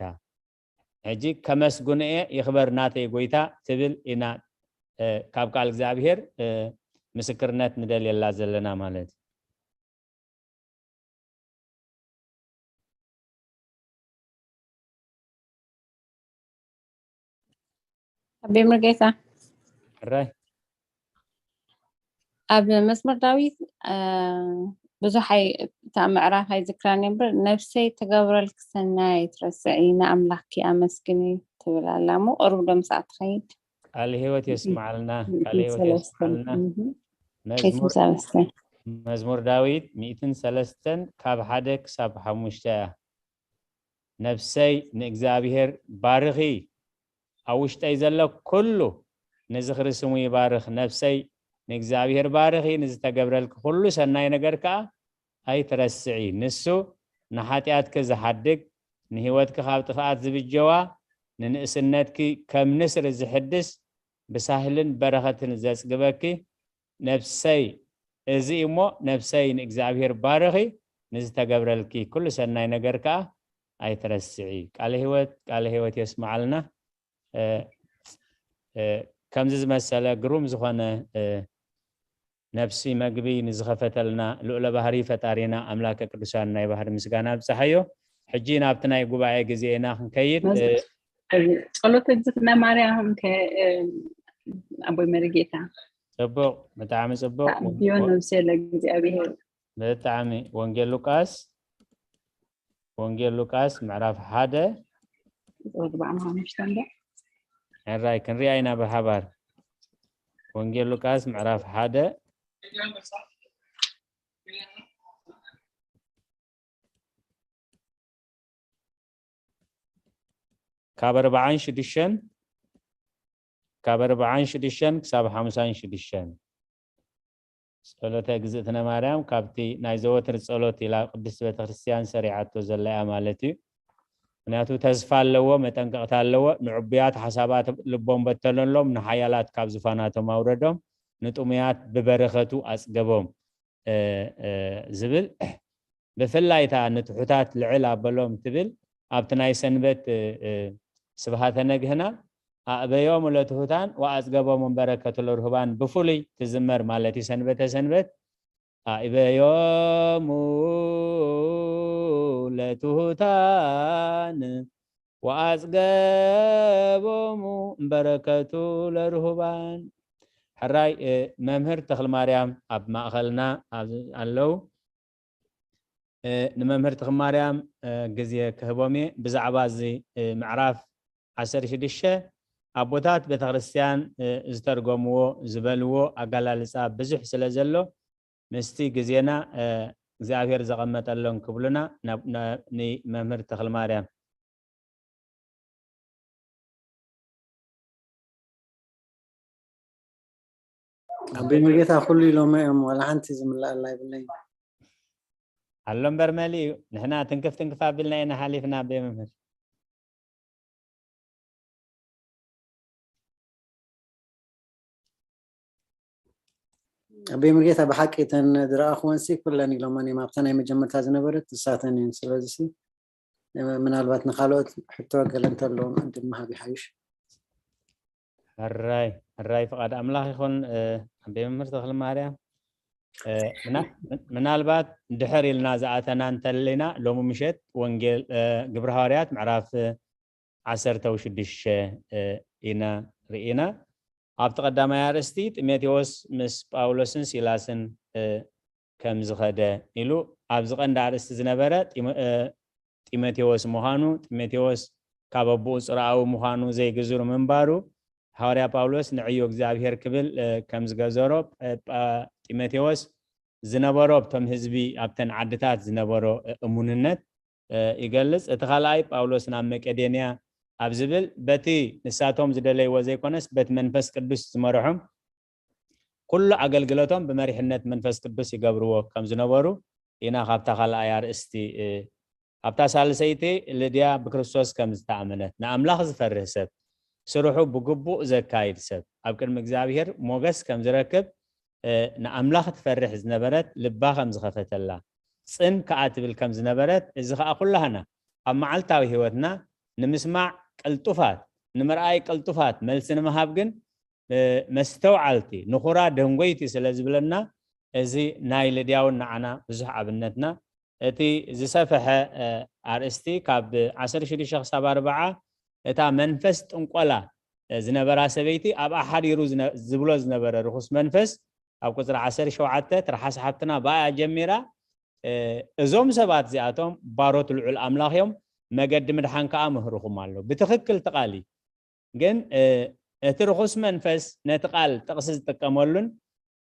ሕጂ ከመስግኖ እየ፣ ይኽበር ናተይ ጎይታ ትብል ኢና፣ እ፣ ካብ ቃል እግዚኣብሔር፣ እ፣ ምስክርነት ንደልየላ ዘለና ማለት እዩ። ኣቤ መርጌታ። ሕራይ። ኣብ መዝሙር ዳዊት፣ እ፣ ብዙሕ ኣይ-፣ እታ ምዕራፍ ኣይዝክራን እየ እምበር፣ "ነፍሰይ ትገብረልኪ ሰናይ ኣይትረስዒ፣ ንኣምላኽኪ ኣመስግኒ" ትብል ኣላ እሞ፣ ቁሩብ ዶ ምስኣ ትኸይድ? ቃል ህይወት የስምዓልና፣ ቃል ህይወት ሰለስተን። የስምዓልና። እህ። መዝሙር፣ ሰለስተን። መዝሙር ዳዊት ሚእትን ሰለስተን ካብ ሓደ ክሳብ ሓሙሽተ እያ። ነፍሰይ ንእግዚኣብሔር ባርኺ፣ ኣብ ውሽጠይ ዘሎ ኩሉ ንዝኽሪ ስሙ ይባርኽ። ነፍሰይ ንእግዚኣብሔር ባርኺ፣ ንዝተገብረልኪ ኩሉ ሰናይ ነገር ከኣ ኣይትረስዒ። ንሱ ንሓጢኣትኪ ዝሓድግ፣ ንህይወትኪ ካብ ጥፍኣት ዝብጀዋ፣ ንንእስነትኪ ከም ንስሪ ዝሕድስ፣ ብሳህልን በረኸትን ዘጽግበኪ፣ ነፍሰይ፣ እዚ እሞ ነፍሰይ ንእግዚኣብሔር ባርኺ፣ ንዝተገብረልኪ ኩሉ ሰናይ ነገር ከኣ ኣይትረስዒ። ቃለ ህይወት፣ ቃለ ህይወት የስምዓልና። እ፣ እ፣ ከምዚ ዝመሰለ ግሩም ዝኾነ፣ እ፣ ነፍሲ መግቢ ንዝኸፈተልና ልዑለ ባህሪ ፈጣሪና ኣምላከ ቅዱሳን ናይ ባህሪ ምስጋና ኣብጽሓዮ። ሕጂ ናብቲ ናይ ጉባኤ ግዜ ኢና ክንከይድ። መዝ-፣ እ፣ ጸሎተ እግዝእትነ ማርያም ከ፣ እ፣ ኣቦይ መሪጌታ። ጽቡቕ፣ ብጣዕሚ ጽቡቕ። ተዓብዮ ነብሰ ለእግዚኣብሔር። ብጣዕሚ። ወንጌል ሉቃስ፣ ወንጌል ሉቃስ ምዕራፍ ሓደ። ቁጽሪ ኣርባዓን ሓሙሽተን ዶ? ሕራይ ክንሪኣ ኢና ብሓባር። ወንጌል ሉቃስ ምዕራፍ ሓደ። ካብ ኣርባዓን ሽዱሽተን፣ ካብ ኣርባዓን ሽዱሽተን ክሳብ ሓምሳን ሽዱሽተን። ጸሎተ እግዝእትነ ማርያም ካብቲ ናይ ዘወትር ጸሎት ኢላ ቅድስቲ ቤተክርስትያን ሰሪዓቶ ዘላ እያ ማለት እዩ። ምክንያቱ ተስፋ ኣለዎ፣ መጠንቀቕታ ኣለዎ። ንዕቡያት ሓሳባት ልቦም በተለሎም፣ ንሓያላት ካብ ዙፋናቶም ኣውረዶም፣ ንጥሙያት ብበረኸቱ ኣጽገቦም፣ እ፣ እ፣ ዝብል፣ ብፍላይ እታ ንትሑታት ልዕል ኣበሎም ትብል ኣብቲ ናይ ሰንበት፣ እ፣ እ፣ ስብሃተ ነግህና፣ "ኣእበዮሙ ለትሑታን ወኣጽገቦሙ እምበረከቱ ለርሁባን" ብፍሉይ ትዝመር ማለት እዩ። ሰንበተ ሰንበት፣ "ኣእበዮሙ ለትሑታን ወኣጽገቦሙ እምበረከቱ ለርሁባን". ሕራይ፣ እ፣ መምህር ተኽለ ማርያም ኣብ ማእኸልና ኣብ-፣ ኣለዉ። እ፣ ንመምህር ተኽለ ማርያም፣ እ፣ ግዜ ክህቦም እየ። ብዛዕባ እዚ፣ እ፣ ምዕራፍ ዓሰርተ ሽዱሽተ ኣቦታት ቤተክርስትያን፣ እ፣ ዝተርጎምዎ፣ ዝበልዎ ኣገላልጻ ብዙሕ ስለ ዘሎ፣ ምስቲ ግዜና፣ እ፣ እግዚኣብሔር ዘቐመጠሎም ክብሉና ናብ፣ ና-፣ ንመምህር ተኽለ ማርያም። ኣቦይ መርጌታ ኩሉ ኢሎሞ እዮም፣ ዋላ ሓንቲ ዝምልኣላ የብለይን። ኣሎ እምበር መሊኡ፣ ንሕና ትንክፍ ትንክፍ ኣቢልና ኢና ሓሊፍና፣ ኣቦይ መምህር። ኣቦይ መርጌታ፣ ብሓቂ እተን ዝረኣኹወንሲ ኩለን ኢሎመን እዮም፣ ኣብታ ናይ መጀመርታ ዝነበረት ንሳተን እየን። ስለዚሲ ምናልባት ንኻልኦት ሕቶ ገለ እንተለዎም ዕድል ምሃብ ይሓይሽ። ሕራይ፣ ሕራይ ፍቓድ ኣምላኽ ይኹን። እ፣ ኣቦይ መምህር ተኽለ ማርያም፣ እ፣ ምና-፣ ምናልባት ድሕር ኢልና ዝኣተና እንተለና፣ ሎሚ ምሸት ወንጌል፣ እ፣ ግብረ ሃዋርያት ምዕራፍ ዓሰርተ ሽዱሽተ፣ እ፣ ኢና ርኢና። ኣብቲ ቀዳማይ ኣርእስቲ ጢሞቴዎስ ምስ ጳውሎስን ሲላስን፣ እ፣ ከም ዝኸደ ኢሉ ኣብዚ ቀንዲ ኣርእስቲ ዝነበረ ጢሞ-፣ እ፣ ጢሞቴዎስ ምዃኑ፣ ጢሞቴዎስ ካብ ኣቦኡ ጽርኣዊ ምዃኑ ዘይግዙር ምንባሩ፣ ሃዋርያ ጳውሎስ ንዕዮ እግዚኣብሔር ክብል፣ እ፣ ከም ዝገዘሮ፣ ጳ-፣ ጳ-፣ ጢሞቴዎስ ዝነበሮ ኣብቶም ህዝቢ ኣብተን ዓድታት ዝነበሮ፣ እ፣ እሙንነት፣ እ፣ ይገልጽ። እቲ ካልኣይ ጳውሎስ ናብ መቄዶንያ ኣብ ዝብል በቲ ንሳቶም ዝደለይዎ ዘይኮነስ በቲ መንፈስ ቅዱስ ዝመርሖም ኩሉ ኣገልግሎቶም ብመሪሕነት መንፈስ ቅዱስ ይገብርዎ ከም ዝነበሩ ኢና ካብታ ካልኣይ ኣርእስቲ፣ እ፣ ኣብታ ሳልሰይቲ ልድያ ብክርስቶስ ከም ዝተኣመነት ንኣምላኽ ዝፈርህ ሰብ ስርሑ ብግቡእ ዘካይድ ሰብ ኣብ ቅድሚ እግዚኣብሔር ሞገስ ከም ዝረክብ፣ እ፣ ንኣምላኽ ትፈርሕ ዝነበረት ልባ ከም ዝኸፈተላ፣ ጽን ከኣ ትብል ከም ዝነበረት፣ እዚ ከኣ ኩላህና ኣብ መዓልታዊ ህይወትና ንምስማዕ ቅልጡፋት፣ ንምርኣይ ቅልጡፋት፣ መልሲ ንምሃብ ግን፣ እ፣ መስተውዓልቲ፣ ንኹራ ደንጎይቲ ስለ ዝብለና፣ እዚ ናይ ልድያውን ንዓና ብዙሕ ኣብነትና። እቲ ዝሰፍሐ፣ እ፣ ኣርእስቲ ካብ ዓሰርተ ሽዱሽተ ክሳብ ኣርብዓ እታ መንፈስ ጥንቆላ፣ እ፣ ዝነበራ ሰበይቲ ኣብኣ ሓዲሩ ዝነ-፣ ዝብሎ ዝነበረ ርኹስ መንፈስ ኣብ ቁጽሪ ዓሰርተ ሸውዓተ ትርሓስ ሓፍትና ብኣያ ጀሚራ፣ እ፣ እዞም ሰባት እዚኣቶም ባሮት ልዑል ኣምላኽ እዮም፣ መገዲ ምድሓን ከኣ ምህርኹም ኣሎ። ብትኽክል እቲ ቃል እዩ። ግን፣ እ፣ እቲ ርኹስ መንፈስ ነቲ ቃል ጥቕሲ ዝጥቀመሉን፣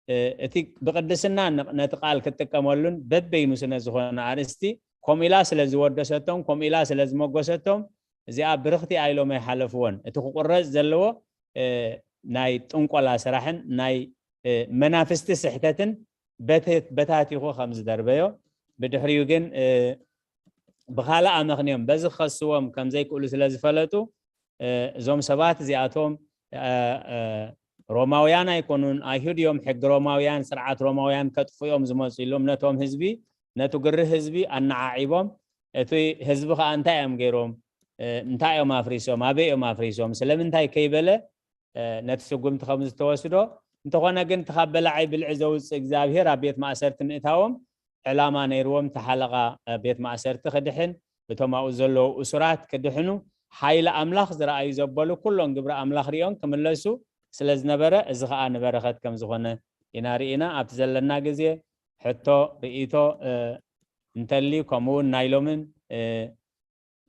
እ፣ እቲ ብቅድስና ን-፣ ነቲ ቃል ክትጥቀመሉን በበይኑ ስነ ዝኾነ ኣርእስቲ ከምኡ ኢላ ስለ ዝወደሰቶም፣ ከምኡ ኢላ ስለ ዝመጎሰቶም፣ እዚኣ ብርኽቲ ኢሎም ኣይሓለፍዎን። እቲ ክቁረጽ ዘለዎ፣ እ፣ ናይ ጥንቆላ ስራሕን ናይ፣ እ፣ መናፍስቲ ስሕተትን በተ-፣ በታቲኹ ከም ዝደርበዮ፣ ብድሕሪኡ ግን፣ እ፣ ብኻልእ ኣመኽንዮም በዚ ክኸስዎም ከም ዘይክእሉ ስለ ዝፈለጡ፣ እ፣ እዞም ሰባት እዚኣቶም፣ እ፣ እ፣ ሮማውያን ኣይኮኑን፣ ኣይሁድ እዮም፣ ሕጊ ሮማውያን፣ ስርዓት ሮማውያን ከጥፍኡ እዮም ዝመጹ ኢሎም ነቶም ህዝቢ፣ ነቲ ግሪ ህዝቢ ኣነዓዒቦም፣ እቲ ህዝቢ ከኣ እንታይ እዮም ገይሮም? እ፣ እንታይ እዮም ኣፍሪሶም? ኣበይ እዮም ኣፍሪሶም? ስለምንታይ ከይበለ፣ እ፣ ነቲ ስጉምቲ ከም ዝተወስዶ፣ እንተኾነ ግን እቲ ካብ በላዓይ ብልዒ ዘውጽእ እግዚኣብሔር ኣብ ቤት ማእሰርቲ ምእታዎም ዕላማ ነይርዎም፣ እቲ ሓለቓ፣ እ፣ ቤት ማእሰርቲ ክድሕን፣ እቶም ኣብኡ ዘለዉ እሱራት ክድሕኑ፣ ሓይሊ ኣምላኽ ዝረኣዩ ዘበሉ ኩሎም ግብሪ ኣምላኽ ሪኦም ክምለሱ ስለ ዝነበረ፣ እዚ ኸኣ ንበረኸት ከም ዝኾነ ኢና ርኢና። ኣብቲ ዘለና ግዜ ሕቶ፣ ርእይቶ፣ እ፣ እንተልዩ፣ ከምኡ እውን ናይ ሎምን፣ እ፣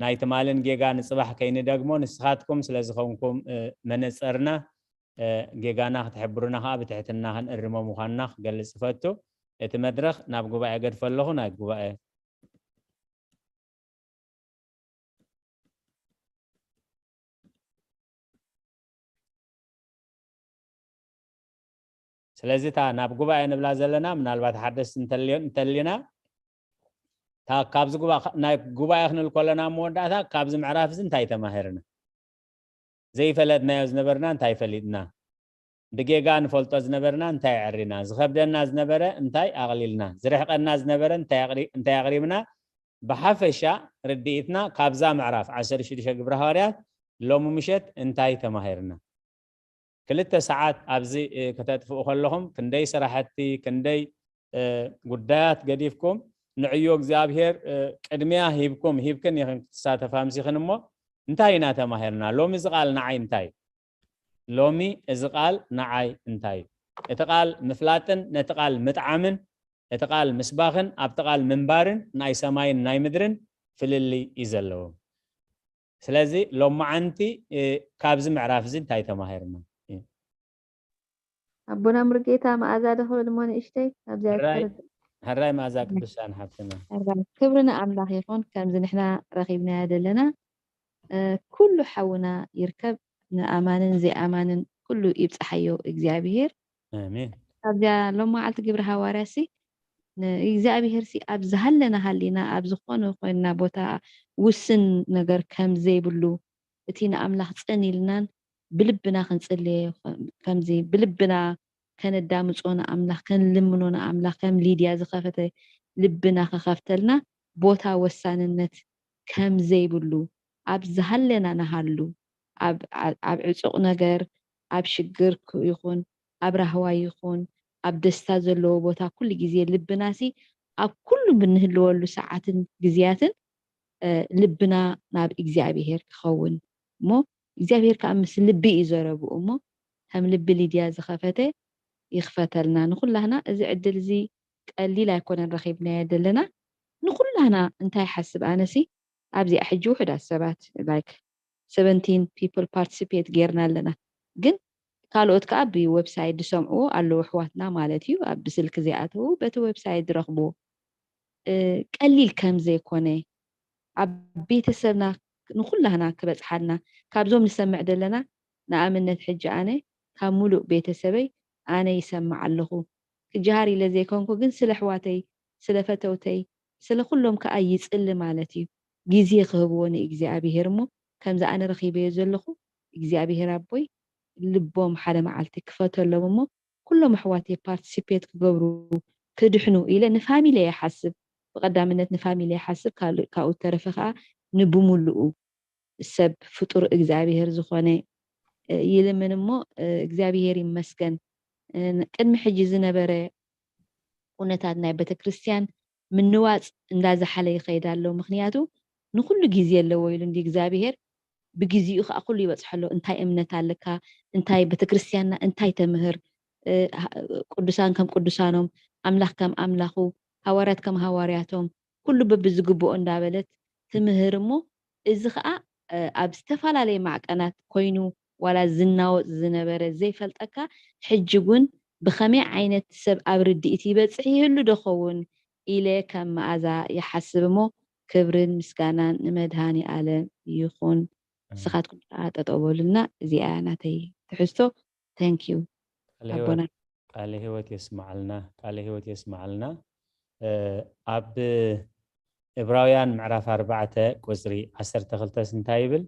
ናይ ትማልን ጌጋ ንጽባሕ ከይንደግሞ፣ ንስኻትኩም ስለ ዝኾንኩም፣ እ፣ መነጸርና፣ እ፣ ጌጋና ክትሕብሩና ከኣ ብትሕትና ክንእርሞ ምዃንና ክገልጽ እፈቱ። እቲ መድረኽ ናብ ጉባኤ ገድፎ ኣለኹ፣ ናይ ጉባኤ። ስለዚ እታ ናብ ጉባኤ ንብላ ዘለና፣ ምናልባት ሓደስቲ እንተልዮ-፣ እንተሊና፣ እታ ካብዚ ጉባ-፣ ናይ ጉባኤ ክንብል ከለና ኣብ መወዳእታ ካብዚ ምዕራፍ እዚ እንታይ ተማሂርና? ዘይፈለጥናዮ ዝነበርና እንታይ ፈሊጥና? ብጌጋ ንፈልጦ ዝነበርና እንታይ ኣዕሪና? ዝኸብደና ዝነበረ እንታይ ኣቕሊልና? ዝርሕቐና ዝነበረ እንታይ ኣቕሪ-፣ እንታይ ኣቕሪብና? ብሓፈሻ ርድኢትና ካብዛ ምዕራፍ ዓሰርተ ሽዱሽተ ግብረ ሃዋርያት ሎሚ ምሸት እንታይ ተማሂርና? ክልተ ሰዓት ኣብዚ፣ እ፣ ከተጥፍኡ ከለኹም ክንደይ ስራሕቲ፣ ክንደይ፣ እ፣ ጉዳያት ገዲፍኩም ንዕዮ እግዚኣብሔር፣ እ፣ ቅድሚያ ሂብኩም፣ ሂብክን ኢኽን ክትሳተፋ ኣምሲኽን እሞ እንታይ ኢና ተማሂርና? ሎሚ እዚ ቃል ንዓይ እንታይ እዩ? ሎሚ እዚ ቃል ንዓይ እንታይ እዩ? እቲ ቃል ምፍላጥን ነቲ ቃል ምጥዓምን፣ እቲ ቃል ምስባኽን ኣብቲ ቃል ምንባርን ናይ ሰማይን ናይ ምድርን ፍልልይ እዩ ዘለዎም። ስለዚ ሎማዓንቲ፣ እ፣ ካብዚ ምዕራፍ እዚ እንታይ ተማሂርና? እ። ኣቦና ሙሉጌታ መኣዛ ዶ ክብል እሞ ንእሽተይ ኣብዚኣ ሕራይ፣ ይተርፍ። ሕራይ መኣዛ ቅዱሳን ሓፍትና። ሕራይ። ክብሪ ንኣምላኽ ይኹን። ከምዚ ንሕና ረኺብናዮ ዘለና፣ እ፣ ኩሉ ሓውና ይርከብ። ንኣማንን ዘይኣማንን ኩሉ ይብጽሓዮ እግዚኣብሄር። ኣሜን። ኣብዚኣ ሎም መዓልቲ ግብሪ ሃዋርያሲ ንእግዚኣብሄርሲ ኣብ ዝሃለና ሃሊና ኣብ ዝኾነ ኮይንና ቦታ ውስን ነገር ከም ዘይብሉ እቲ ንኣምላኽ ጽን ኢልናን ብልብና ክንጽልየ ከምዚ ብልብና ከነዳምጾ ንኣምላኽ ከንልምኖ ንኣምላኽ ከም ሊድያ ዝኸፈተ ልብና ክኸፍተልና ቦታ ወሳንነት ከም ዘይብሉ ኣብ ዝሃለና ንሃሉ ኣብ ኣብ ዕጹቕ ነገር ኣብ ሽግር ይኹን ኣብ ራህዋ ይኹን ኣብ ደስታ ዘለዎ ቦታ ኩሉ ግዜ ልብናሲ ኣብ ኩሉ ብንህልወሉ ሰዓትን ግዜያትን ልብና ናብ እግዚኣብሄር ክኸውን እሞ እግዚኣብሄር ከዓ ምስ ልቢ እዩ ዘረብኡ እሞ ከም ልቢ ሊድያ ዝኸፈተ ይኽፈተልና ንኩላህና። እዚ ዕድል እዚ ቀሊል ኣይኮነን ረኺብናዮ ዘለና። ንኩላህና እንታይ ሓስብ ኣነሲ ኣብዚኣ ሕጂ ውሕዳት ሰባት like seventeen people participate ጌርና ኣለና ግን ካልኦት ከዓ ብወብሳይት ዝሰምዕዎ ኣለዉ ኣሕዋትና ማለት እዩ ኣብ ብስልኪ ዘይኣተዉ በቲ ወብሳይት ዝረኽብዎ ቀሊል ከም ዘይኮነ ኣብ ቤተሰብና ንኩላህና ክበፅሓልና ካብዞም ንሰምዕ ዘለና ንኣብነት ሕጂ ኣነ ካብ ሙሉእ ቤተሰበይ ኣነ ይሰምዕ ኣለኹ ክጀሃር ኢለ ዘይኮንኩ ግን ስለ ኣሕዋተይ ስለ ፈተውተይ ስለ ኩሎም ከዓ ይፅሊ ማለት እዩ ግዜ ክህብዎ ንእግዚኣብሄር እሞ ከምዚ ኣነ ረኪበዮ ዘለኹ እግዚኣብሔር ኣቦይ ልቦም ሓደ መዓልቲ ክፈተሎም እሞ ኩሎም ኣሕዋተይ ፓርቲሲፔት ክገብሩ ክድሕኑ ኢለ ንፋሚሊ ይሓስብ። ብቐዳምነት ንፋሚሊ ይሓስብ፣ ካልእ ካብኡ ተረፈ ከዓ ንብሙሉኡ ሰብ ፍጡር እግዚኣብሔር ዝኾነ ይልምን እሞ እግዚኣብሔር ይመስገን። ቅድሚ ሕጂ ዝነበረ ኩነታት ናይ ቤተክርስትያን ምንዋፅ እንዳዛሓለ ይኸይድ ኣሎ። ምክንያቱ ንኩሉ ግዜ ኣለዎ ኢሉ እንዲ እግዚኣብሔር ብግዜኡ ከዓ ኩሉ ይበፅሐ ኣሎ። እንታይ እምነት ኣለካ፣ እንታይ ቤተክርስትያንና እንታይ ተምህር፣ ቅዱሳን ከም ቅዱሳኖም፣ ኣምላኽ ከም ኣምላኹ፣ ሃዋርያት ከም ሃዋርያቶም ኩሉ በብዝግብኦ እንዳበለት ትምህር እሞ እዚ ከዓ ኣብ ዝተፈላለየ ማዕቀናት ኮይኑ ዋላ ዝናወፅ ዝነበረ ዘይፈልጠካ ሕጂ እውን ብኸመይ ዓይነት ሰብ ኣብ ርድኢት ይበፅሕ ይህሉ ዶ ኸውን ኢለ ከም መኣዛ ይሓስብ እሞ ክብርን ምስጋናን ንመድሃኒ ኣለም ይኹን። ንስኻትኩም ከዓ ጠጠው በሉልና። እዚኣ ናተይ ትሕዝቶ። Thank you ኣቦና። ቃለ ህይወት የስማዓልና። ቃለ ህይወት የስማዓልና። ኣብ ዕብራውያን ምዕራፍ ኣርባዕተ ቁፅሪ ዓሰርተ ክልተስ እንታይ ይብል?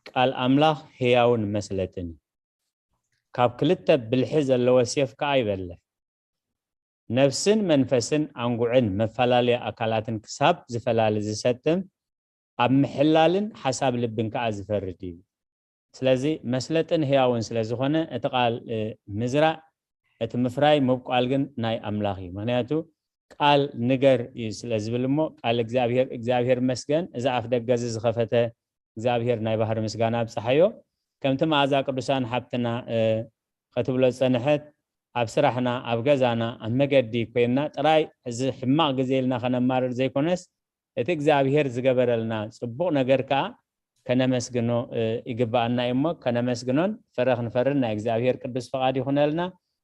ቃል ኣምላኽ ህያውን መስለጥን እዩ፣ ካብ ክልተ ብልሒ ዘለዎ ሴፍ ከዓ ይበልሕ፣ ነፍስን መንፈስን ኣንጉዕን መፈላለያ ኣካላትን ክሳብ ዝፈላሊ ዝሰጥም፣ ኣብ ምሕላልን ሓሳብ ልብን ከዓ ዝፈርድ እዩ። ስለዚ መስለጥን ህያውን ስለ ዝኾነ እቲ ቃል ምዝራእ፣ እቲ ምፍራይ ምብቋል ግን ናይ ኣምላኽ እዩ። ምክንያቱ ቃል ንገር እዩ ስለ ዝብል እሞ ቃል እግዚኣብሔር እግዚኣብሔር መስገን እዚ ኣፍ ደገ እዚ ዝኸፈተ እግዚኣብሔር ናይ ባህሪ ምስጋና ኣብፀሓዮ። ከምቲ መኣዛ ቅዱሳን ሓብትና ክትብሎ ዝፀንሐት ኣብ ስራሕና ኣብ ገዛና ኣብ መገዲ ኮይንና ጥራይ እዚ ሕማቕ ግዜ ኢልና ከነማርር ዘይኮነስ እቲ እግዚኣብሔር ዝገበረልና ፅቡቕ ነገር ከዓ ከነመስግኖ ይግባኣና እዩ እሞ ከነመስግኖን ፍረ ክንፈርን ናይ እግዚኣብሔር ቅዱስ ፍቓድ ይኹነልና።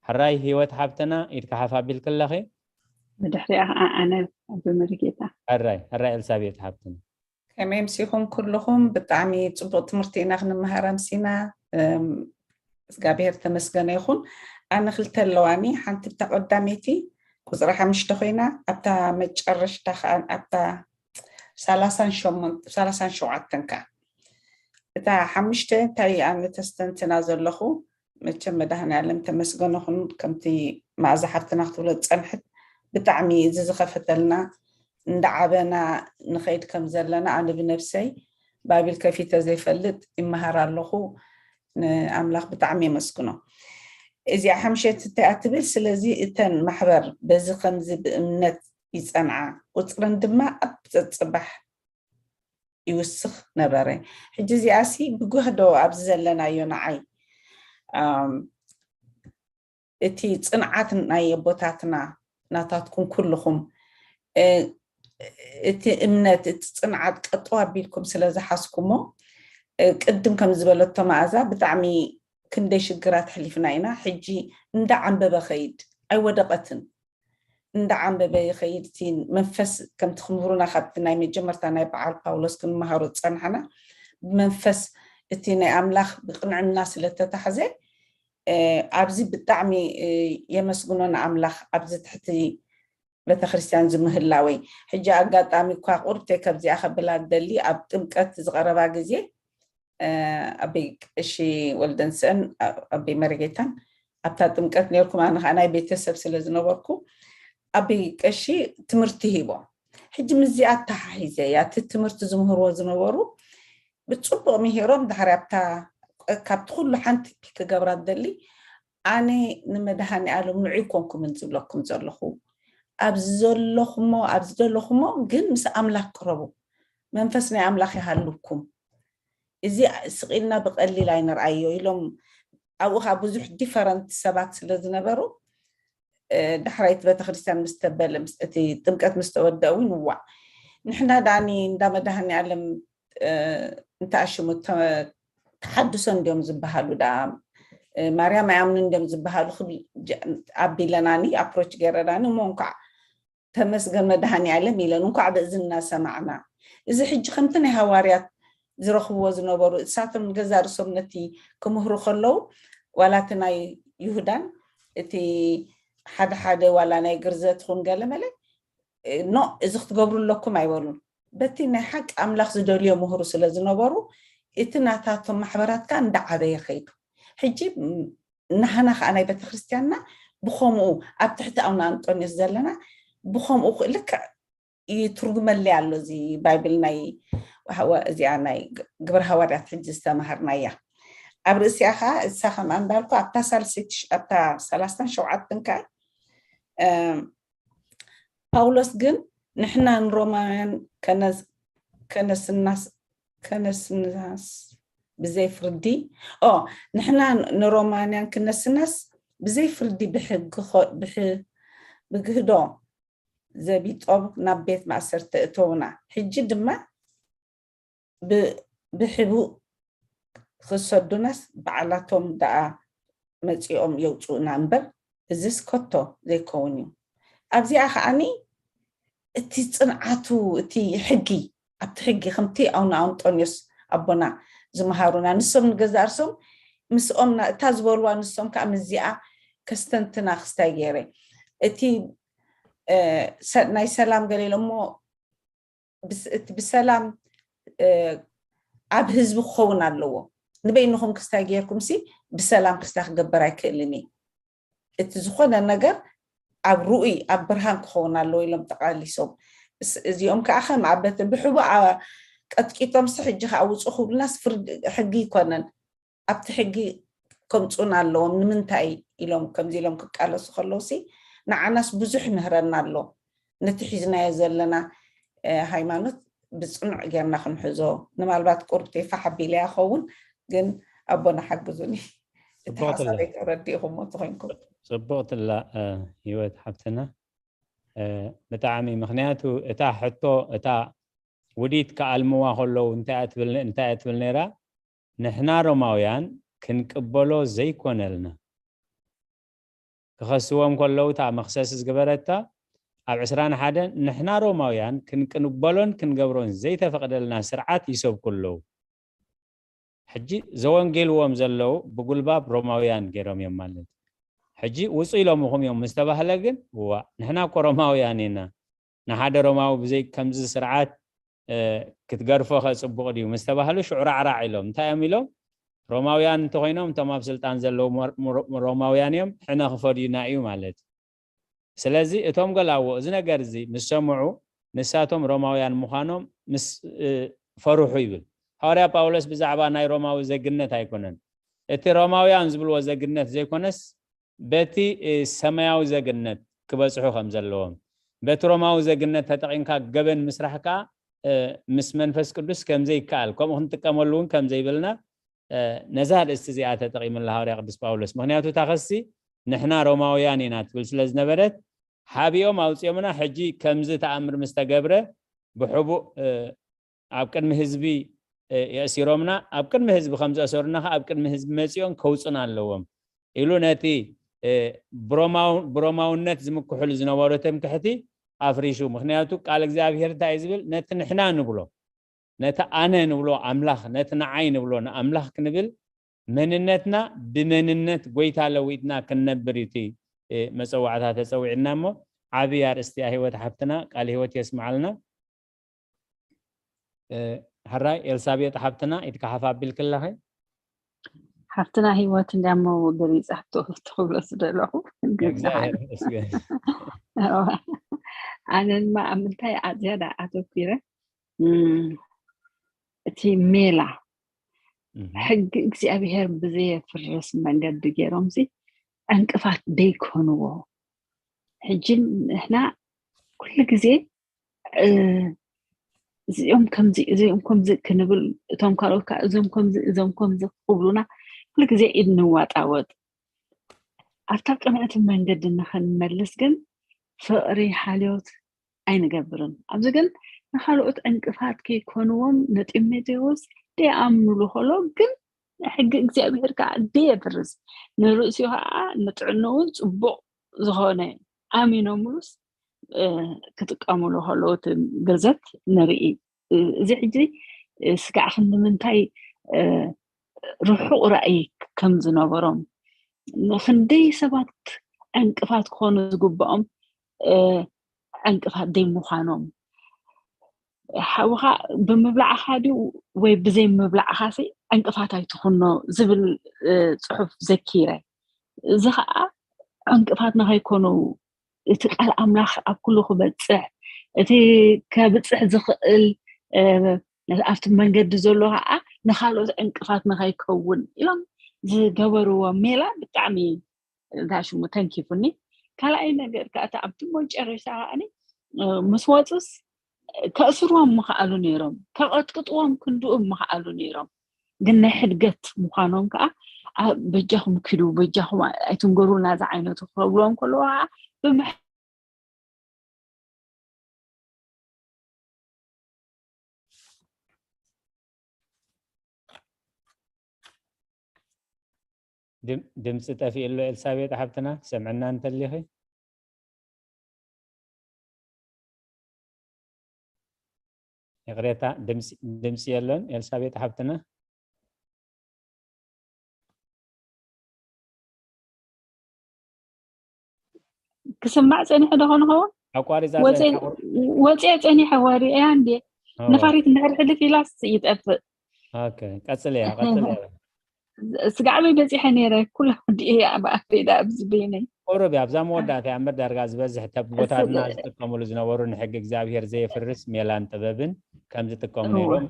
ሕራይ ህይወት ሓብትና ኢድካ ሓፍ ኣቢልክለኺ። ብድሕሪኣ ከዓ ኣነ ኣቦ መሪጌታ። ሕራይ ሕራይ ኤልሳቤጥ ሓብትና። ከመይ ምሲኹም ኩልኹም? ብጣዕሚ ፅቡቕ ትምህርቲ ኢና ክንመሃር ኣምሲና። እግዚኣብሔር ተመስገነ ይኹን። ኣነ ክልተ ኣለዋኒ። ሓንቲ ብታ ቀዳመይቲ ቁፅሪ ሓሙሽተ ኮይና ኣብታ መጨረሽታ ከዓ ኣብታ ሰላሳን ሸሞንተ ሰላሳን ሸውዓተን ከዓ እታ ሓሙሽተ እንታይ ኣነ ተስተንትና ዘለኹ መቸም መድሃኒዓለም ተመስገነ ይኹን ከምቲ መኣዛ ሓፍትና ክትብሎ ዝፀንሐት ብጣዕሚ እዚ ዝኸፈተልና እንዳዓበና ንኸይድ ከም ዘለና ኣነ ብነብሰይ ባይብል ከፊተ ዘይፈልጥ ይመሃር ኣለኹ። ንኣምላኽ ብጣዕሚ የመስግኖ። እዚኣ ሓምሸት እንታይ እያ ትብል? ስለዚ እተን ማሕበር በዚ ከምዚ ብእምነት ይጸንዓ፣ ቁጽረን ድማ ኣብ ጸጽባሕ ይውስኽ ነበረ። ሕጂ እዚኣሲ ብጉህዶ ኣብዚ ዘለናዮ ንዓይ እቲ ጽንዓት ናይ ኣቦታትና ናታትኩም ኩልኹም እቲ እምነት እቲ ጽንዓት ቀጠው ኣቢልኩም ስለ ዝሓዝኩሞ ቅድም ከም ዝበለቶ መኣዛ ብጣዕሚ ክንደይ ሽግራት ኣሕሊፍና ኢና። ሕጂ እንዳ ዓንበበ ኸይድ ኣይወደቐትን እንዳ ዓንበበ ይኸይድ እቲ መንፈስ ከምቲ ክምህሩና ካብቲ ናይ መጀመርታ ናይ በዓል ፓውሎስ ክንመሃሮ ዝጸናሕና ብመንፈስ እቲ ናይ ኣምላኽ ብቕንዕና ስለ ተታሕዘ ኣብዚ ብጣዕሚ የመስግኖ ንኣምላኽ ኣብዚ ትሕቲ ቤተክርስትያን ዝምህላወይ። ሕጂ ኣጋጣሚ እኳ ቁርብተይ ከብዚኣ ከብላ ደሊ ኣብ ጥምቀት ዝቐረባ ግዜ ኣበይ ቀሺ ወልደንስእን ኣበይ መረጌታን ኣብታ ጥምቀት ነርኩም ኣነ ከዓ ናይ ቤተሰብ ስለ ዝነበርኩ ኣበይ ቀሺ ትምህርቲ ሂቦም። ሕጂ ምስዚኣ ኣተሓሒዘ እያ እቲ ትምህርቲ ዝምህርዎ ዝነበሩ ብፅቡቕ ምሂሮም ዳሕሪ ኣብታ ካብቲ ኩሉ ሓንቲ ክገብራ ደሊ ኣነ ንመድሃኒ ኣለም ንዑ ይኮንኩምን ዝብለኩም ዘለኹ ኣብዚ ዘለኹሞ ኣብዚ ዘለኹሞ ግን ምስ ኣምላኽ ቅረቡ መንፈስ ናይ ኣምላኽ ይሃልኩም እዚ ስቕ ኢልና ብቐሊል ኣይንርኣዮ ኢሎም ኣብኡ ከዓ ብዙሕ ዲፈረንት ሰባት ስለ ዝነበሩ ዳሕራይቲ ቤተክርስትያን ምስ ተበለ እቲ ጥምቀት ምስ ተወደአ እውን ዋዕ ንሕና ዳኒ እንዳ መድሃኒ ኣለም እንተኣሽሙ ተሓድሶ እንዲዮም ዝበሃሉ ዳ ማርያም ኣይኣምኑ እንዲዮም ዝበሃሉ ክብል ኣቢለናኒ ኣፕሮች ገይረናኒ እሞ እንኳዕ ተመስገን መድሃኒ ኣለም ኢለን እንኳዕ ብእዝና ሰማዕና እዚ ሕጂ ከምቲ ናይ ሃዋርያት ዝረኽብዎ ዝነበሩ እሳቶም ንገዛ ርእሶም ነቲ ክምህሩ ከለዉ ዋላ እቲ ናይ ይሁዳን እቲ ሓደ ሓደ ዋላ ናይ ግርዘት ኹን ገለመለ ኖ እዚ ክትገብሩ ኣለኩም ኣይበሉን በቲ ናይ ሓቂ ኣምላኽ ዝደልዮ ምህሩ ስለ ዝነበሩ እቲ ናታቶም ማሕበራት ከዓ እንዳዓበየ ከይዱ። ሕጂ ም- ናህና ከዓ ናይ ቤተክርስትያንና ብኸምኡ ኣብ ትሕቲ ኣቡነ ኣንጦንዮስ ዘለና ብኸምኡ ክ- ልክዕ ይትርጉመለይ ኣሎ። እዚ ባይብል ናይ ሃዋ- እዚኣ ናይ ግ- ግብረ ሃዋርያት ሕጂ ዝተማሃርናያ ኣብ ርእሲኣ ከዓ እሳ ከምኣ እንዳልኩ ኣብታ ሳልሰይቲ ሽ- ኣብታ ሰላስታን ሸውዓተን ከዓ እ፣ ጳውሎስ ግን ንሕና ንሮማውያን ከነስ- ከነስናስ ከነስናስ ብዘይ ፍርዲ ኦ ንሕና ንሮማውያን ክነስናስ ብዘይ ፍርዲ ብሕጊ ኸ- ብሕ- ብግህዶ ዘቢጦም ናብ ቤት ማእሰርቲ እተውና። ሕጂ ድማ ብ- ብሕቡእ ክሰዱናስ ባዕላቶም ደኣ መጺኦም የውፅኡና እምበር እዝስ ከቶ ዘይከውን እዩ። ኣብዚኣ ከዓኒ እቲ ፅንዓቱ እቲ ሕጊ ኣብቲ ሕጊ ከምቲ ኣቡነ ኣንጦንዮስ ኣቦና ዝመሃሩና ንሶም ንገዛ እርሶም ምስኦም ና- እታ ዝበልዋ ንሶም ከዓ ምስዚኣ ከስተንትና ክስታይ ገይረ እቲ እ፣ ሰ- ናይ ሰላም ገለ ኢሎሞ ብስ- እቲ ብሰላም እ፣ ኣብ ህዝቢ ክኸውን ኣለዎ። ንበይንኹም ክስታይ ገይርኩም ሲ ብሰላም ክስታይ ክገበር ኣይክእልን እዩ። እቲ ዝኾነ ነገር ኣብ ርኡይ ኣብ ብርሃን ክኸውን ኣለዎ ኢሎም ተቃሊሶም። እስ- እዚኦም ከዓ ከም ኣበት ብሕቡ ኣ- ቀጥቂጦም ሲ ሕጂ ከዓ ውፁ ክብሉናስ ፍርድ ሕጊ ይኮነን ኣብቲ ሕጊ ከምፁን ኣለዎም። ንምንታይ ኢሎም ከምዚ ኢሎም ክቃለሱ ከለውሲ ንዓናስ ብዙሕ ይምህረና ኣሎ። ነቲ ሒዝናዮ ዘለና እ፣ ሃይማኖት ብፅኑዕ ጌርና ክንሕዞ። ንማልባት ቁርብቲ ፋሕ ኣቢለያ ኸውን ግን ኣቦና ሓግዙኒ። እቲ ሓሳበይ ተረዲእኹሞ ተኮይንኩም። ፅቡቕትላ እ፣ ህይወት ሓፍትና እ፣ ብጣዕሚ ምክንያቱ እታ ሕቶ እታ ውዲት ክኣልምዋ ከለዉ እንታይ እያ ትብል እንታይ እያ ትብል ነይራ ንሕና ሮማውያን ክንቅበሎ ዘይኮነልና ክኸስዎም ከለዉ እታ መኽሰስ ዝገበረታ ኣብ ዕስራን ሓደን ንሕና ሮማውያን ክንቅንበሎን ክንገብሮን ዘይተፈቕደልና ስርዓት ይሰብኩ ኣለዉ ሕጂ ዘወንጌልዎም ዘለዉ ብጉልባብ ሮማውያን ገይሮም እዮም ማለት ሕጂ ውፁ ኢሎምኹም እዮም ምስ ተባህለ ግን ዋ ንሕና እኮ ሮማውያን ኢና ንሓደ ሮማዊ ብዘይ ከምዚ ስርዓት ክትገርፎ ከ ፅቡቕ ድዩ ምስ ተባህሉ ሽዑ ራዕራዕ ኢሎም እንታይ እዮም ኢሎም ሮማውያን እንተኮይኖም እቶም ኣብ ስልጣን ዘለዉ ሮማውያን እዮም ሕነ ክፈድዩና እዩ ማለት ስለዚ እቶም ገላዎ እዚ ነገር እዚ ምስ ሰምዑ ንሳቶም ሮማውያን ምዃኖም ምስ ፈርሑ ይብል ሃዋርያ ጳውሎስ ብዛዕባ ናይ ሮማዊ ዜግነት ኣይኮነን እቲ ሮማውያን ዝብልዎ ዜግነት ዘይኮነስ በቲ ሰማያዊ ዜግነት ክበፅሑ ከም ዘለዎም በቲ ሮማዊ ዜግነት ተጠቒምካ ገበን ምስራሕ ከዓ ምስ መንፈስ ቅዱስ ከምዘይከኣል ከምኡ ክንጥቀመሉ እውን ከምዘይብልና ነዛ ርእስቲ እዚኣ ተጠቒምላ ሃዋርያ ቅዱስ ጳውሎስ ምክንያቱ እታ ኸሲ ንሕና ሮማውያን ኢና ትብል ስለ ዝነበረት ሓቢኦም ኣውፅኦምና ሕጂ ከምዚ ተኣምር ምስ ተገብረ ብሕቡእ ኣብ ቅድሚ ህዝቢ የእሲሮምና ኣብ ቅድሚ ህዝቢ ከም ዘእሰሩና ከ ኣብ ቅድሚ ህዝቢ መፂኦም ከውፁና ኣለዎም ኢሉ ነቲ ብሮማውነት ዝምክሕሉ ዝነበሩ ትምክሕቲ ኣፍሪሹ ምክንያቱ ቃል እግዚኣብሄር እንታይ ዝብል ነቲ ንሕና ንብሎ ነቲ ኣነ ንብሎ ኣምላኽ ነቲ ንዓይ ንብሎ ንኣምላኽ ክንብል መንነትና ብመንነት ጎይታ ለዊጥና ክንነብር እዩ እቲ መፀዋዕታ ተፀዊዕና እሞ ዓብዪ ኣርእስቲ እያ ህይወት ሓፍትና ቃል ህይወት የስምዓልና ሕራይ ኤልሳቤጥ ሓፍትና ኢትካ ሓፍ ኣቢልክለኺ ሓፍትና ህይወት እንዲያሞ ገሊፃ ትኽብሎ ዝደለኹ ኣነማ ኣብ ምንታይ ዝያዳ ኣተኩረ እቲ ሜላ ሕጊ እግዚኣብሔር ብዘየፍርስ መንገዲ ገይሮም ሲ ዕንቅፋት ደይኮንዎ ሕጂ ንሕና ኩሉ ግዜ እዚኦም ከምዚ እዚኦም ከምዚ ክንብል እቶም ካልኦት ከዓ እዞም ከምዚ እዞም ከምዚ ክብሉና ኩሉ ግዜ ኢድ ንዋጣወጥ ኣብታ ቅንዕቲ መንገዲ ንኽንመልስ ግን ፍቕሪ ሓልዮት ኣይንገብርን ኣብዚ ግን ንኻልኦት ዕንቅፋት ከይኮንዎም ንጢሞቴዎስ ደይኣምኑሉ ከሎ ግን ሕጊ እግዚኣብሔር ከዓ ደየፍርስ ንርእሲኡ ከዓ ንጥዕንኡ ፅቡቕ ዝኾነ ኣሚኖምሉስ ክጥቀምሉ ከለዉ እቲ ግርዘት ንርኢ እዚ ሕጂ ስጋዕ ክንዲ ምንታይ ርሑቕ ራእይ ከም ዝነበሮም ንክንደይ ሰባት ዕንቅፋት ክኾኑ ዝግብኦም ዕንቅፋት ደይ ምዃኖም ሓውኻ ብምብላዕኻ ድዩ ወይ ብዘይ ምብላዕኻ ሲ ዕንቅፋት ኣይትኹኖ ዝብል ጽሑፍ ዘኪረ። እዚ ከዓ ዕንቅፋት ንኸይኮኑ እቲ ቃል ኣምላኽ ኣብ ኩሉ ክበፅሕ እቲ ከብፅሕ ዝኽእል ኣብቲ መንገዲ ዘሎ ከዓ ንካልኦት ዕንቅፋት ንኸይከውን ኢሎም ዝገበርዎ ሜላ ብጣዕሚ ጋሽሙ ተንኪፉኒ። ካልኣይ ነገር ከዓ እቲ ኣብቲ መጨረሻ ከዓ ምስ ወፁስ ከእስርዎም ምኽኣሉ ነይሮም፣ ከቐጥቅጥዎም ክንድኡ ምኽኣሉ ነይሮም። ግን ናይ ሕድገት ምዃኖም ከዓ በጃኹም ኪዱ፣ በጃኹም ኣይትንገሩና ዝዓይነቱ ክብልዎም ከለዎ ከዓ ብምሕ ድምፂ ጠፊኡ ኣሎ። ኤልሳቤጥ ሓብትና ትሰምዕና እንተሊኺ? ይቕሬታ፣ ድምፂ የለን ኤልሳቤጥ ሓብትና። ክስማዕ ፀኒሑ ዶ ኾን ኸውን? ኣቋሪፃ ወፅየ ፀኒሐ ወሪኤያ እንዴ? ነፋሪት እንድሕር ሕልፍ ኢላስ ይጠፍእ። ቀፅለያ ቀፅለያ። ስጋዕ በይ በፂሐ ነይረ ኩላ ወዲኤ ኣብ ኣፌዳ ኣብዚ በይነይ። ቁሩብ እያ ኣብዛ መወዳእታ እያ እምበር ዳርጋ ዝበዝሕ ተቦታትና ዝጥቀምሉ ዝነበሩ ንሕጊ እግዚኣብሄር ዘየፍርስ ሜላን ጥበብን ከም ዝጥቀሙ ነይሮም።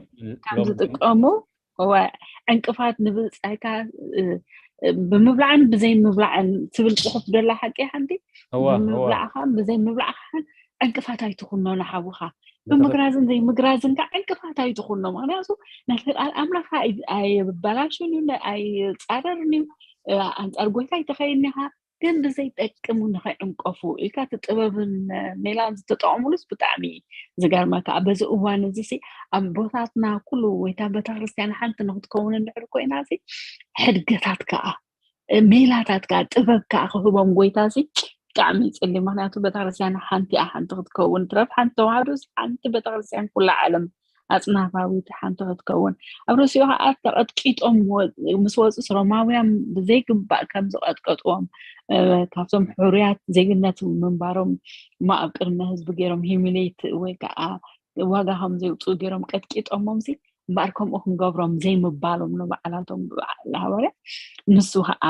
ከም ዝጥቀሙ እወ ዕንቅፋት ንብፃይካ ብምብላዕን ብዘይ ምብላዕን ትብል ፅሑፍ ደላ ሓቂ ሓንቲ ብምብላዕኻን ብዘይ ምብላዕኻን ዕንቅፋት ኣይትኹኖ ንሓውኻ ብምግራዝን ዘይምግራዝን ከዓ ዕንቅፋት ኣይትኹኖ። ምክንያቱ ነቲ ቃል ኣምላኽ ኣይብባላሹን እዩ ኣይፃረርን እዩ። ኣንፃር ጎይታ ኣይተኸይድን ኢኻ ግን ብዘይጠቅም ንኸይዕንቀፉ ኢልካ እቲ ጥበብን ሜላን ዝተጠቐሙሉስ ብጣዕሚ ዝገርመካ። በዚ እዋን እዚ ሲ ኣቦታትና ኩሉ ወይታ ቤተክርስትያን ሓንቲ ንክትከውን እንድሕር ኮይና ሲ ሕድገታት ከዓ ሜላታት ከዓ ጥበብ ከዓ ክህቦም ጎይታ ሲ ብጣዕሚ ይፅሊ። ምክንያቱ ቤተክርስትያን ሓንቲ እያ ሓንቲ ክትከውን ትረፍ ሓንቲ ተዋህዶ ሓንቲ ቤተክርስትያን ኩላ ዓለም ኣፅናፋዊት ሓንቲ ክትከውን ኣብ ርእሲኡ ከዓ ተቐጥቂጦም ምስ ወፁስ ሮማውያን ብዘይግባእ ከም ዝቐጥቀጥዎም ካብቶም ሕሩያት ዜግነት ምንባሮም እሞ ኣብ ቅድሚ ህዝቢ ገይሮም ሂሚሌት ወይ ከዓ ዋጋ ከም ዘውፅኡ ገይሮም ቀጥቂጦሞም ሲ እምበኣር ከምኡ ክንገብሮም ዘይምባሎም ንባዕላቶም ብባዕል ሃዋርያ ንሱ ከዓ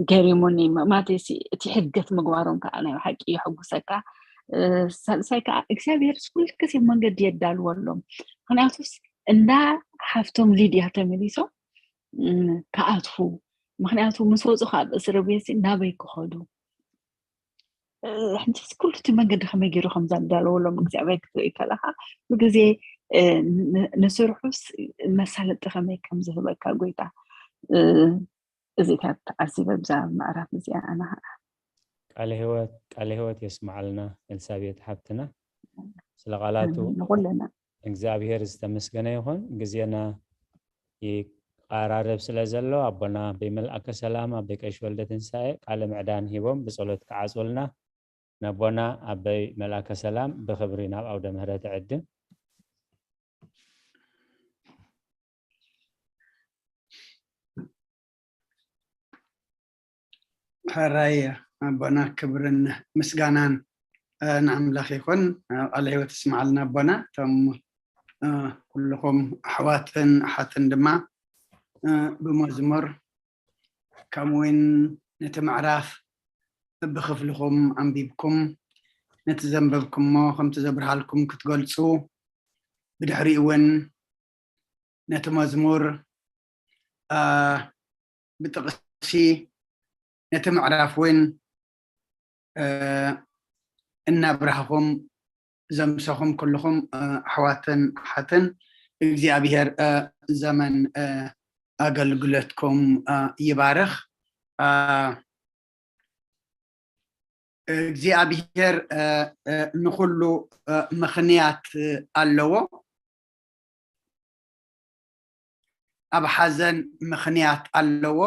ገሪሙኒ ማለተይሲ እቲ ሕድገት ምግባሮም ከዓ ናይ ብሓቂ የሐጉሰካ። ሳልሳይ ከዓ እግዚኣብሄርስ ኩልግዜ መንገዲ የዳልወሎም። ምክንያቱስ እንዳ ሓፍቶም ሊድያ ተመሊሶም ክኣትፉ ምክንያቱ ምስ ወፁ ካብ እስር ቤት ናበይ ክኸዱ ሕንትስ ኩሉ እቲ መንገዲ ከመይ ገይሩ ከም ዘዳለወሎም እግዚኣብሔር ክትርኢ ከለካ ብግዜ ንስርሑስ መሳለጢ ከመይ ከም ዝህበካ ጎይታ እዚታት ተዓዚበ ብዛ ምዕራፍ እዚኣ ኣነ ከዓ ቃለ ህይወት ቃለ ህይወት የስምዓልና ኤልሳቤጥ ሓብትና ስለ ቃላቱ ንኩልና እግዚኣብሔር ዝተመስገነ ይኹን ግዜና ይቃራረብ ስለ ዘሎ ኣቦና ኣበይ መልኣከ ሰላም ኣበይ ቀሽ ወልደ ትንሳኤ ቃለ ምዕዳን ሂቦም ብጸሎት ክዓጽውልና ነቦና ኣበይ መልኣከ ሰላም ብክብሪ ናብ ኣውደ ምህረት ዕድም ሕራይ ኣቦና ክብርን ምስጋናን ንኣምላኽ ይኹን። ቃለ ህይወት ይስምዓልና ኣቦና። እቶም ኩልኹም ኣሕዋትን ኣሓትን ድማ ብመዝሙር ከምኡ እውን ነቲ ምዕራፍ በብክፍልኹም ኣንቢብኩም ነቲ ዘንበብኩሞ ከምቲ ዘብርሃልኩም ክትገልፁ ብድሕሪኡ እውን ነቲ መዝሙር ብጥቕሲ ነቲ ምዕራፍ እውን እናብራህኹም ዘምሰኹም ኩልኹም ኣሕዋትን ኣሓትን እግዚኣብሔር ዘመን ኣገልግሎትኩም ይባርኽ። እግዚኣብሔር ንኩሉ ምኽንያት ኣለዎ። ኣብ ሓዘን ምኽንያት ኣለዎ።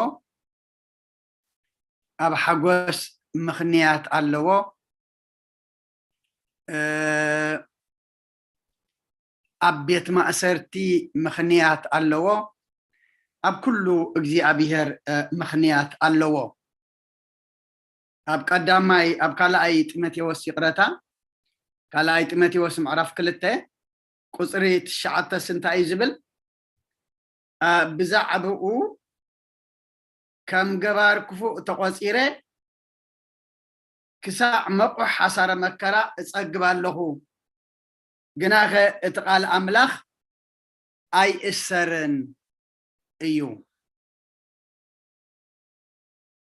ኣብ ሓጎስ ምኽንያት ኣለዎ። ኣብ ቤት ማእሰርቲ ምኽንያት ኣለዎ። ኣብ ኩሉ እግዚኣብሔር ምኽንያት ኣለዎ። ኣብ ቀዳማይ ኣብ ካልኣይ ጢሞቴዎስ ይቕረታ ካልኣይ ጢሞቴዎስ ምዕራፍ ክልተ ቁፅሪ ትሽዓተስ እንታይ እዩ ዝብል? አ፣ ብዛዕባኡ ከም ገባር ክፉእ ተቖጺረ ክሳዕ መቑሕ ሓሳረ መከራ እጸግብ ኣለኹ፣ ግናኸ እቲ ቃል ኣምላኽ ኣይእሰርን እዩ።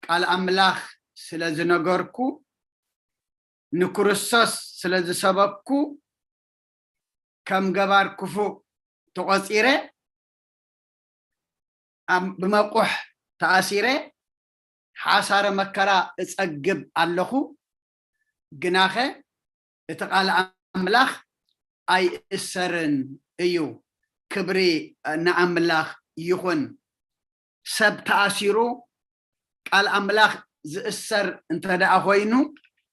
ቃል ኣምላኽ ስለ ዝነገርኩ፣ ንክርስቶስ ስለ ዝሰበኩ፣ ከም ገባር ክፉእ ተቖጺረ፣ ኣብ ብመቑሕ ተኣሲረ ሓሳረ መከራ እጸግብ ኣለኹ፣ ግናኸ እቲ ቃል ኣምላኽ ኣይእሰርን እዩ። ክብሪ ንኣምላኽ ይኹን። ሰብ ተኣሲሩ ቃል ኣምላኽ ዝእሰር እንተ ደኣ ኾይኑ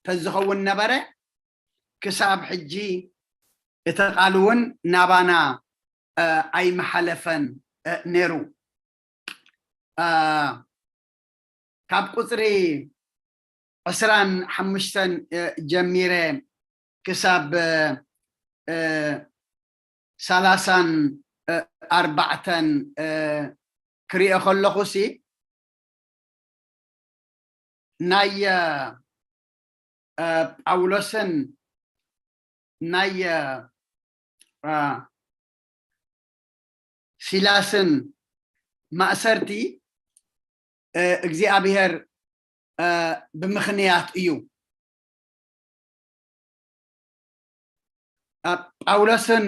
ተዝኸውን ነበረ፣ ክሳብ ሕጂ እቲ ቃል እውን ናባና እ፣ ኣይመሓለፈን እ፣ ነይሩ። እ፣ ካብ ቁፅሪ ዕስራን ሓሙሽተን እ፣ ጀሚረ ክሳብ እ፣ እ፣ ሰላሳን እ፣ ኣርባዕተን እ፣ ክሪኦ ከለኹ ሲ ናይ እ፣ ጳውሎስን ናይ እ፣ ሲላስን ማእሰርቲ እ፣ እግዚኣብሔር እ፣ ብምኽንያት እዩ። ጳውሎስን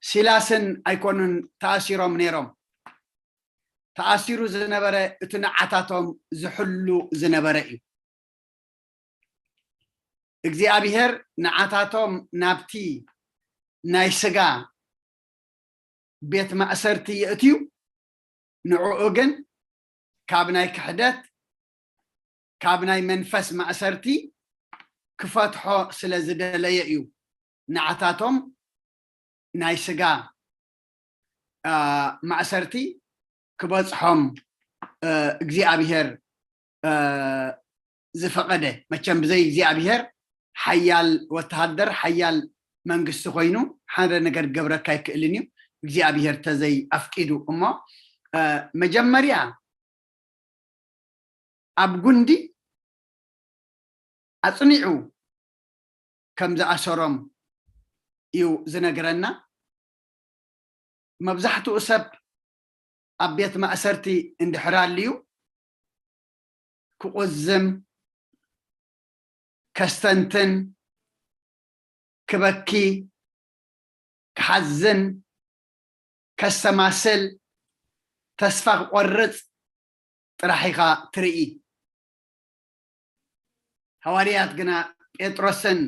ሲላስን ኣይኮኑን ተኣሲሮም ነይሮም። ተኣሲሩ ዝነበረ እቲ ንዓታቶም ዝሕሉ ዝነበረ እዩ። እግዚኣብሔር ንዓታቶም ናብቲ ናይ ስጋ ቤት ማእሰርቲ የእትዩ፣ ንዕኡ ግን ካብ ናይ ክሕደት፣ ካብ ናይ መንፈስ ማእሰርቲ ክፈትሖ ስለ ዝደለየ እዩ። ንዓታቶም ናይ ስጋ አ፣ ማእሰርቲ ክበጽሖም እ፣ እግዚኣብሔር እ፣ ዝፈቐደ። መቸም ብዘይ እግዚኣብሔር ሓያል ወተሃደር፣ ሓያል መንግስቲ ኮይኑ ሓደ ነገር ክገብረካ ኣይክእልን እዩ፣ እግዚኣብሔር ተዘይ ኣፍቂዱ። እሞ እ፣ መጀመርያ ኣብ ጉንዲ ኣጽኒዑ ከም ዝኣሰሮም እዩ ዝነግረና። መብዛሕትኡ ሰብ ኣብ ቤት ማእሰርቲ እንድሕር ኣልዩ ክቑዝም፣ ከስተንትን፣ ክበኪ፣ ክሓዝን፣ ከሰማስል፣ ተስፋ ክቆርጽ ጥራሕ ኢኻ ትርኢ። ሃዋርያት ግና ጴጥሮስን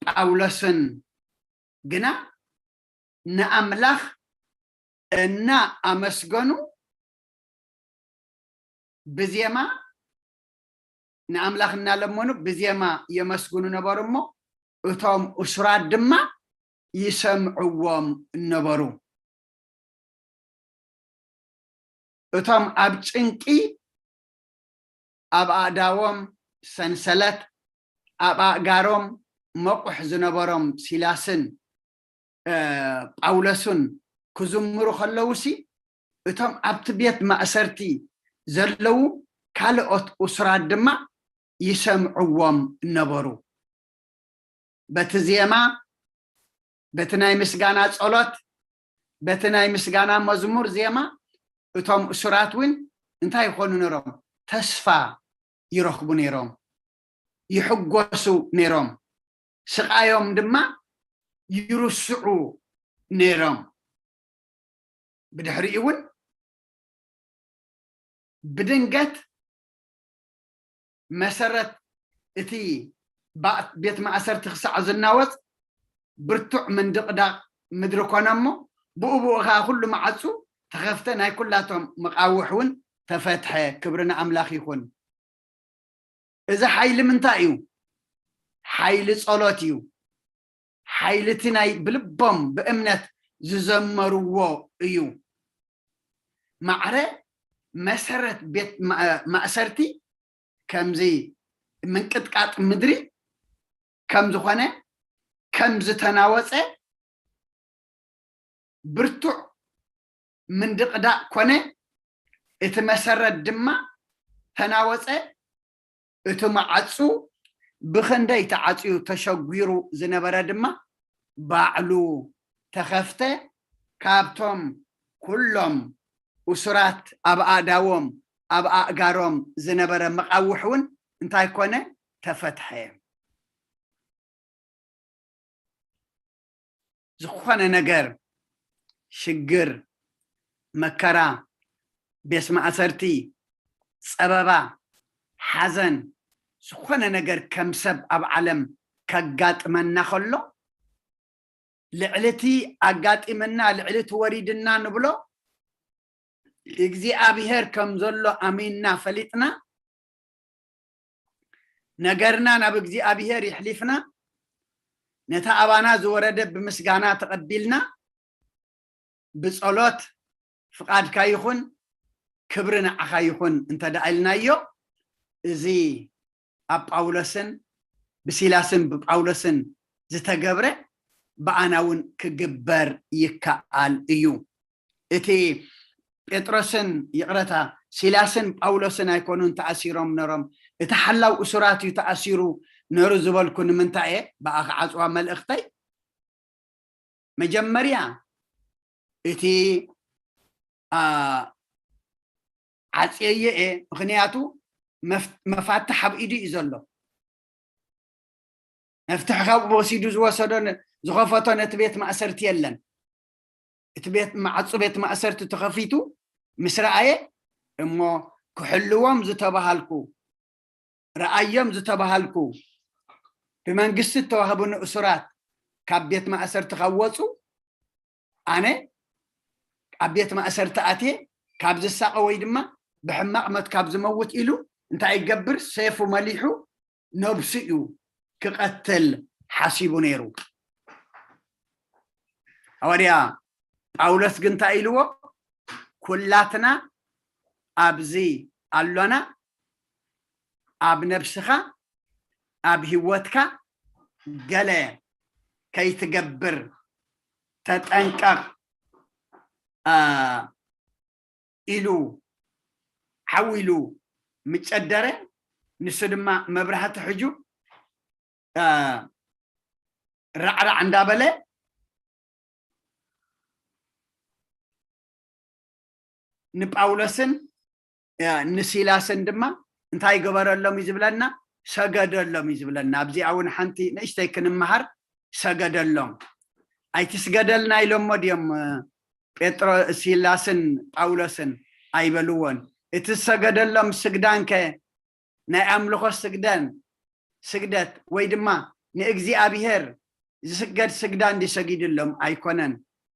ጳውሎስን ግና ንኣምላኽ እናኣመስገኑ ብዜማ ንኣምላኽ እናለመኑ ብዜማ የመስግኑ ነበሩ። እሞ እቶም እሱራት ድማ ይሰምዕዎም ነበሩ። እቶም ኣብ ጭንቂ ኣብ ኣእዳዎም ሰንሰለት ኣብ ኣእጋሮም መቑሕ ዝነበሮም ሲላስን እ፣ ጳውሎስን ክዝምሩ ከለውሲ እቶም ኣብቲ ቤት ማእሰርቲ ዘለዉ ካልኦት እሱራት ድማ ይሰምዕዎም ነበሩ። በቲ ዜማ፣ በቲ ናይ ምስጋና ጸሎት፣ በቲ ናይ ምስጋና መዝሙር ዜማ እቶም እሱራት እውን እንታይ ይኾኑ ነይሮም? ተስፋ ይረኽቡ ነይሮም፣ ይሕጎሱ ነይሮም፣ ስቓዮም ድማ ይርስዑ ነይሮም። ብድሕሪኡ እውን ብድንገት መሰረት እቲ ባ- ቤት ማእሰርቲ ክሳዕ ዝናወፅ ብርቱዕ ምንድቕዳቕ ምድሪ ኮነ እሞ ብኡ ብኡ ከዓ ኩሉ መዓፁ ተኸፍተ፣ ናይ ኩላቶም መቃውሕ እውን ተፈትሐ። ክብሪ ንኣምላኽ ይኹን። እዚ ሓይሊ ምንታይ እዩ? ሓይሊ ጸሎት እዩ። ሓይሊ እቲ ናይ ብልቦም ብእምነት ዝዘመርዎ እዩ። ማዕረ መሰረት ቤት ማ- ማእሰርቲ ከምዚ ምንቅጥቃጥ ምድሪ ከም ዝኾነ ከም ዝተናወጸ ብርቱዕ ምንድቕዳቕ ኮነ፣ እቲ መሰረት ድማ ተናወጸ። እቲ መዓጹ ብኽንደይ ተዓጽዩ ተሸጒሩ ዝነበረ ድማ ባዕሉ ተኸፍተ። ካብቶም ኩሎም እሱራት ኣብ ኣእዳዎም ኣብ ኣእጋሮም ዝነበረ መቓውሕ እውን እንታይ ኮነ? ተፈትሐ። ዝኾነ ነገር፣ ሽግር፣ መከራ፣ ቤት ማእሰርቲ፣ ጸበባ፣ ሓዘን፣ ዝኾነ ነገር ከም ሰብ ኣብ ዓለም ከጋጥመና ከሎ፣ ልዕሊ እቲ ኣጋጢመና፣ ልዕሊ እቲ ወሪድና ንብሎ እግዚኣብሔር ከም ዘሎ ኣሚንና ፈሊጥና፣ ነገርና ናብ እግዚኣብሔር ይሕሊፍና፣ ነታ ኣባና ዝወረደ ብምስጋና ተቐቢልና፣ ብጸሎት ፍቓድካ ይኹን፣ ክብሪ ንዓኻ ይኹን እንተ ደኣ ኢልናዮ፣ እዚ ኣብ ጳውሎስን ብሲላስን ብጳውሎስን ዝተገብረ ብኣና እውን ክግበር ይከኣል እዩ። እቲ ጴጥሮስን፣ ይቕረታ፣ ሲላስን ጳውሎስን ኣይኮኑን ተኣሲሮም ነሮም፣ እቲ ሓላው እሱራት እዩ ተኣሲሩ ነሩ ዝበልኩ ንምንታይ እየ? ብኣ ክዓጽዋ መልእኽተይ። መጀመርያ እቲ፣ ኣ፣ ዓጽየዮ እየ፣ ምኽንያቱ መፍ-፣ መፋትሕ ኣብ ኢዱ እዩ ዘሎ። መፍትሕ ካብኡ ወሲዱ ዝወሰዶ ነ-፣ ዝኸፈቶ ነቲ ቤት ማእሰርቲ የለን። እቲ ቤት፣ ማዕጾ ቤት ማእሰርቲ ተኸፊቱ ምስ ረኣየ፣ እሞ ክሕልዎም ዝተባሃልኩ፣ ረኣዮም ዝተባሃልኩ፣ ብመንግስቲ እተዋህቡኒ እሱራት ካብ ቤት ማእሰርቲ ካብ ወጹ፣ ኣነ ኣብ ቤት ማእሰርቲ ኣትየ ካብ ዝሳቐ ወይ ድማ ብሕማቕ ሞት ካብ ዝመውት ኢሉ እንታይ ይገብር? ሴፉ መሊሑ ነብሱ እዩ ክቐትል ሓሲቡ ነይሩ። ሃዋርያ ጳውሎስ ግን እንታይ ኢልዎ? ኩላትና ኣብዚ ኣሎና፣ ኣብ ነብስኻ፣ ኣብ ህይወትካ ገለ ከይትገብር ተጠንቀቕ፣ አ፣ ኢሉ ሓው ኢሉ ምጨደረ፣ ንሱ ድማ መብራህቲ ሕጁ፣ አ፣ ራዕራዕ እንዳበለ ንጳውሎስን፣ አ፣ ንሲላስን ድማ እንታይ ገበረሎም እዩ ዝብለና? ሰገደሎም እዩ ዝብለና። ኣብዚኣ እውን ሓንቲ ንእሽተይ ክንመሃር፣ ሰገደሎም። ኣይትስገደልና ኢሎሞ ድዮም ጴጥሮ-፣ ሲላስን ጳውሎስን? ኣይበልዎን። እቲ ዝሰገደሎም ስግዳንከ ናይ ኣምልኾ ስግደን፣ ስግደት ወይ ድማ ንእግዚኣብሔር ዝስገድ ስግዳን ድዩ ሰጊድሎም? ኣይኮነን።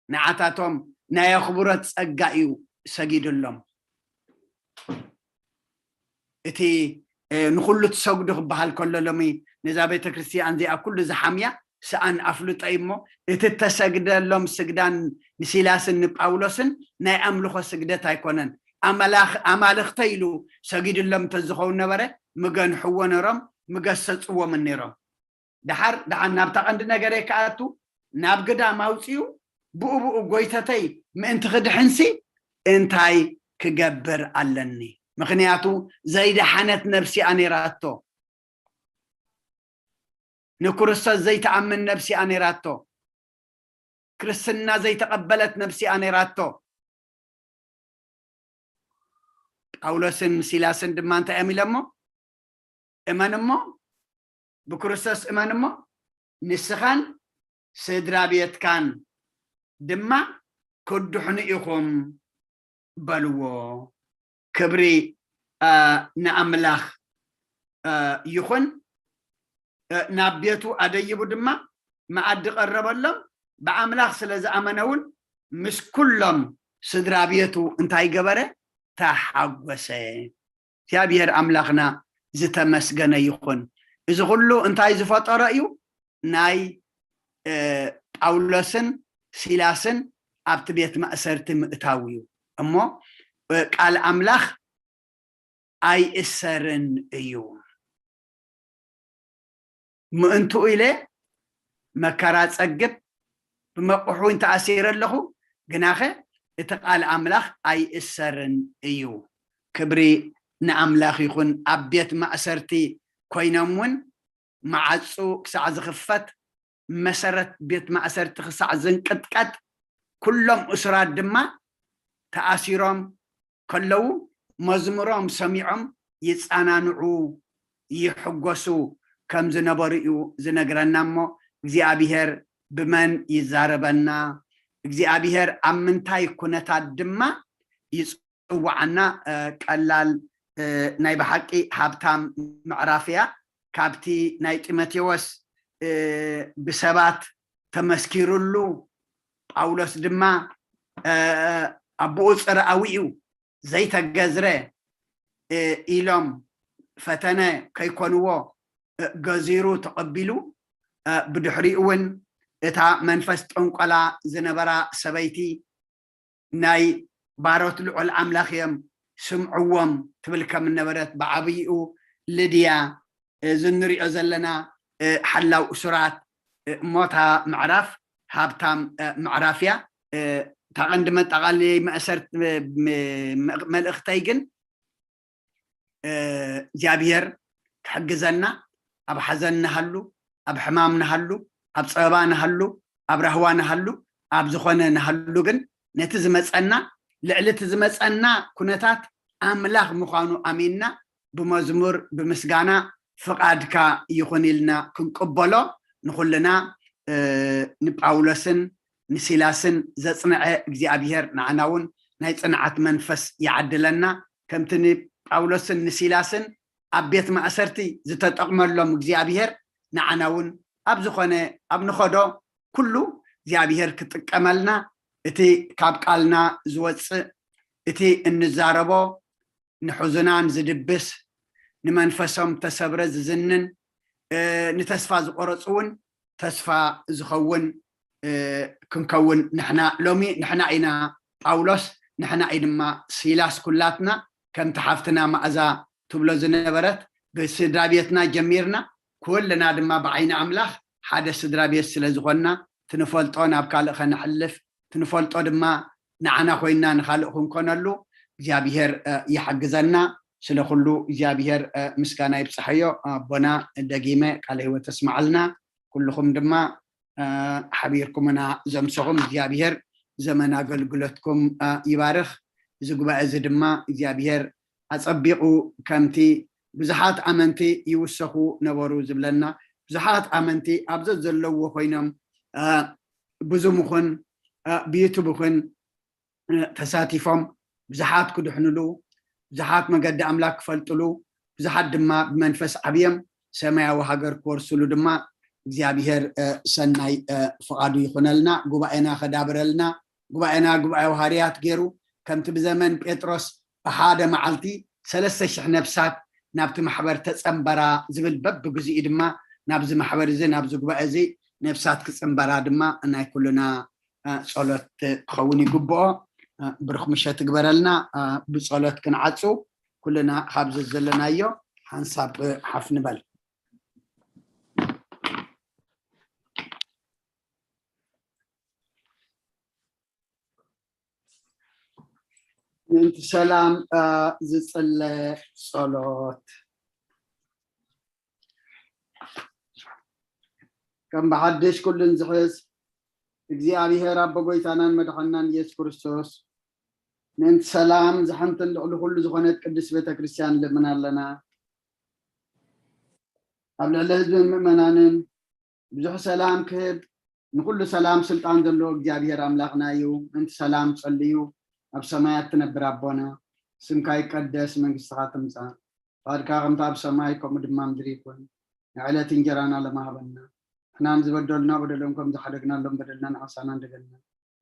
ንዓታቶም ናይ ኣኽብሮት ጸጋ እዩ ሰጊድሎም። እቲ፣ እ፣ ንኹሉ ትሰግዱ ክበሃል ከሎ፣ ሎሚ ነዛ ቤተ ክርስቲያን እዚኣ ኩሉ ዝሓምያ ሰኣን ኣፍልጦ እዩ እሞ፣ እቲ እተሰግደሎም ስግዳን ንሲላስን ንጳውሎስን ናይ ኣምልኾ ስግደት ኣይኮነን። ኣመላኽ-፣ ኣማልኽተ ኢሉ ሰጊድሎም እንተዝኸውን ነበረ፣ ምገንሕዎ ነሮም፣ ምገሰጽዎምን ነሮም። ደሓር፣ ደሓር ናብታ ቀንዲ ነገረይ ክኣቱ፣ ናብ ግዳም ኣውጺኡ፣ ብኡ ብኡ ጎይተተይ ምእንቲ ክድሕንሲ እንታይ ክገብር ኣለኒ? ምኽንያቱ ዘይደሓነት ነብሲ እያ ነይራቶ። ንክርስቶስ ዘይትኣምን ነብሲ እያ ነይራቶ። ክርስትና ዘይተቐበለት ነብሲ እያ ነይራቶ። ጳውሎስን ሲላስን ድማ እንታይ እዮም ኢሎሞ? እመን እሞ፣ ብክርስቶስ እመን እሞ፣ ንስኻን ስድራ ቤትካን ድማ ክትድሕኑ ኢኹም በልዎ። ክብሪ፣ አ፣ ንኣምላኽ፣ አ፣ ይኹን። እ፣ ናብ ቤቱ ኣደይቡ ድማ መኣዲ ቀረበሎም። ብኣምላኽ ስለ ዝኣመነ እውን ምስ ኩሎም ስድራ ቤቱ እንታይ ገበረ? ተሓጎሰ። እግዚኣብሔር ኣምላኽና ዝተመስገነ ይኹን። እዚ ኩሉ እንታይ ዝፈጠሮ እዩ? ናይ፣ እ፣ ጳውሎስን ሲላስን ኣብቲ ቤት ማእሰርቲ ምእታው እዩ። እሞ፣ እ፣ ቃል ኣምላኽ ኣይእሰርን እዩ። ምእንትኡ ኢለ መከራ ጸግብ፣ ብመቑሕ እውን ተኣሲረ ኣለኹ፣ ግናኸ እቲ ቃል ኣምላኽ ኣይእሰርን እዩ። ክብሪ ንኣምላኽ ይኹን። ኣብ ቤት ማእሰርቲ ኮይኖም እውን መዓጹ ክሳዕ ዝኽፈት፣ መሰረት ቤት ማእሰርቲ ክሳዕ ዝንቅጥቀጥ፣ ኩሎም እሱራት ድማ ተኣሲሮም ከለዉ መዝሙሮም ሰሚዖም ይጸናንዑ፣ ይሕጎሱ ከም ዝነበሩ እዩ ዝነግረና። እሞ እግዚኣብሔር ብመን ይዛረበና? እግዚኣብሔር ኣብ ምንታይ ኩነታት ድማ ይጽውዓና? ቀላል ናይ ብሓቂ ሃብታም ምዕራፍ እያ። ካብቲ ናይ ጢሞቴዎስ ብሰባት ተመስኪሩሉ፣ ጳውሎስ ድማ ኣቦኡ ጽርኣዊ እዩ፣ ዘይተገዝረ ኢሎም ፈተነ ከይኮንዎ ገዚሩ ተቐቢሉ፣ ብድሕሪኡ እውን እታ መንፈስ ጠንቆላ ዝነበራ ሰበይቲ ናይ ባሮት ልዑል ኣምላኽ እዮም፣ ስምዕዎም ትብል ከም ነበረት፣ ብዓብይኡ ልድያ፣ እዚ እንሪኦ ዘለና ሓላው እሱራት፣ እሞ እታ ምዕራፍ ሃብታም ምዕራፍ እያ። እታ ቀንዲ መጠቓለሊ መእሰርት መልእኽተይ ግን እግዚኣብሔር ክሕግዘና፣ ኣብ ሓዘን ንሃሉ፣ ኣብ ሕማም ንሃሉ፣ ኣብ ጸበባ ንሃሉ፣ ኣብ ራህዋ ንሃሉ፣ ኣብ ዝኾነ ንሃሉ ግን ነቲ ዝመጸና፣ ልዕሊ እቲ ዝመጸና ኩነታት ኣምላኽ ምዃኑ ኣሚንና ብመዝሙር ብምስጋና ፍቓድካ ይኹን ኢልና ክንቅበሎ ንኹልና ንጳውሎስን ንሲላስን ዘጽንዐ እግዚኣብሔር ንዓና እውን ናይ ጽንዓት መንፈስ ይዓድለና። ከምቲ ንጳውሎስን ንሲላስን ኣብ ቤት ማእሰርቲ ዝተጠቕመሎም እግዚኣብሔር ንዓና እውን ኣብ ዝኾነ ኣብ ንኸዶ ኩሉ እግዚኣብሔር ክጥቀመልና፣ እቲ ካብ ቃልና ዝወፅእ፣ እቲ እንዛረቦ ንሕዙናን ዝድብስ፣ ንመንፈሶም ተሰብረ ዝዝንን፣ ንተስፋ ዝቆረፁ እውን ተስፋ ዝኸውን ክንከውን ንሕና ሎሚ ንሕና ኢና ጳውሎስ፣ ንሕና እዩ ድማ ሲላስ፣ ኩላትና ከምቲ ሓፍትና መኣዛ ትብሎ ዝነበረት ብስድራ ቤትና ጀሚርና ኩልና ድማ ብዓይኒ ኣምላኽ ሓደ ስድራ ቤት ስለ ዝኾንና ትንፈልጦ ናብ ካልእ ከነሕልፍ ትንፈልጦ ድማ ንዓና ኮይና ንኻልእ ክንኮነሉ እግዚኣብሔር ይሓግዘና። ስለ ኩሉ እግዚኣብሔር ምስጋና ይብፅሐዮ። ኣቦና ደጊመ ቃለ ህይወት ተስማዓልና። ኩልኹም ድማ ሓቢርኩምና ዘምሰኹም እግዚኣብሔር ዘመን ኣገልግሎትኩም ይባርኽ። እዚ ጉባኤ እዚ ድማ እግዚኣብሔር ኣጸቢቑ ከምቲ ብዙሓት ኣመንቲ ይውሰኹ ነበሩ ዝብለና፣ ብዙሓት ኣመንቲ ኣብ ዘዘለውዎ ኮይኖም ብዙም ይኹን ብዩቱብ ይኹን ተሳቲፎም ብዙሓት ክድሕንሉ፣ ብዙሓት መገዲ ኣምላኽ ክፈልጥሉ፣ ብዙሓት ድማ ብመንፈስ ዓብዮም ሰማያዊ ሃገር ክወርስሉ ድማ እግዚኣብሔር ሰናይ ፍቓዱ ይኹነልና። ጉባኤና ከዳብረልና፣ ጉባኤና ጉባኤ ሃዋርያት ገይሩ ከምቲ ብዘመን ጴጥሮስ ብሓደ መዓልቲ ሰለስተ ሽሕ ነፍሳት ናብቲ ማሕበር ተጸንበራ ዝብል በብግዚኡ ድማ ናብዚ ማሕበር እዚ ናብዚ ጉባኤ እዚ ነፍሳት ክጽንበራ ድማ ናይ ኩልና ጸሎት ክኸውን ይግብኦ። ብሩኽ ምሸት ትግበረልና። ብጸሎት ክንዓጹ ኩልና ካብዚ ዘለናዮ ሓንሳብ ሓፍ ንበል። ምእንቲ ሰላም ዝጽለ ጸሎት። ከም ብሓድሽ ኩሉን ዝሕዝ እግዚኣብሔር ኣቦ ጎይታናን መድሓናን ኢየሱስ ክርስቶስ ምእንቲ ሰላም ዝሓንትን ልዕሊ ኩሉ ዝኾነት ቅድስት ቤተ ክርስቲያን ንልምን ኣለና። ኣብ ልዕሊ ህዝብን ምእመናንን ብዙሕ ሰላም ክህብ ንኩሉ ሰላም ስልጣን ዘለዎ እግዚኣብሔር ኣምላኽና እዩ። ምእንቲ ሰላም ጸልዩ። ኣብ ሰማያት ትነብር ኣቦና፣ ስምካ ይቀደስ፣ መንግስትኻ ትምጻእ፣ ፍቓድካ ከምቲ ኣብ ሰማይ ከምኡ ድማ ምድሪ ይኹን። ንዕለት እንጀራና ለማህበና፣ ንሕናን ዝበደሉና በደሎም ከም ዝሓደግናሎም በደልና ንዓሳና እንደገና፣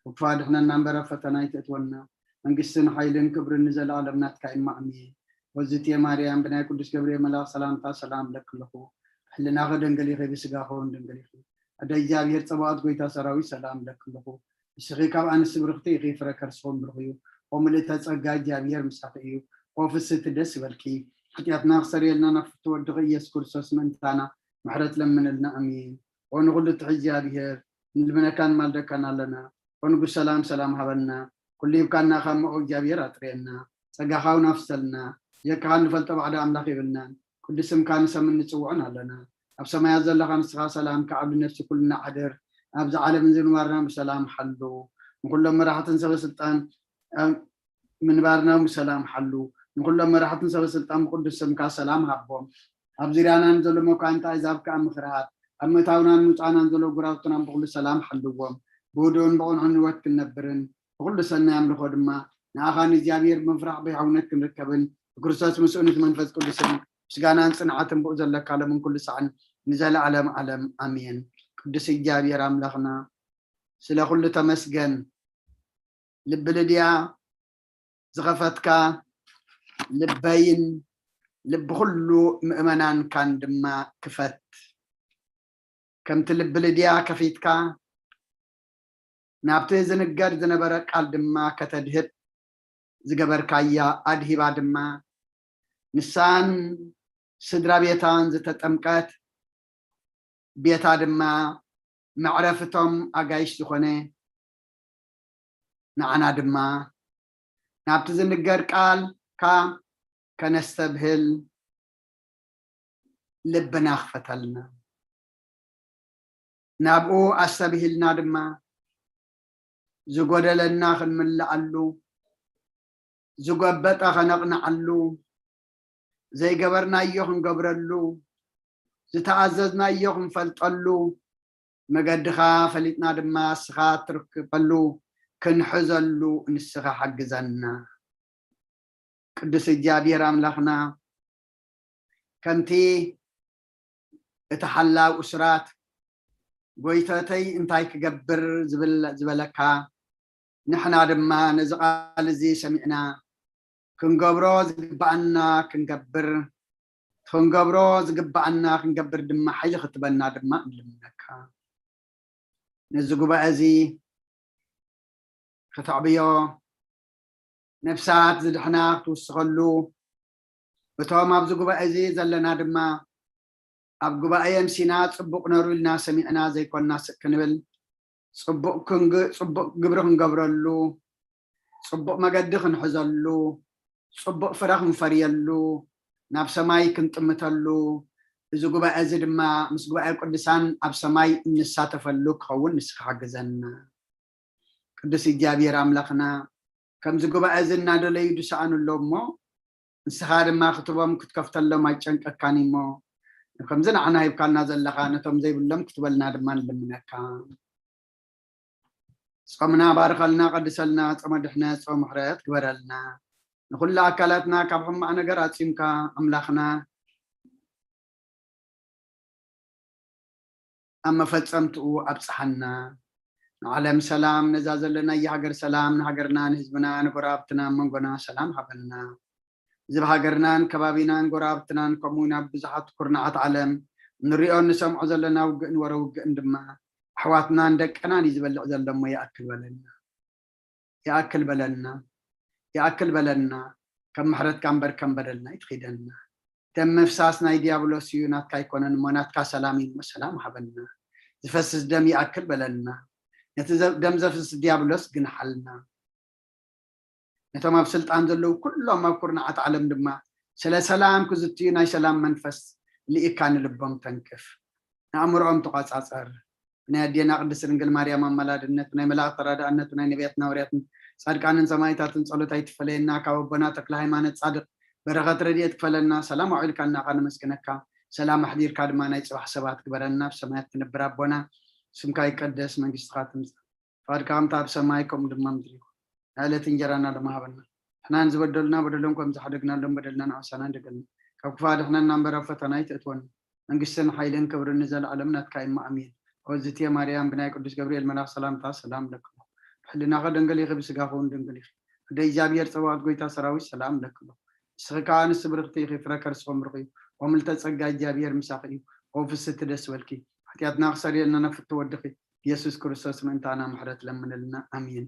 ክፉ ኣድሕነና እምበር ኣብ ፈተና ኣይተእትወና፣ መንግስትን ሓይልን ክብርን ንዘለኣለም ናትካ እማ ኣሜን። ወዝቴ ማርያም ብናይ ቅዱስ ገብርኤል መልኣኽ ሰላምታ ሰላም እብለኪ ኣለኹ፣ ብሕልናኺ ደንግል ኢኺ ብስጋኺ እውን ደንግል ኢኺ። ኣደ እግዚኣብሔር ጸባኦት ጎይታ ሰራዊት ሰላም እብለኪ ኣለኹ፣ ንስኺ ካብ ኣንስቲ ብርኽቲ ኢኺ፣ ፍረ ከርስኺ እውን ብሩኽ እዩ። ኦ ምልእተ ጸጋ እግዚኣብሔር ምሳኺ እዩ፣ ኦ ፍስህቲ ደስ ይበልኪ፣ ሓጢኣትና ክሰርየልና ናብ ፍትው ወድኺ ኢየሱስ ክርስቶስ ምእንታና ምሕረት ለምንልና ኣሜን። ኦ ንኹሉ ትሕዝ እግዚኣብሔር ንልምነካን ማልደካን ኣለና፣ ኦ ንጉስ ሰላም ሰላም ሃበና። ኩሉ ሂብካና ካብ መኦ እግዚኣብሔር ኣጥርየና። ጸጋኻ እውን ኣፍሰልና። የካኻ እንፈልጦ ባዕዳ ኣምላኽ የብልናን። ቅዱስ ስምካ ንሰምን ንጽውዖን ኣለና። ኣብ ሰማያት ዘለኻ ንስኻ ሰላም ከዓብ ንነፍሲ ኩልና ሓድር። ኣብዚ ዓለም እዚ ምንባርና ብሰላም ሓሉ። ንኩሎም መራሕትን ሰበ ስልጣን ኣብ ምንባርና ብሰላም ሓሉ። ንኩሎም መራሕትን ሰበ ስልጣን ብቅዱስ ስምካ ሰላም ሃቦም። ኣብ ዙርያና ንዘሎ መኳንንቲ ኣሕዛብ ከኣ ምኽሪ ሃብ። ኣብ ምእታውናን ምውጻእናን ዘሎ ጉራውትና ብኩሉ ሰላም ሓልዎም። ብህዱእን ብቕንዑን ህይወት ክንነብርን ብኩሉ ሰናይ ኣምልኾ ድማ ንኣኻ ንእግዚኣብሔር ብምፍራሕ ብሕውነት ክንርከብን ብክርስቶስ ምስኡን እቲ መንፈስ ቅዱስን ምስጋናን ጽንዓትን ብኡ ዘለካ ሎምን ኩሉ ሳዕን ንዘለዓለም ዓለም ኣሜን። ቅዱስ እግዚኣብሔር ኣምላኽና ስለ ኩሉ ተመስገን። ልቢ ልድያ ዝኸፈትካ ልበይን ልቢ ኩሉ ምእመናንካን ድማ ክፈት። ከምቲ ልቢ ልድያ ከፊትካ ናብቲ ዝንገር ዝነበረ ቃል ድማ ከተድህብ ዝገበርካያ ኣድሂባ ድማ ንሳን ስድራ ቤታን ዝተጠምቀት ቤታ ድማ መዕረፍቶም ኣጋይሽ ዝኾነ ንዓና ድማ ናብቲ ዝንገር ቃልካ ከነስተብህል ልብና ክፈተልና። ናብኡ ኣስተብሂልና ድማ ዝጎደለና ክንምልኣሉ፣ ዝጎበጠ ከነቕንዓሉ፣ ዘይገበርናዮ ክንገብረሉ፣ ዝተኣዘዝናዮ ክንፈልጠሉ፣ መገድኻ ፈሊጥና ድማ እስኻ ትርከበሉ ክንሕዘሉ ንስኻ ሓግዘና። ቅዱስ እግዚኣብሔር ኣምላኽና ከምቲ እቲ ሓላው እሱራት ጎይተተይ እንታይ ክገብር ዝብል ዝበለካ ንሕና ድማ ነዚ ቃል እዚ ሰሚዕና ክንገብሮ ዝግባኣና ክንገብር ክንገብሮ ዝግባኣና ክንገብር ድማ ሓይሊ ክትበና ድማ ንልምነካ። ነዚ ጉባኤ እዚ ከተዕብዮ ነፍሳት ዝድሕና ክትውስኸሉ እቶም ኣብዚ ጉባኤ እዚ ዘለና ድማ ኣብ ጉባኤ የምሲና ጽቡቕ ነሩ ኢልና ሰሚዕና ዘይኮንና ስቅ ክንብል ጽቡቕ ክንግ ጽቡቕ ግብሪ ክንገብረሉ ጽቡቕ መገዲ ክንሕዘሉ ጽቡቕ ፍረ ክንፈርየሉ ናብ ሰማይ ክንጥምተሉ እዚ ጉባኤ እዚ ድማ ምስ ጉባኤ ቅዱሳን ኣብ ሰማይ እንሳተፈሉ ክኸውን ንስኻ ሓግዘና። ቅዱስ እግዚኣብሔር ኣምላኽና ከምዚ ጉባኤ እዚ እናደለዩ ዝሰኣኑ ኣለዉ እሞ ንስኻ ድማ ክትቦም ክትከፍተሎም ኣይጨንቀካን እሞ ከምዚ ንዓና ሂብካና ዘለኻ ነቶም ዘይብሎም ክትበልና ድማ ንልምነካ። ጾምና ባርኸልና፣ ቀድሰልና፣ ጾመ ድሕነት፣ ጾመ ምሕረት ግበረልና። ንኹሉ ኣካላትና ካብ ሕማቕ ነገር ኣጺምካ ኣምላኽና ኣብ መፈጸምትኡ ኣብጽሓና። ንዓለም ሰላም፣ ነዛ ዘለናያ ሃገር ሰላም፣ ንሃገርና፣ ንህዝብና፣ ንጎረባብትና፣ ኣብ መንጎና ሰላም ሃበልና። እዚ ኣብ ሃገርናን ከባቢናን ጎረባብትናን ከምኡ እውን ኣብ ብዙሓት ኩርናዓት ዓለም ንሪኦ ንሰምዖ ዘለና ውግእን ወረ ውግእን ድማ ኣሕዋትናን ደቅናን እዩ ዝበልዕ ዘሎ እሞ ይኣክል በለና። ይኣክል በለና። ይኣክል በለና። ከም ምሕረትካ እምበር ከም በደልና ይትኺደና። ደም ምፍሳስ ናይ ዲያብሎስ እዩ፣ ናትካ ኣይኮነን እሞ ናትካ ሰላም እዩ እሞ ሰላም ሃበና። ዝፈስስ ደም ይኣክል በለና። ነቲ ዘ- ደም ዘፍስስ ዲያብሎስ ግንሓልና። ነቶም ኣብ ስልጣን ዘለዉ ኩሎም ኣብ ኩርናዓት ዓለም ድማ ስለ ሰላም ክዝትዩ ናይ ሰላም መንፈስ ልኢካ ንልቦም ተንክፍ፣ ንኣእምሮኦም ተቋጻጸር። ብናይ ኣዴና ቅድስት ድንግል ማርያም ኣማላድነት፣ ብናይ መላእክት ተራዳእነት፣ ብናይ ነቢያትን ሃዋርያትን ጻድቃንን ሰማዕታትን ጸሎት ኣይትፈለየና። ካብ ኣቦና ተክለ ሃይማኖት ጻድቅ በረኸት ረድኤት ክፈለና። ሰላም ኣውዒልካ እናኻ ነመስግነካ፣ ሰላም ኣሕዲርካ ድማ ናይ ጽባሕ ሰባት ግበረና። ኣብ ሰማያት ትነብር ኣቦና፣ ስምካ ይቀደስ፣ መንግስትኻ ትምጻእ፣ ፍቓድካ ከምቲ ኣብ ሰማይ ከምኡ ድማ ምድሪ ይኹን። ናይ ዕለት እንጀራና ሎሚ ሃበና። ንሕና ንዝበደሉና በደሎም ከም ዝሓደግናሎም በደልና ንዓሳና እንደገልና። ካብ ክፉእ ኣድሕነና እምበር ኣብ ፈተና ኣይተእትወና። መንግስትን ሓይልን ክብርን ንዘለኣለም ናትካ እዩ እሞ ኣሜን። ኦ ዝትየ ማርያም ብናይ ቅዱስ ገብርኤል መልኣኽ ሰላምታ ሰላም ለክሞ። ብሕልናኸ ደንግል ኢኺ ብስጋኸ እውን ድንግል ኢኺ። ኣደ እግዚኣብሔር ጸባኦት ጎይታ ሰራዊት ሰላም ለክሞ። ንስኺ ከኣ ኣንስቲ ብርኽቲ ኢኺ ፍረ ከርስኹም ብሩኽ እዩ። ኦ ምልተ ጸጋ እግዚኣብሔር ምሳኺ እዩ። ኦ ፍስቲ ደስ በልኪ። ሓጢኣትና ክሰርየልና ነፍቲ ወድኺ ኢየሱስ ክርስቶስ ምእንታና ምሕረት ለምንልና ኣሜን።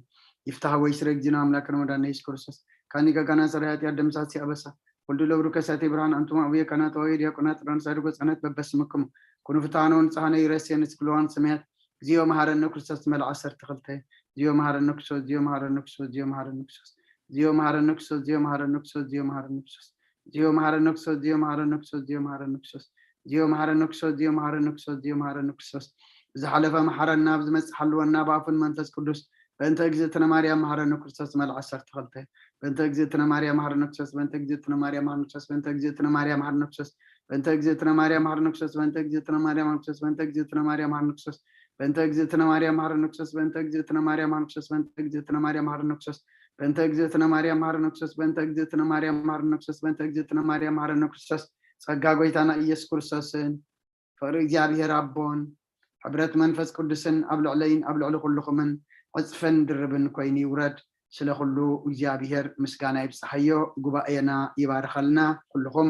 ይፍታህ ወይ ስረ ጊዜና ኣምላክን መዳን ኢየሱስ ክርስቶስ ካኒ ገጋና ሰሪ ሓጢኣት ደምሳሲ ኣበሳ ወልዱ ለብሩ ከሳቴ ብርሃን ኣንቱም ኣቡየ ካህናት ወይ ዲያቆናት ራን ሳድጎ ጸነት በበስምክሙ ኩኑ ፍታኖ ንጽሃነ ይረስየ ንስክልዋን ሰማያት እግዚኦ መሐረነ ክርስቶስ መልዓ ዓሰርተ ክልተ ዚዮ መሃረነ ክርስቶስ ዚዮ መሃረነ ክርስቶስ ዚዮ መሃረነ ክርስቶስ ዚዮ መሃረነ ክርስቶስ ዚዮ መሃረነ ክርስቶስ ዚዮ መሃረነ ክርስቶስ ዚዮ መሃረነ ክርስቶስ ዚዮ መሃረነ ክርስቶስ ዚዮ መሃረነ ክርስቶስ ዚዮ መሃረነ ክርስቶስ ዚዮ መሃረነ ክርስቶስ ዚዮ መሃረነ ክርስቶስ ዝሓለፈ መሓረና ኣብዚ መፅእ ሓልወና ብኣፉን መንፈስ ቅዱስ በእንተ እግዝእትነ ማርያም መሃረነ ክርስቶስ መልዓ ዓሰርተ ክልተ በእንተ እግዝእትነ ማርያም መሃረነ ክርስቶስ በእንተ እግዝእትነ ማርያም መሃረነ ክርስቶስ በእንተ እግዝእትነ ማርያም መሃረነ ክርስቶስ በእንተ እግዝእትነ ማርያም መሃረነ ክርስቶስ በእንተ እግዝእትነ ማርያም መሃረነ ክርስቶስ በእንተ እግዝእትነ ማርያም መሃረነ ክርስቶስ በእንተ እግዝእትነ ማርያም መሃረነ ክርስቶስ በእንተ እግዝእትነ ማርያም መሃረነ ክርስቶስ በእንተ እግዝእትነ ማርያም መሃረነ ክርስቶስ በእንተ እግዝእትነ ማርያም መሃረነ ክርስቶስ በእንተ እግዝእትነ ማርያም መሃረነ ክርስቶስ በእንተ እግዝእትነ ማርያም መሃረነ ክርስቶስ ጸጋ ጎይታና ኢየሱስ ክርስቶስን ፍቕሪ እግዚኣብሔር ኣቦን ሕብረት መንፈስ ቅዱስን ኣብ ልዕለይን ኣብ ልዕሊ ኩልኹምን ዕፅፍን ድርብን ኮይኑ ይውረድ። ስለ ኩሉ እግዚኣብሔር ምስጋና ይብፅሓዮ። ጉባኤና ይባርኸልና። ኩልኹም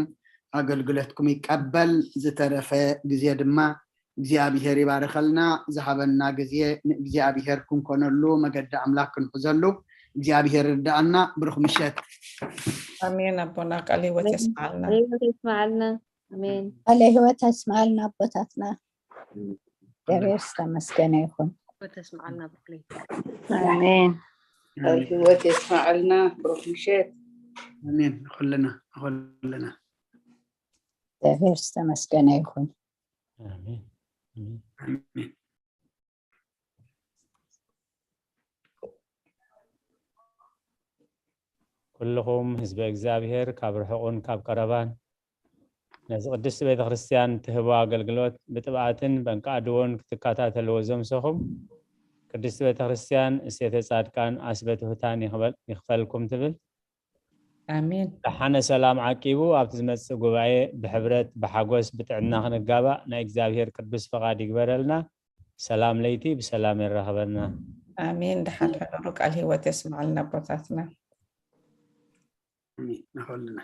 ኣገልግሎትኩም ይቀበል። ዝተረፈ ግዜ ድማ እግዚኣብሔር ይባርኸልና። ዝሃበና ግዜ ንእግዚኣብሔር ክንኮነሉ መገዲ ኣምላክ ክንሕዘሉ እግዚኣብሔር ይርዳኣና። ብሩኽ ምሸት። ኣሜን። ኣቦና ቃል ህይወት የስማዓልና። ህይወት የስማዓልና። ኣሜን። ቃለ ህይወት ያስማልና ኣቦታትና። እግዚአብሔር ዝተመስገነ ይኹን። ተስማዓልና ብኩለይ ኣሜን። ቃል ህይወት የስማዓልና። ብሩኽ ምሸት። ኣሜን። ንኹልና ንኹልና እግዚአብሔር ዝተመስገነ ይኹን። ኣሜን። ኣሜን። ኣሜን። ኩልኹም ህዝበ እግዚኣብሔር ካብ ርሑቕን ካብ ቀረባን ነዚ ቅድስቲ ቤተ ክርስቲያን ትህቦ ኣገልግሎት ብጥብኣትን በንቃዕድዎን ክትከታተልዎ ዘምሰኹም ቅድስቲ ቤተ ክርስቲያን እሴተ ጻድቃን ኣስበ ትሑታን ይኽበል- ይኽፈልኩም ትብል። ኣሜን። ደሓነ ሰላም ዓቂቡ ኣብቲ ዝመጽእ ጉባኤ ብሕብረት ብሓጎስ ብጥዕና ክንጋባእ ናይ እግዚኣብሔር ቅዱስ ፈቓድ ይግበረልና። ሰላም ለይቲ ብሰላም የራኽበና። ኣሜን። ደሓን ሕደሩ። ቃል ህይወት የስማዓልና ኣቦታትና። ኣሜን። ንኹልና